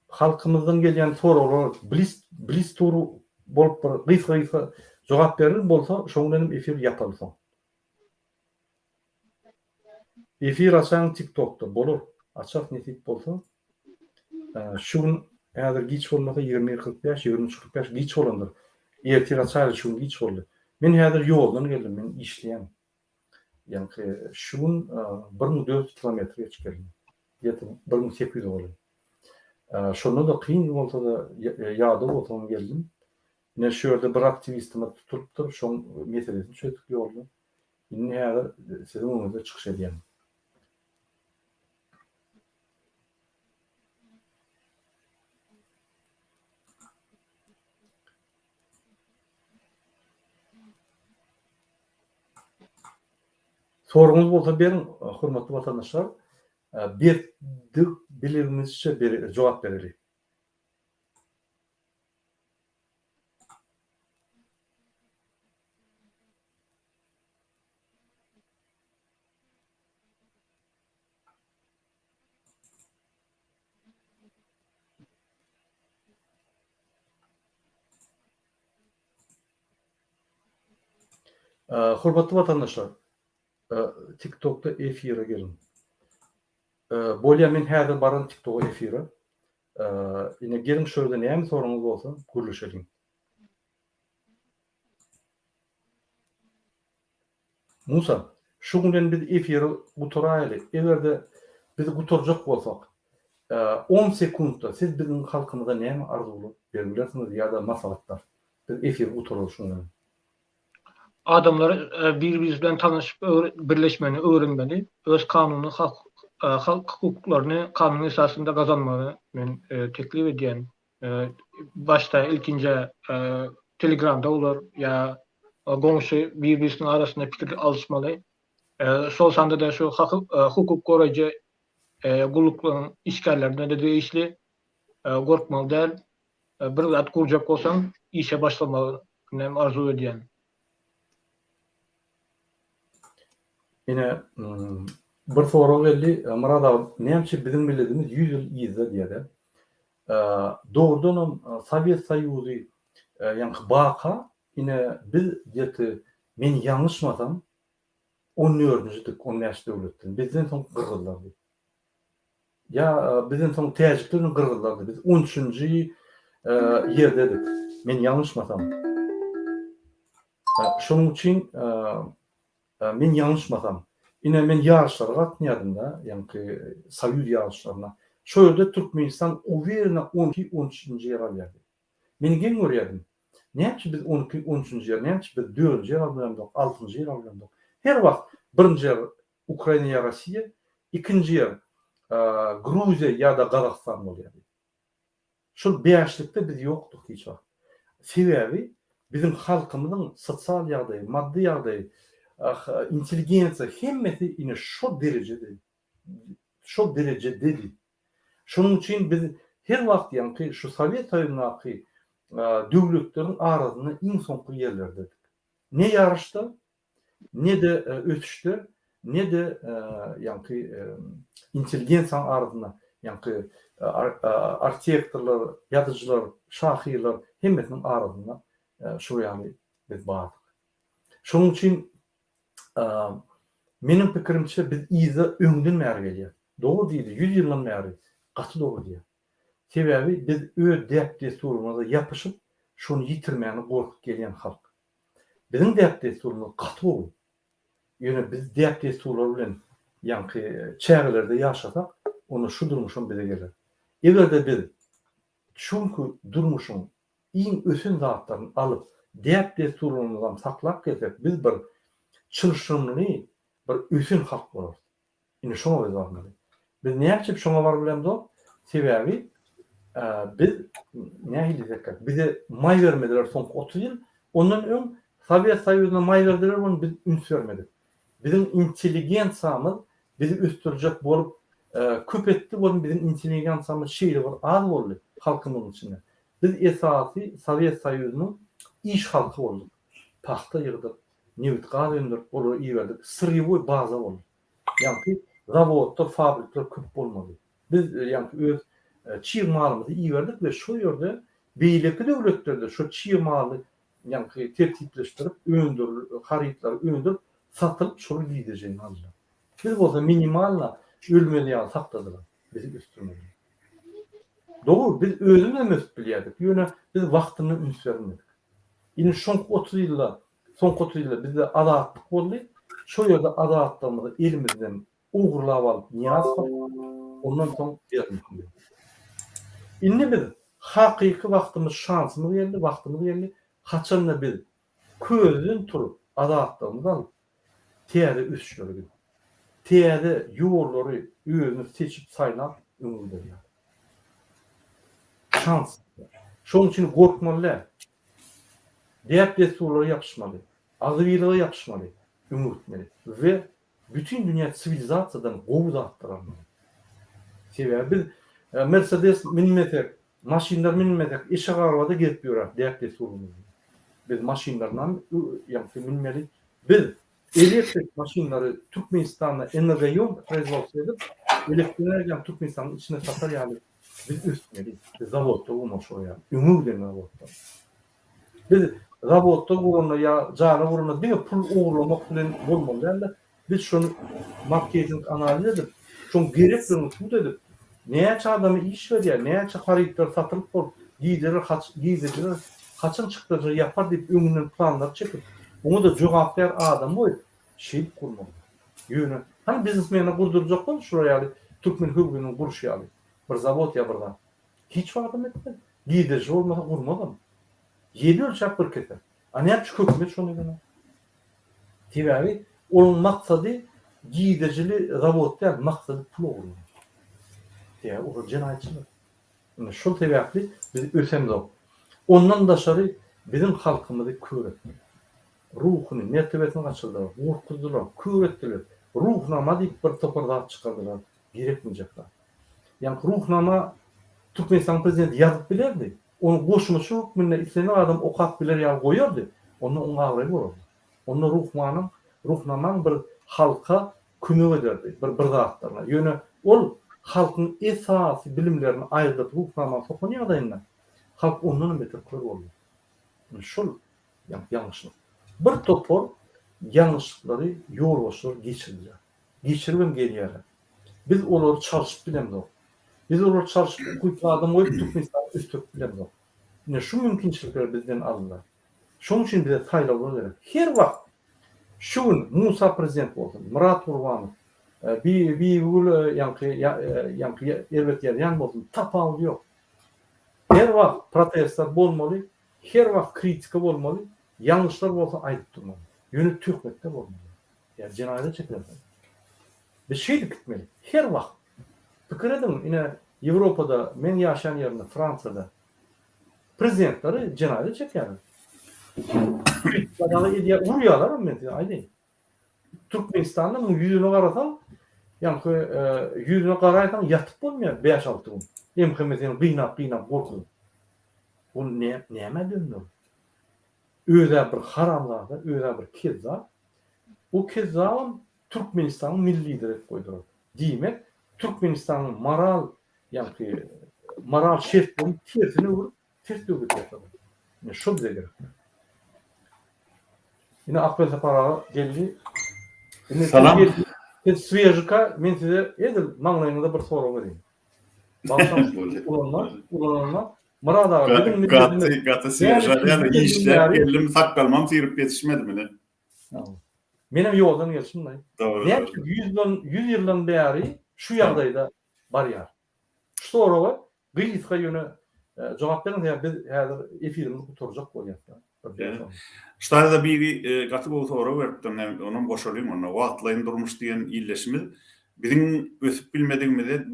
A: halkymyzdan gelýän soraglara blis blis tur bolup bir gysga gysga jogap beril bolsa şoň bilenem efir ýapaly soň. Efir açaň tiktokda bolar açarys nesip bolsa. Şu gün häzir giç bolmasa 21.45 23.45 giç bolandyr. Ertir açaýly şu gün giç boldy. Men häzir ýoldan geldim men işleýän. Ýaňky şu gün 1400 kilometr geçip geldim. Ýetip 1800 golaý. Şonda-da kyn bolsa-da ýadaw bolsam geldim. Ine şu ýerde bir aktiwistimiz tutulypdyr, şoň meselesini çözdük ýolda. Indi häzir siziň öňüňizde çykyş edýän. Soragyňyz bolsa beriň, hormatly watandaşlar. Berdik biligimizçe jogap bereli. Hormatly watandaşlar, TikTokda efire geliň. Bolýa men häzir baran TikToga efire. Ine geliň şu ýerde näme soragyňyz bolsa gürleşeliň. Musa, şu bilen biz efiri gutaraýaly. Eger-de biz gutarjak bolsak, on sekuntda siz biziň halkymyza näme arzuwlar berip bilersiňiz ýa-da maslahatlar? Biz efiri gutaraly şuň bilen.
B: Adamlar bir-biri bilen tanyşyp birleşmeni öwrenmeli. Öz kanuny halk hukuklaryny kanun esasynda gazanmagy men teklip edýän. Başda ilkinji telegramda bolar ýa goňşy bir-birisiniň arasynda pikir alyşmaly. Şol sanda-da şu hukuk goraýjy gulluklaryň işgärlerine-de degişli. Gorkmaly däl. Bir zat gurjak bolsaň, işe başlamagy hem arzuw edýän.
A: Ine, bir sorag geldi. Myrat aga, näme üçin biziň milletimiz 100 ýyl yzda diýýär-de. Dogrudanam Sowet Soýuzy. Ýaňky baka ine biz gdeti men ýalňyşmasam on dördünjidik on bäş döwletden. Bizden soň gyrgyzlardy. Ýa bizden soň täjikler bilen gyrgyzlardy. Biz on üçünji ýerdedik. Men ýalňyşmasam. Şonuň üçin men ýalňyşmasam, ine men ýaryşlara gatnaýardym-da, ýaňky soýuz ýaryşlaryna. Şo ýerde Türkmenistan uwerena on iki, on üçünji ýer alýardy. Men geň görýärdim. Näme üçin biz on iki, on üçünji ýer, näme üçin biz dördünji ýer alyp bilemzok, altynjy ýer alyp bilemzok. Her wagt birinji ýer Ukraina ýa Rossiýa, ikinji ýer Gruziýa ýa-da Gazagystan bolýardy. Şol bäşlikde biz ýokduk hiç wagt. Sebäbi biziň halkymyzyň sosial ýagdaýy, maddy ýagdaýy, intelligensiýa hemmesi ine şo derejede, şo derejededi. Şonuň üçin biz her wagt ýaňky şu Sowet Soýuzyndaky döwletleriň arasynda iň soňky ýerlerdedik. Ne ýaryşda, ne-de ösüşde, ne-de ýaňky intelligensiýanyň arasynda, ýaňky arhitektorlar, ýazyjylar, şahyrlar hemmesiniň arasynda şol ýaly biz bardyk. Şonuň üçin meniň pikirimçe biz yza öňden bäri gelýäs. Dogry diýdi, ýüz ýyldan bäri gaty dogry diýýär. Sebäbi biz öz däp-dessurymyza ýapyşyp, şony ýitirmäne gorkup gelýän halk. Biziň däp-dessurymyz gaty gowy. Ýöne biz däp-dessurlar bilen ýaňky çägelerde ýaşasak, onda şu durmuşam bize geler. Eger-de biz şu günki durmuşyň iň ösen zatlaryny alyp, däp-dessurlarymyzam saklap gelsek, biz bir çylşyrymly bir ösen halk bolarys. Indi şoňa biz barmaly. Biz näme üçin şoňa baryp bilemzok? Sebäbi biz nähili diýsek, bize maý bermediler soňky 30 ýyl. Ondan öň Sowet Soýuzyna maý berdiler, ony biz üns bermedik. Biziň intelligensiýamyz bizi ösdürjek bolup köp etdi, welin biziň intelligensiýamyz şeýle bir az boldy halkymyzyň içinde. Biz esasy Sowet Soýuzynyň iş halky bolduk. Pagta ýygdyk, nebit-gaz öndürip olary iberdik. Syrýewoý baza boldy. Ýaňky zawodlar, fabrikler köp bolmady. Biz ýaňky öz çig malymyzy iberdik we şol ýerde beýleki döwletlerde şo çig maly ýaňky tertipleşdirip öndüril harytlary öndürip satylyp şoly girdejini aldylar. Biz bolsa minimalno ölmez ýaly sakladylar. Bizi ösdürmediler. Dogry, biz özümizem ösüp bilýärdik, ýöne biz wagtynda üns bermedik. Indi şoňky 30 ýylda Soňky 30 ýylda bizde azatlyk boldy. Şo ýerde azatlygymyzy elimizden ogurlap alyp Nyýazow ondan soň Berdimuhamedow. Indi biz hakyky wagtymyz şansymyz geldi, wagtymyz geldi. Haçanda biz közden turup azatlygymyzy alyp täze ösüşlere gidip, täze ýollary özümiz seçip saýlap öňe gider ýaly. Şans. Şonuň üçin gorkmaly däl. Däp-dessurlara ýapyşmaly, agzybirlige ýapyşmaly, öňe gitmeli we bütin dünýä siwilizasiýadan gowy zatlar almaly. Sebäbi biz Mersedes minmesek, maşynlar minmesek, eşek arabada gezip ýöräris däp-dessurymyz bilen. Biz maşynlarynam ýaňky minmeli. Biz elektrik maşynlary Türkmenistanda energoýomk proizwodstwo edip, elektroenergiýany Türkmenistanyň içinde satar ýaly Biz ösmeli. Biz zawodda gurmaly şol ýaly. Öňe giden zawodda. Biz zawodda guranda ýa jaýlar guranda diňe pul ogurlamak bilen bolmaly däl-de, biz şony marketing analiz edip, şoň gerekligini subut edip, näçe adama iş berýär, näçe harytlar satylyp bolup, gideler haç, girdejiler haçan çykdajyny ýapar diýip öňünden planlary çekip, oňa-da jogapkär adam goýup, şeýdip gurmaly. Ýöne, hany biznesmene gurdurjak bol şular ýaly türkmen höwrüniň gurşy ýaly bir zawod ýa bir zat. Hiç wagtam etmez. Girdeji bolmasa gurmazam. Ýedi ölçäp bir keser. A näme üçin hökümet şony edenok? Sebäbi onuň maksady girdejili zawod däl, maksady pul ogurlamak. Sebäbi olar jenaýatçylar. Ine şol sebäpli biz ösemzok. Ondan daşary biziň halkymyzy kör etdiler. Ruhuny, mertebesini gaçyrdylar, gorkuzdylar, kör etdiler. Ruhnama diýip bir topar zat çykardylar, gerekmejek zat. Ýaňky Ruhnama Türkmenistanyň prezidenti ýazyp bilerdi. Ony goşmaça hökmünde islendik adam okap biler ýaly goýardy. Onda onuň abraýy bolardy. Onda Ruhmanyň, Ruhnamaň bir halka kömek ederdi bir bir zatlaryna. Ýöne ol halkyň esasy bilimlerini aýryp Ruhnamany sokan ýagdaýynda halk ondanam beter kör boldy. Ine şol ýalňyşlyk. Bir topar ýalňyşlyklary ýolbaşçylar geçirdiler. Geçiribem gelýärler. Biz olary çalşyp bilemzok. Biz olary çalşyp ukyply adam goýup Türkmenistany ösdürip bilemzok. Ine şu mümkinçilikleri bizden aldylar. Şonuň üçin bize saýlawlar gerek. Her wagt şu gün Musa prezident bolsun, Myrat Gurbanow, Bibigül ýaňky ýaňky erbet ýazýan bolsun, tapawudy ýok. Her wagt protestler bolmaly, her wagt kritika bolmaly, ýalňyşlar bolsa aýdyp durmaly. Ýöne töhmetde bolmaly. Ýa jenaýata çekilersiň. Biz şeýdip gitmeli. Her wagt. Pikir ediň, ine Ýewropada, meň ýaşaýan ýerimde, Fransiýada prezidentleri jenaýata çekýärler. Kritika dagy edýär, urýarlaram men size aýdaýyn. Türkmenistanda muň ýüzüne garasaň, ýaňky ýüzüne garaýsaň ýatyp bolmaýar bäş-alty gün. MHM seni gynap-gynap gorkuzyp. Ol nämä döndi ol? Öz-ä bir haramzada, öz-ä bir kezzap. O kezzabam Türkmenistanyň milli lideri edip goýdular. Diýmek, Türkmenistanyň moral, ýaňky moral şertlerini tersine öwrüp, ters döwlet ýasady. Ine şo bize gerek. Ine Akbel Sapar aga geldi. Ine
C: Salam.
A: Siz swejika, men size edil maňlaýyňyza bir sorag bereýin. Bagyşlaň ulanma, ulanma. Myrat aga, biziň milletimiz
C: Gaty, gaty swejik. Ýa-da işläp geldim, sakgalymam syryp ýetişmedim ine.
A: Menem ýoldan gelşim-laý.
C: Dogry.
A: Näme üçin ýüzden, ýüz ýyldan bäri şu ýagdaýda barýar? Şu soraga gysga ýöne jogap beriň, sebäbi biz häzir efirimizi gutarjak bolýas-da.
C: Şu taýda biri gaty gowy sorag beripdir, men onam goşalyň onda. Wagtlaýyn durmuş diýen ildeşimiz biziň ösüp bilmedigimize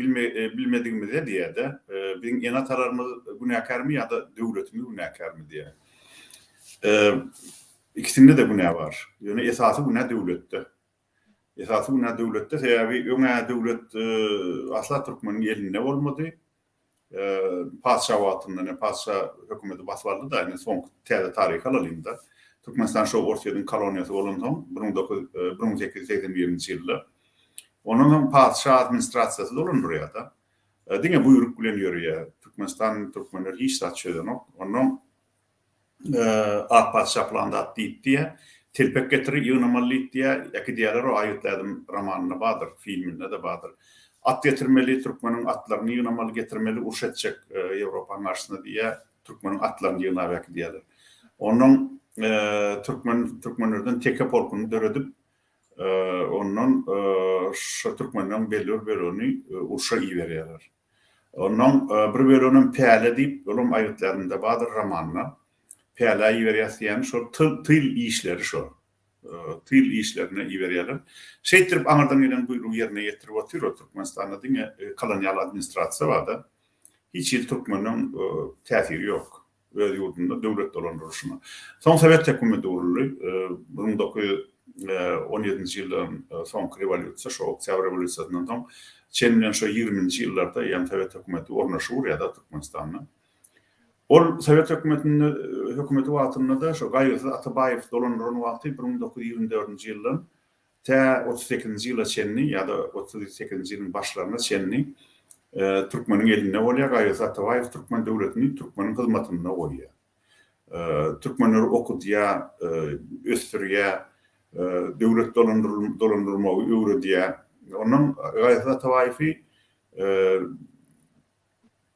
C: bilmedigimize diýýär-de, biziň ene-atalarymyz günäkärmi ýa-da döwletimiz günäkärmi diýýär. Ikisinde-de günä bar. Ýöne esasy günä döwletde. Esasy günä döwletde, sebäbi öň-ä döwlet asla türkmeniň elinde bolmady. Patyşa wagtynda ine patyşa hökümeti basyp aldy-da, indi soňky täze taryhy alalyň-da. Türkmenistan şo Orsýetiň koloniýasy bolansoň, 1881-nji ýylda. Ondan soň patyşa administrasiýasy dolandyrýar-da. Diňe buýruk bilen ýöreýär. Türkmenistan, türkmenler hiç zat çözenok. Ondan Ak patyşa pylan zat diýip diýýär. Telpek getir, ýygnamaly diýip diýýär. Äkidýärler o Aýgytly ädim romanynda bardyr, filminde-de bardyr. At getirmeli, türkmeniň atlaryny ýygnamaly, getirmeli, uruş etjek Ýewropanyň garşysyna diýýär. Türkmeniň atlaryny ýygnap äkidýärler. Onnoň türkmen türkmenlerden teke polkuny döredip, ondan şo türkmenleň belli bir bölegini urşa iberýärler. Onnoň bir böleginem Päle diýip, olam Aýgytly bardyr romanda. Pälä iberýäs diýýäni şol tyl işleri şo. Tyl işlerine iberýärler. Şeýtdirip aňyrdan gelen buýrugy ýerine ýetirip otyr o Türkmenistanda diňe kolonial administrasiýa barda. Hiç hili türkmeniň täsiri ýok. öz ýurdunda döwlet dolandyryşyna. Soň sowet hökümeti guruldy. 1917-nji ýyldan soňky rewolýusiýa, şo Oktýabr rewolýusiýasyndan soň çen bilen şo ýigriminji ýyllarda ýaňy sowet hökümeti ornaşyp urýar-da Türkmenistanda. Ol sowet hökümetinde hökümeti wagtynda-da şo Gaýgysyz Atabaýew dolandyran wagty 1924-nji ýyldan Tä 38-nji ýyla çenli ýa-da 38-nji ýylyň başlaryna çenli türkmeniň elinde bolýar. Gaýgysyz Atabaýew türkmen döwletini türkmeniň hyzmatynda goýýar. Türkmenleri okudýar, ösdürýär, döwlet dolandyrmagy öwredýär. Ondan Gaýgysyz Atabaýewi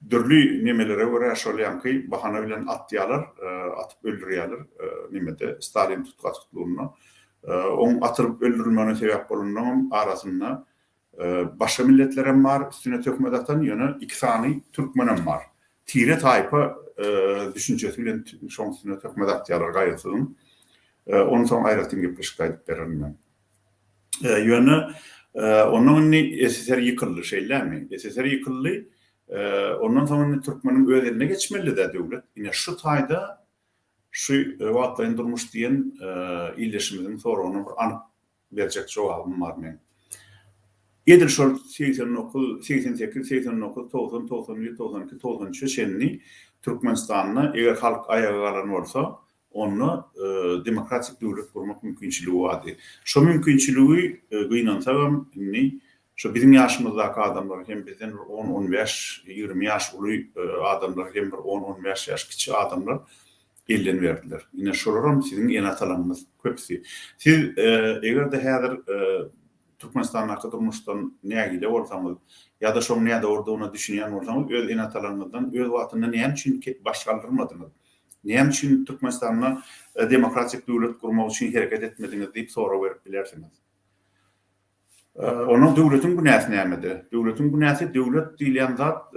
C: Dürli nemelere görä şol ýaňky bahana bilen atýalar, atyp öldürýäler nemede Stalin tutga-tutlugynda. Oň atylyp öldürilmegine sebäp bolanlaryňam arasynda başga milletlerem bar, üstüne töhmet atan, ýöne iki sany türkmenem bar. Tire-taýpa düşünjesi bilen şoň üstüne töhmet atýalar Gaýgysyzyň. Ony soň aýratyn gepleşikde aýdyp bererin men. Ýöne ondan indi SSR ýykyldy, şeýlemi? SSR ýykyldy. Ondan soň indi türkmeniň öz eline geçmeli-dä döwlet. Ine şu taýda şu wagtlaýyn durmuş diýen ildeşimiziň soragyna bir anyk berjek jogabym bar meň. Edil şol 89, 88, 89, 90, 91, 92, 93-e çenli Türkmenistanda eger halk aýaga galan bolsa, Onda demokratik döwlet gurmak mümkinçiligi bardy. Şo mümkinçiligi gynansagam indi şo biziň ýaşymyzdaky adamlar hem bizden bir on, on bäş, ýigrimi ýaş uly adamlar hem bir on, on bäş ýaş kiçi adamlar. Elden berdiler. Ine şolaram siziň ene-atalaryňyz köpüsi. Siz eger-de häzir Türkmenistandaky durmuşdan nägile bolsaňyz ýa-da şoň nädogrudygyna düşünýän bolsaňyz öz ene-atalaryňyzdan öz wagtynda näme üçin baş galdyrmadyňyz? Näme üçin Türkmenistanda demokratik döwlet gurmak üçin hereket etmediňiz diýip sorag berip bilersiňiz. Onuň döwletiň günäsi nämede? Döwletiň günäsi döwlet diýilýän zat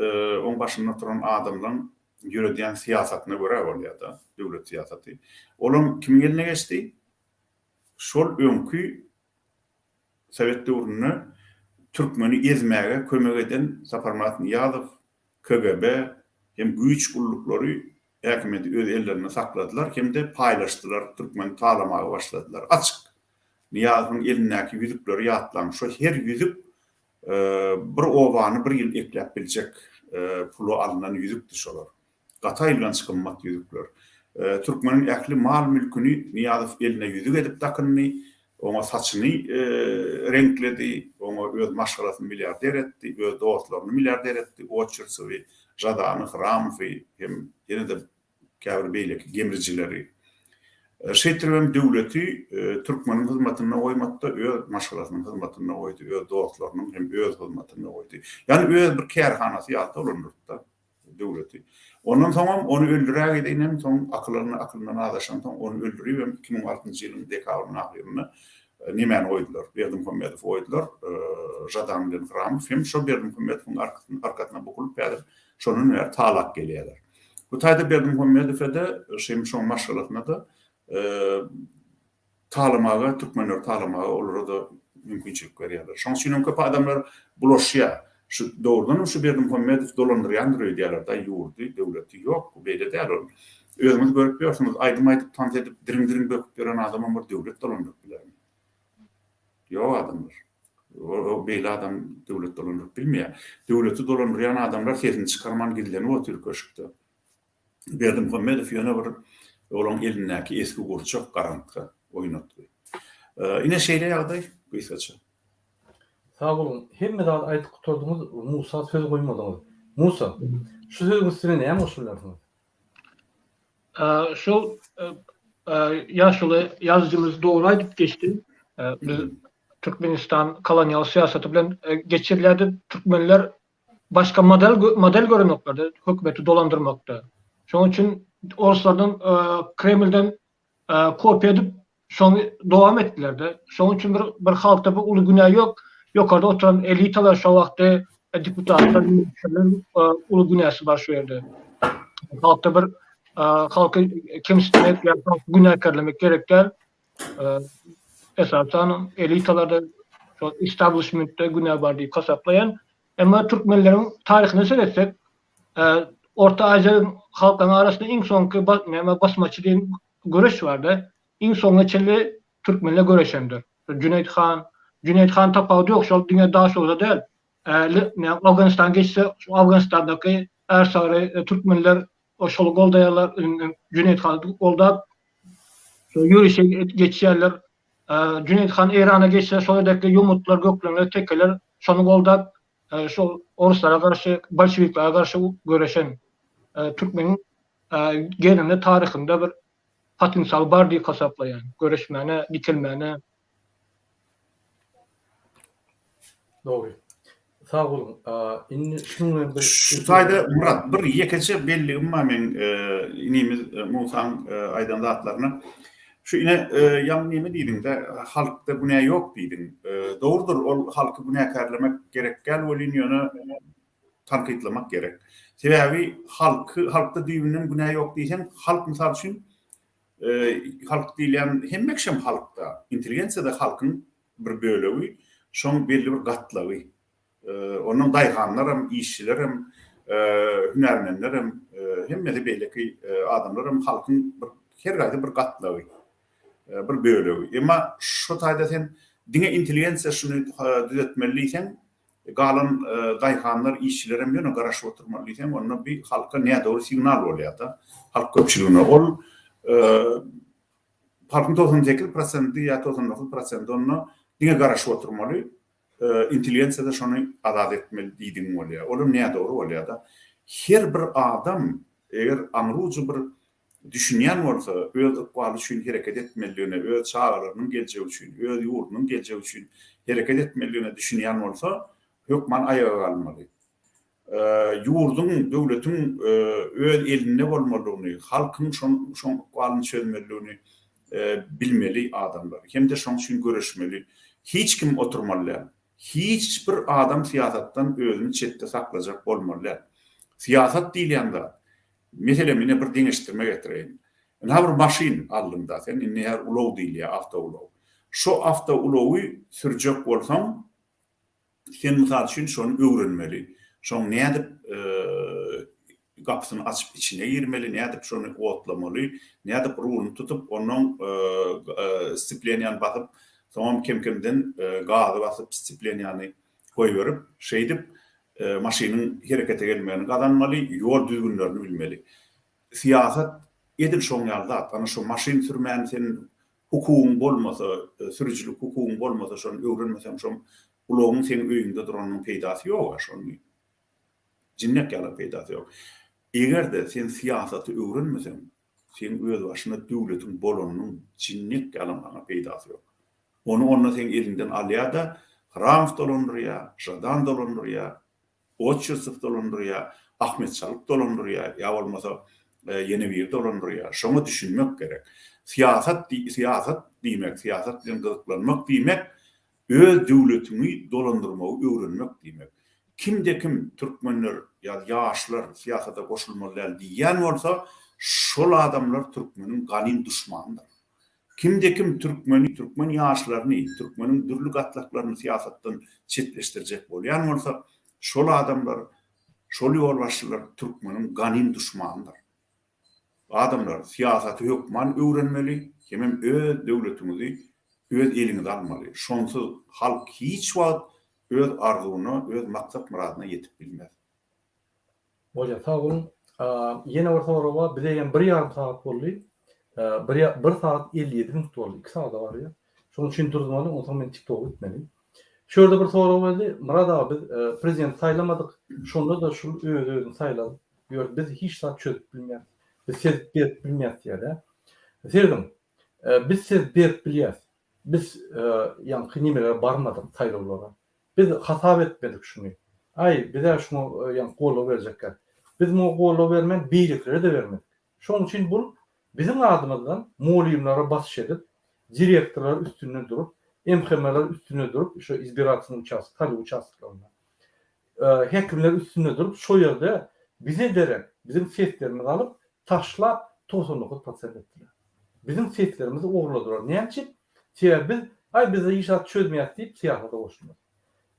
C: oň başynda oturan adamlaň ýöredýän syýasatyna görä bolýar-da, döwlet syýasaty. Olam kimiň eline geçdi? Şol öňki sowet döwründe türkmeni ezmäge kömek eden Saparmyrat Nyýazow, KGB hem güýç gulluklary häkimiýeti öz ellerinde sakladylar hem-de paýlaşdylar, türkmeni talamaga başladylar. Açyk Nyýazowyň elindäki ýüzükleri ýatlaň, şo her ýüzük bir obany bir ýyl ekläp biljek pula alnan ýüzükdi şolar. Gaty aýylganç gymmat ýüzükler. Türkmeniň ähli mal-mülküni Nyýazow eline ýüzük edip dakyndy, oňa saçyny reňkledi, oňa öz maşgalasyny milliarder etdi, öz dostlaryny milliarder etdi, Oçertsewi, Žadany, Hramowy hem ýene-de käbir beýleki gemrijileri. Şeýtiribem döwleti türkmeniň hyzmatynda goýmady-da, öz maşgalasynyň hyzmatynda goýdy, öz dostlarynyň hem öz hyzmatynda goýdy. Ýagny öz bir kärhanasy ýaly dolandyrdy-da döwleti. Ondan soňam ony öldürägeýdeýinem, soň akylyny akylyndan azaşansoň ony öldüribem 2006-njy ýylyň dekabrynyň ahyrynda nemäni goýdular, Berdimuhamedowy goýdular, Žadan bilen Hramow hem şo Berdimuhamedowyň arkasyna bukulyp häzir şondan bäri talap gelýärler. Bu taýda Berdimuhamedowa-da, şem şoň maşgalasyna-da talamaga, türkmenleri talamaga olara-da mümkinçilik berýärler. Şoň üçin hem köp adamlar bulaşýar. Şu dogrudanam şu Berdimuhamedow dolandyrýandyr öýdýärler-de ýurdy, döwleti. Ýok, bu beýle däl ol. Özüňiz görüp ýörsüňiz, aýdym aýdyp, tans edip, diriň-diriň böküp ýören adamam bir döwlet dolandyryp bilermi? Ýok adamlar. O beýle adam döwlet dolandyryp bilmeýär. Döwleti dolandyrýan adamlar sesini çykarman gizlenip otyr köşkde. Berdimuhamedow ýöne bir olaň elindäki esgi gurçak garantga, oýnatgy. Ine şeýle ýagdaý gysgaça.
A: Sag boluň. Hemme zady aýdyp gutardyňyz, Musa söz goýmadyňyz. Musa, şu sözüň üstüne näme goşularsyňyz?
B: Şol ýaşuly ýazyjymyz dogry aýdyp geçdi. Biz Türkmenistan kolonial syýasaty bilen geçirilýärdi. Türkmenler başga model model görenoklardy hökümeti dolandyrmakda. Şonuň üçin orslardan Kremlden kopiýa edip şony dowam etdiler-de. Şonuň üçin bir bir halkda bir uly günä ýok. Ýokarda oturan elitalar şo wagtda deputatlar, ministrler uly günäsi bar şu ýerde. Halkda bir halky kemsitmek ýa günäkärlemek gerek däl. Esasan elitalarda şol establishmentde günä bar diýip hasaplaýan. Emma türkmenleriň taryhyna seretsek, Orta Aziýa halklaryň arasynda iň soňky näme basmaçy diýen göreş bardy. Iň soňuna çenli türkmenler göreşendir. Jüneýt han, Jüneýt han tapawudy ýok, şol diňe Daşoguzda däl. Owganystana geçse, Owganystandaky ärsary türkmenler şol goldaýarlar, Jüneýt hany goldap ýörişe geçýärler. Jüneýt han Eýrana geçse, şol ýerdäki ýomutlar, gökleňler, tekeler şony goldap şol oruslara garşy, bolşewiklere garşy göreşen türkmeniň geninde, taryhynda bir potensial bar diýip hasaplaýan, göreşmäne, dikelmäne.
A: Dogry. Sag boluň. Indi şunuň bilen bir
C: Şu taýda Myrat bir ýekeje belligim bar meň inimiz Musaň aýdan zatlaryna. Şu ine ýaňy neme diýdiňdä halkda günä ýok diýdiň. Dogrudyr ol halky günäkärlemek gerek däl welin ýöne tankytlamak gerek. Sebäbi halky halkda düýbünden günä ýok diýseň halk mysal üçin halk diýilýän hemme kişem halkda. Intelligensiýada halkyň bir bölegi, şoň belli bir gatlagy. Ondan daýhanlaram, işçilerem, hünärmenlerem, hemmesi beýleki adamlaram halkyň bir her haýsy bir gatlagy, bir bölegi. Emma şo taýda sen diňe intelligensiýa şuny düzetmeli diýseň, galan daýhanlar, işçilerem ýöne garaşyp oturmaly diýseň, onda bi halka nädogry signal bolýar-da, halk köpçüligine. Ol halkyň 98 prosenti ýa 99 prosenti onda diňe garaşyp oturmaly, intelligensiýada şony azat etmeli diýdigiň bolýar. Olam nädogry bolýar-da. Her bir adam eger aňry ujy bir. düşünýän bolsa, öz ykbaly üçin hereket etmelidigine, öz çagalarynyň geljegi üçin, öz ýurdunyň geljegi üçin hereket etmelidigine düşünýän bolsa, hökman aýaga galmaly. Ýurduň, döwletiň öz elinde bolmalydygyny, halkyň şoň ykbalyny çözmelidigini bilmeli adamlar hem-de şoň üçin göreşmeli. Hiç kim oturmaly däl. Hiç bir adam syýasatdan özüni çetde saklajak bolmaly däl. Syýasat diýilýän zat, meselem, ine bir deňeşdirme getireýin. Ynha bir maşyn aldyň-da sen, indi häzir ulag diýilýär, awtoulag. Şo awtoulagy sürjek bolsaň, Sen mysal üçin şony öwrenmeli. Şoň nädip gapysyny açyp içine girmeli, nädip şony otlamaly, nädip ruluny tutup, onnoň ssepleniýany basyp, soňam kem-kemden gazy basyp ssepleniýany goýberip, şeýdip maşynyň herekete gelmegini gazanmaly, ýol düzgünlerini bilmeli. Syýasat edil şoň ýaly zat. Ana şo maşyn sürmäni sen Hukugyň bolmasa, sürüjilik hukugyň bolmasa, şony öwrenmeseň, şoň ulagyň seň öýüňde duranynyň peýdasy ýog-a, şony jinnek ýalam peýdasy ýok. Eger-de sen syýasaty öwrenmeseň, seň özbaşyna döwletiň bolanynyň jinnek ýalam saňa peýdasy ýok. Ony onda seň eliňden alýar-da, Hramow dolandyrýar, Žadan dolandyrýar, Oçertsew dolandyrýar, Ahmet Çalyk dolandyrýar, ýa bolmasa ýene biri dolandyrýar. Şoňa düşünmek gerek. Syýasat syýasat diýmek, syýasat bilen gyzyklanmak diýmek, öz döwletiňi dolandyrmagy öwrenmek diýmek. Kimde-kim türkmenler ýa ýaşlar syýasata goşulmaly däl diýýän bolsa, şol adamlar türkmeniň ganym duşmanydyr. Kimde-kim türkmeni, türkmen ýaşlaryny, türkmeniň dürli gatlaklaryny syýasatdan çetleşdirjek bolýan bolsa, şol adamlar, şol ýolbaşçylar türkmeniň ganym duşmanydyr. Adamlar, syýasaty hökman öwrenmeli, hemem öz döwletiňizi öz eliňize almaly. Şonsuz halk hiç wagt öz arzuwyna, öz maksat-myradyna ýetip bilmez.
A: Bolýar, sag boluň. Ýene bir sorag bar. Bize hem bir ýarym sagat boldy. Bir bir sagat 57 minut boldy. 2 sagada barýar. Şonuň üçin durmaly, onsoň men TikToka gitmeli. Şu ýerde bir sorag geldi. Myrat aga biz prezidenti saýlamadyk. Şonda-da şul öz-özüni saýlap ýör. Biz hiç zat çözüp bilmeýäris. Biz ses berip bilmeýäris diýýär-dä. Serediň, biz ses berip bilýäris. Biz ýaňky nimelere barmadyk saýlawlara. Biz hasap etmedik şuny. Aý, biz-ä şuňa ýaňky goldaw berjekkäk. Biz muňa goldaw bermän, beýlekilere-de bermedik. Şonuň üçin bul biziň adymyzdan mugallymlara basyş edip, direktorlar üstünde durup, MHM-ler üstünde durup, şo izbiratelnyý uçastok, saýlaw uçastoklarynda, häkimler üstünde durup, şo ýerde bize derek biziň seslerimizi alyp, taşlap 99 prosent etdiler. Biziň seslerimizi ogurladylar. Näme üçin? Sebäbi biz, aý biz hiç zat çözmeýäs diýip syýasata goşulmadyk.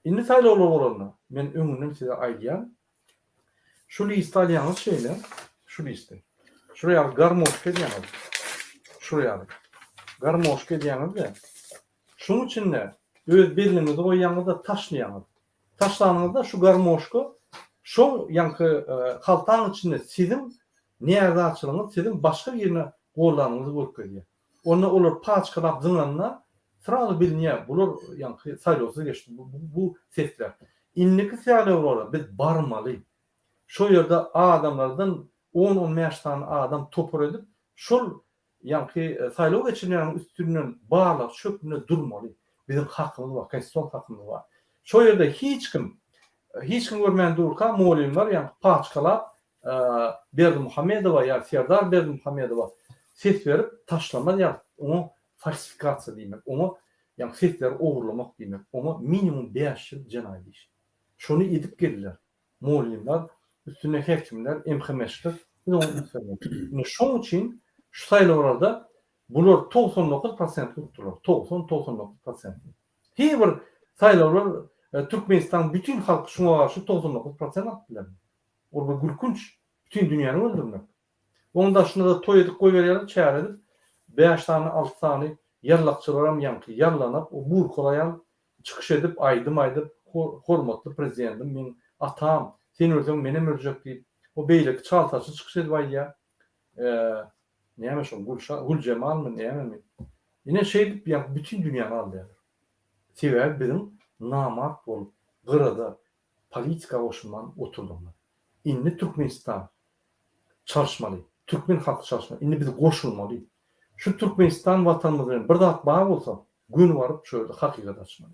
A: Indi saýlawlar bolanda, men öňünden size aýdýan, şu listi alýaňyz şeýle, şu listi. Şular ýaly garmoşka edýäňiz. Şular ýaly. Garmoşka edýäňiz-de, şunuň içinde öz belliňizi goýýaňyz-da taşlaýaňyz. Taşlanyňyzda şu garmoşka şol ýaňky haltaň içinde siziň närazyçylygyňyz siziň başga birine gollanyňyzy görkezýär. Onda olar paçkalap zyňanda srazu bilinýär bular ýaňky saýlawsyz geçdi bu sesler. Indiki saýlawlara biz barmaly. Şo ýerde adamlardan on-on bäş sany adam topar edip şol Ýaňky saýlaw geçirýäniň üstünden barlagçy hökmünde durmaly. Biziň hakymyz bar, konstitusion hakymyz bar. Şo ýerde hiç kim, hiç kim görmän durka mugallymlar ýaňky paçkalap Berdimuhamedowa ýa Serdar Berdimuhamedowa ses berip taşlamaz ýaly oňa falsifikasiýa diýmek, oňa ýaňky sesleri ogurlamak diýmek, oňa minimum bäş ýyl jenaýat işi. Şony edip geldiler. Mugallymlar, üstüne häkimler, MHM-şler biz oňa üns bermedik. Ine şoň üçin şu saýlawlarda bular 99 prosentli utdular. 90, 99 prosentli. Her bir saýlawlar Türkmenistanyň bütin halky şuňa garşy 99 prosent alyp bilermi? Ol bir gülkünç. Bütin dünýäni öldürmek. Oň daşynda-da toý edip goýberýärler, çäre edip. Bäş sany, alty sany ýallakçylaram ýaňky ýallanyp, o burkalaýan çykyş edip, aýdym aýdyp, Hormatly Prezidentim, meň atam, sen ölseň menem öljek diýip, o beýleki çal saçly çykyş edip aýdýar. Näme şol, Gülşa, Güljemalmy, nämemi? Ine şeýdip ýaňky bütin dünýäni aldaýarlar. Sebäbi biziň namart bolup, gyrada politika goşulman oturdygymyz. Indi Türkmenistan çalyşmaly. Türkmen halky çalyşmaly. Indi biz goşulmaly. Şu Türkmenistan watanymyz bilen bir zat bar bolsa, göni baryp şu ýerde hakykat açmaly.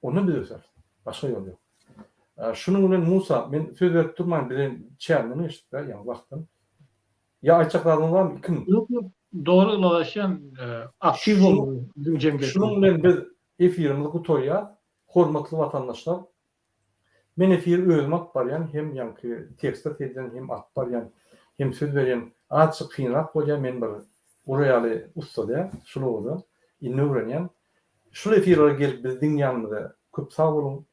A: Onda biz öseris. Başga ýol ýok. Şunuň bilen Musa, men söz berip durmaýyn, biz hem çäginden geçdik-dä, ýaňy wagtdan. Ýa aýtjak zadyňyz barmy? Ikiň.
B: Ýok, ýok. Dogry ylalaşýan. Aktiw bolmaly biziň jemgyýetimiz.
A: Şunuň bilen biz efirimizi gutarýas. Hormatly watandaşlar, men efiri özüm alyp barýan, hem ýaňky tekste seredýän, hem alyp barýan, hem söz berýän. Azajyk kynrak bolýar, men bir olar ýaly ussa däl, şul ugurda indi öwrenýän. Şul efirlere gelip bizi diňleýäniňize köp sag boluň.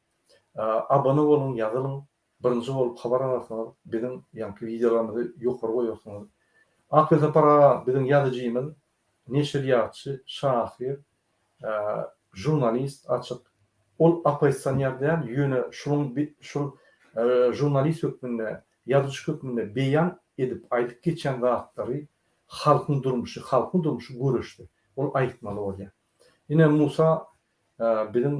A: Abone boluň, ýazylyň. Birinji bolup habar alarsyňyz, biziň ýaňky wideolarymyzy ýokary goýarsyňyz. Akgülsapar aga biziň ýazyjymyz, neşirýatçy, şahyr, žurnalist açyk. Ol oppozisioner däl, ýöne şunuň şul žurnalist hökmünde, ýazyjy hökmünde beýan edip aýdyp geçýän zatlary halkyň durmuşy, halkyň durmuşy göreşde. Ol aýtmaly bolýar. Ine Musa biziň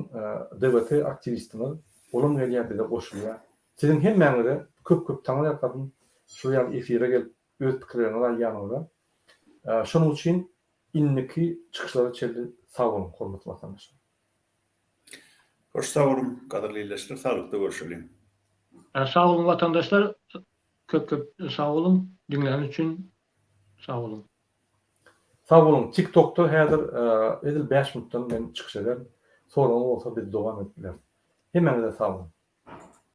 A: DWT aktiwistimiz, olam gelýär bize goşulýar. Siziň hemmäňize köp köp taňryýalkasyn şul ýaly efire gelip öz pikirleriňizi aýdýanyňyza. Şonuň üçin indiki çykyşlara çenli sag boluň hormatly watandaşlar.
C: Hoş sag boluň gadyrly ildeşler saglykda görşeliň.
B: Sag boluň watandaşlar köp köp sag boluň diňläniz üçin sag boluň.
A: Sag boluň TikTokda häzir edil bäş minutdan men çykyş ederin. Soragyňyz bolsa biz dowam edip bileris. Hemmäňize sag boluň.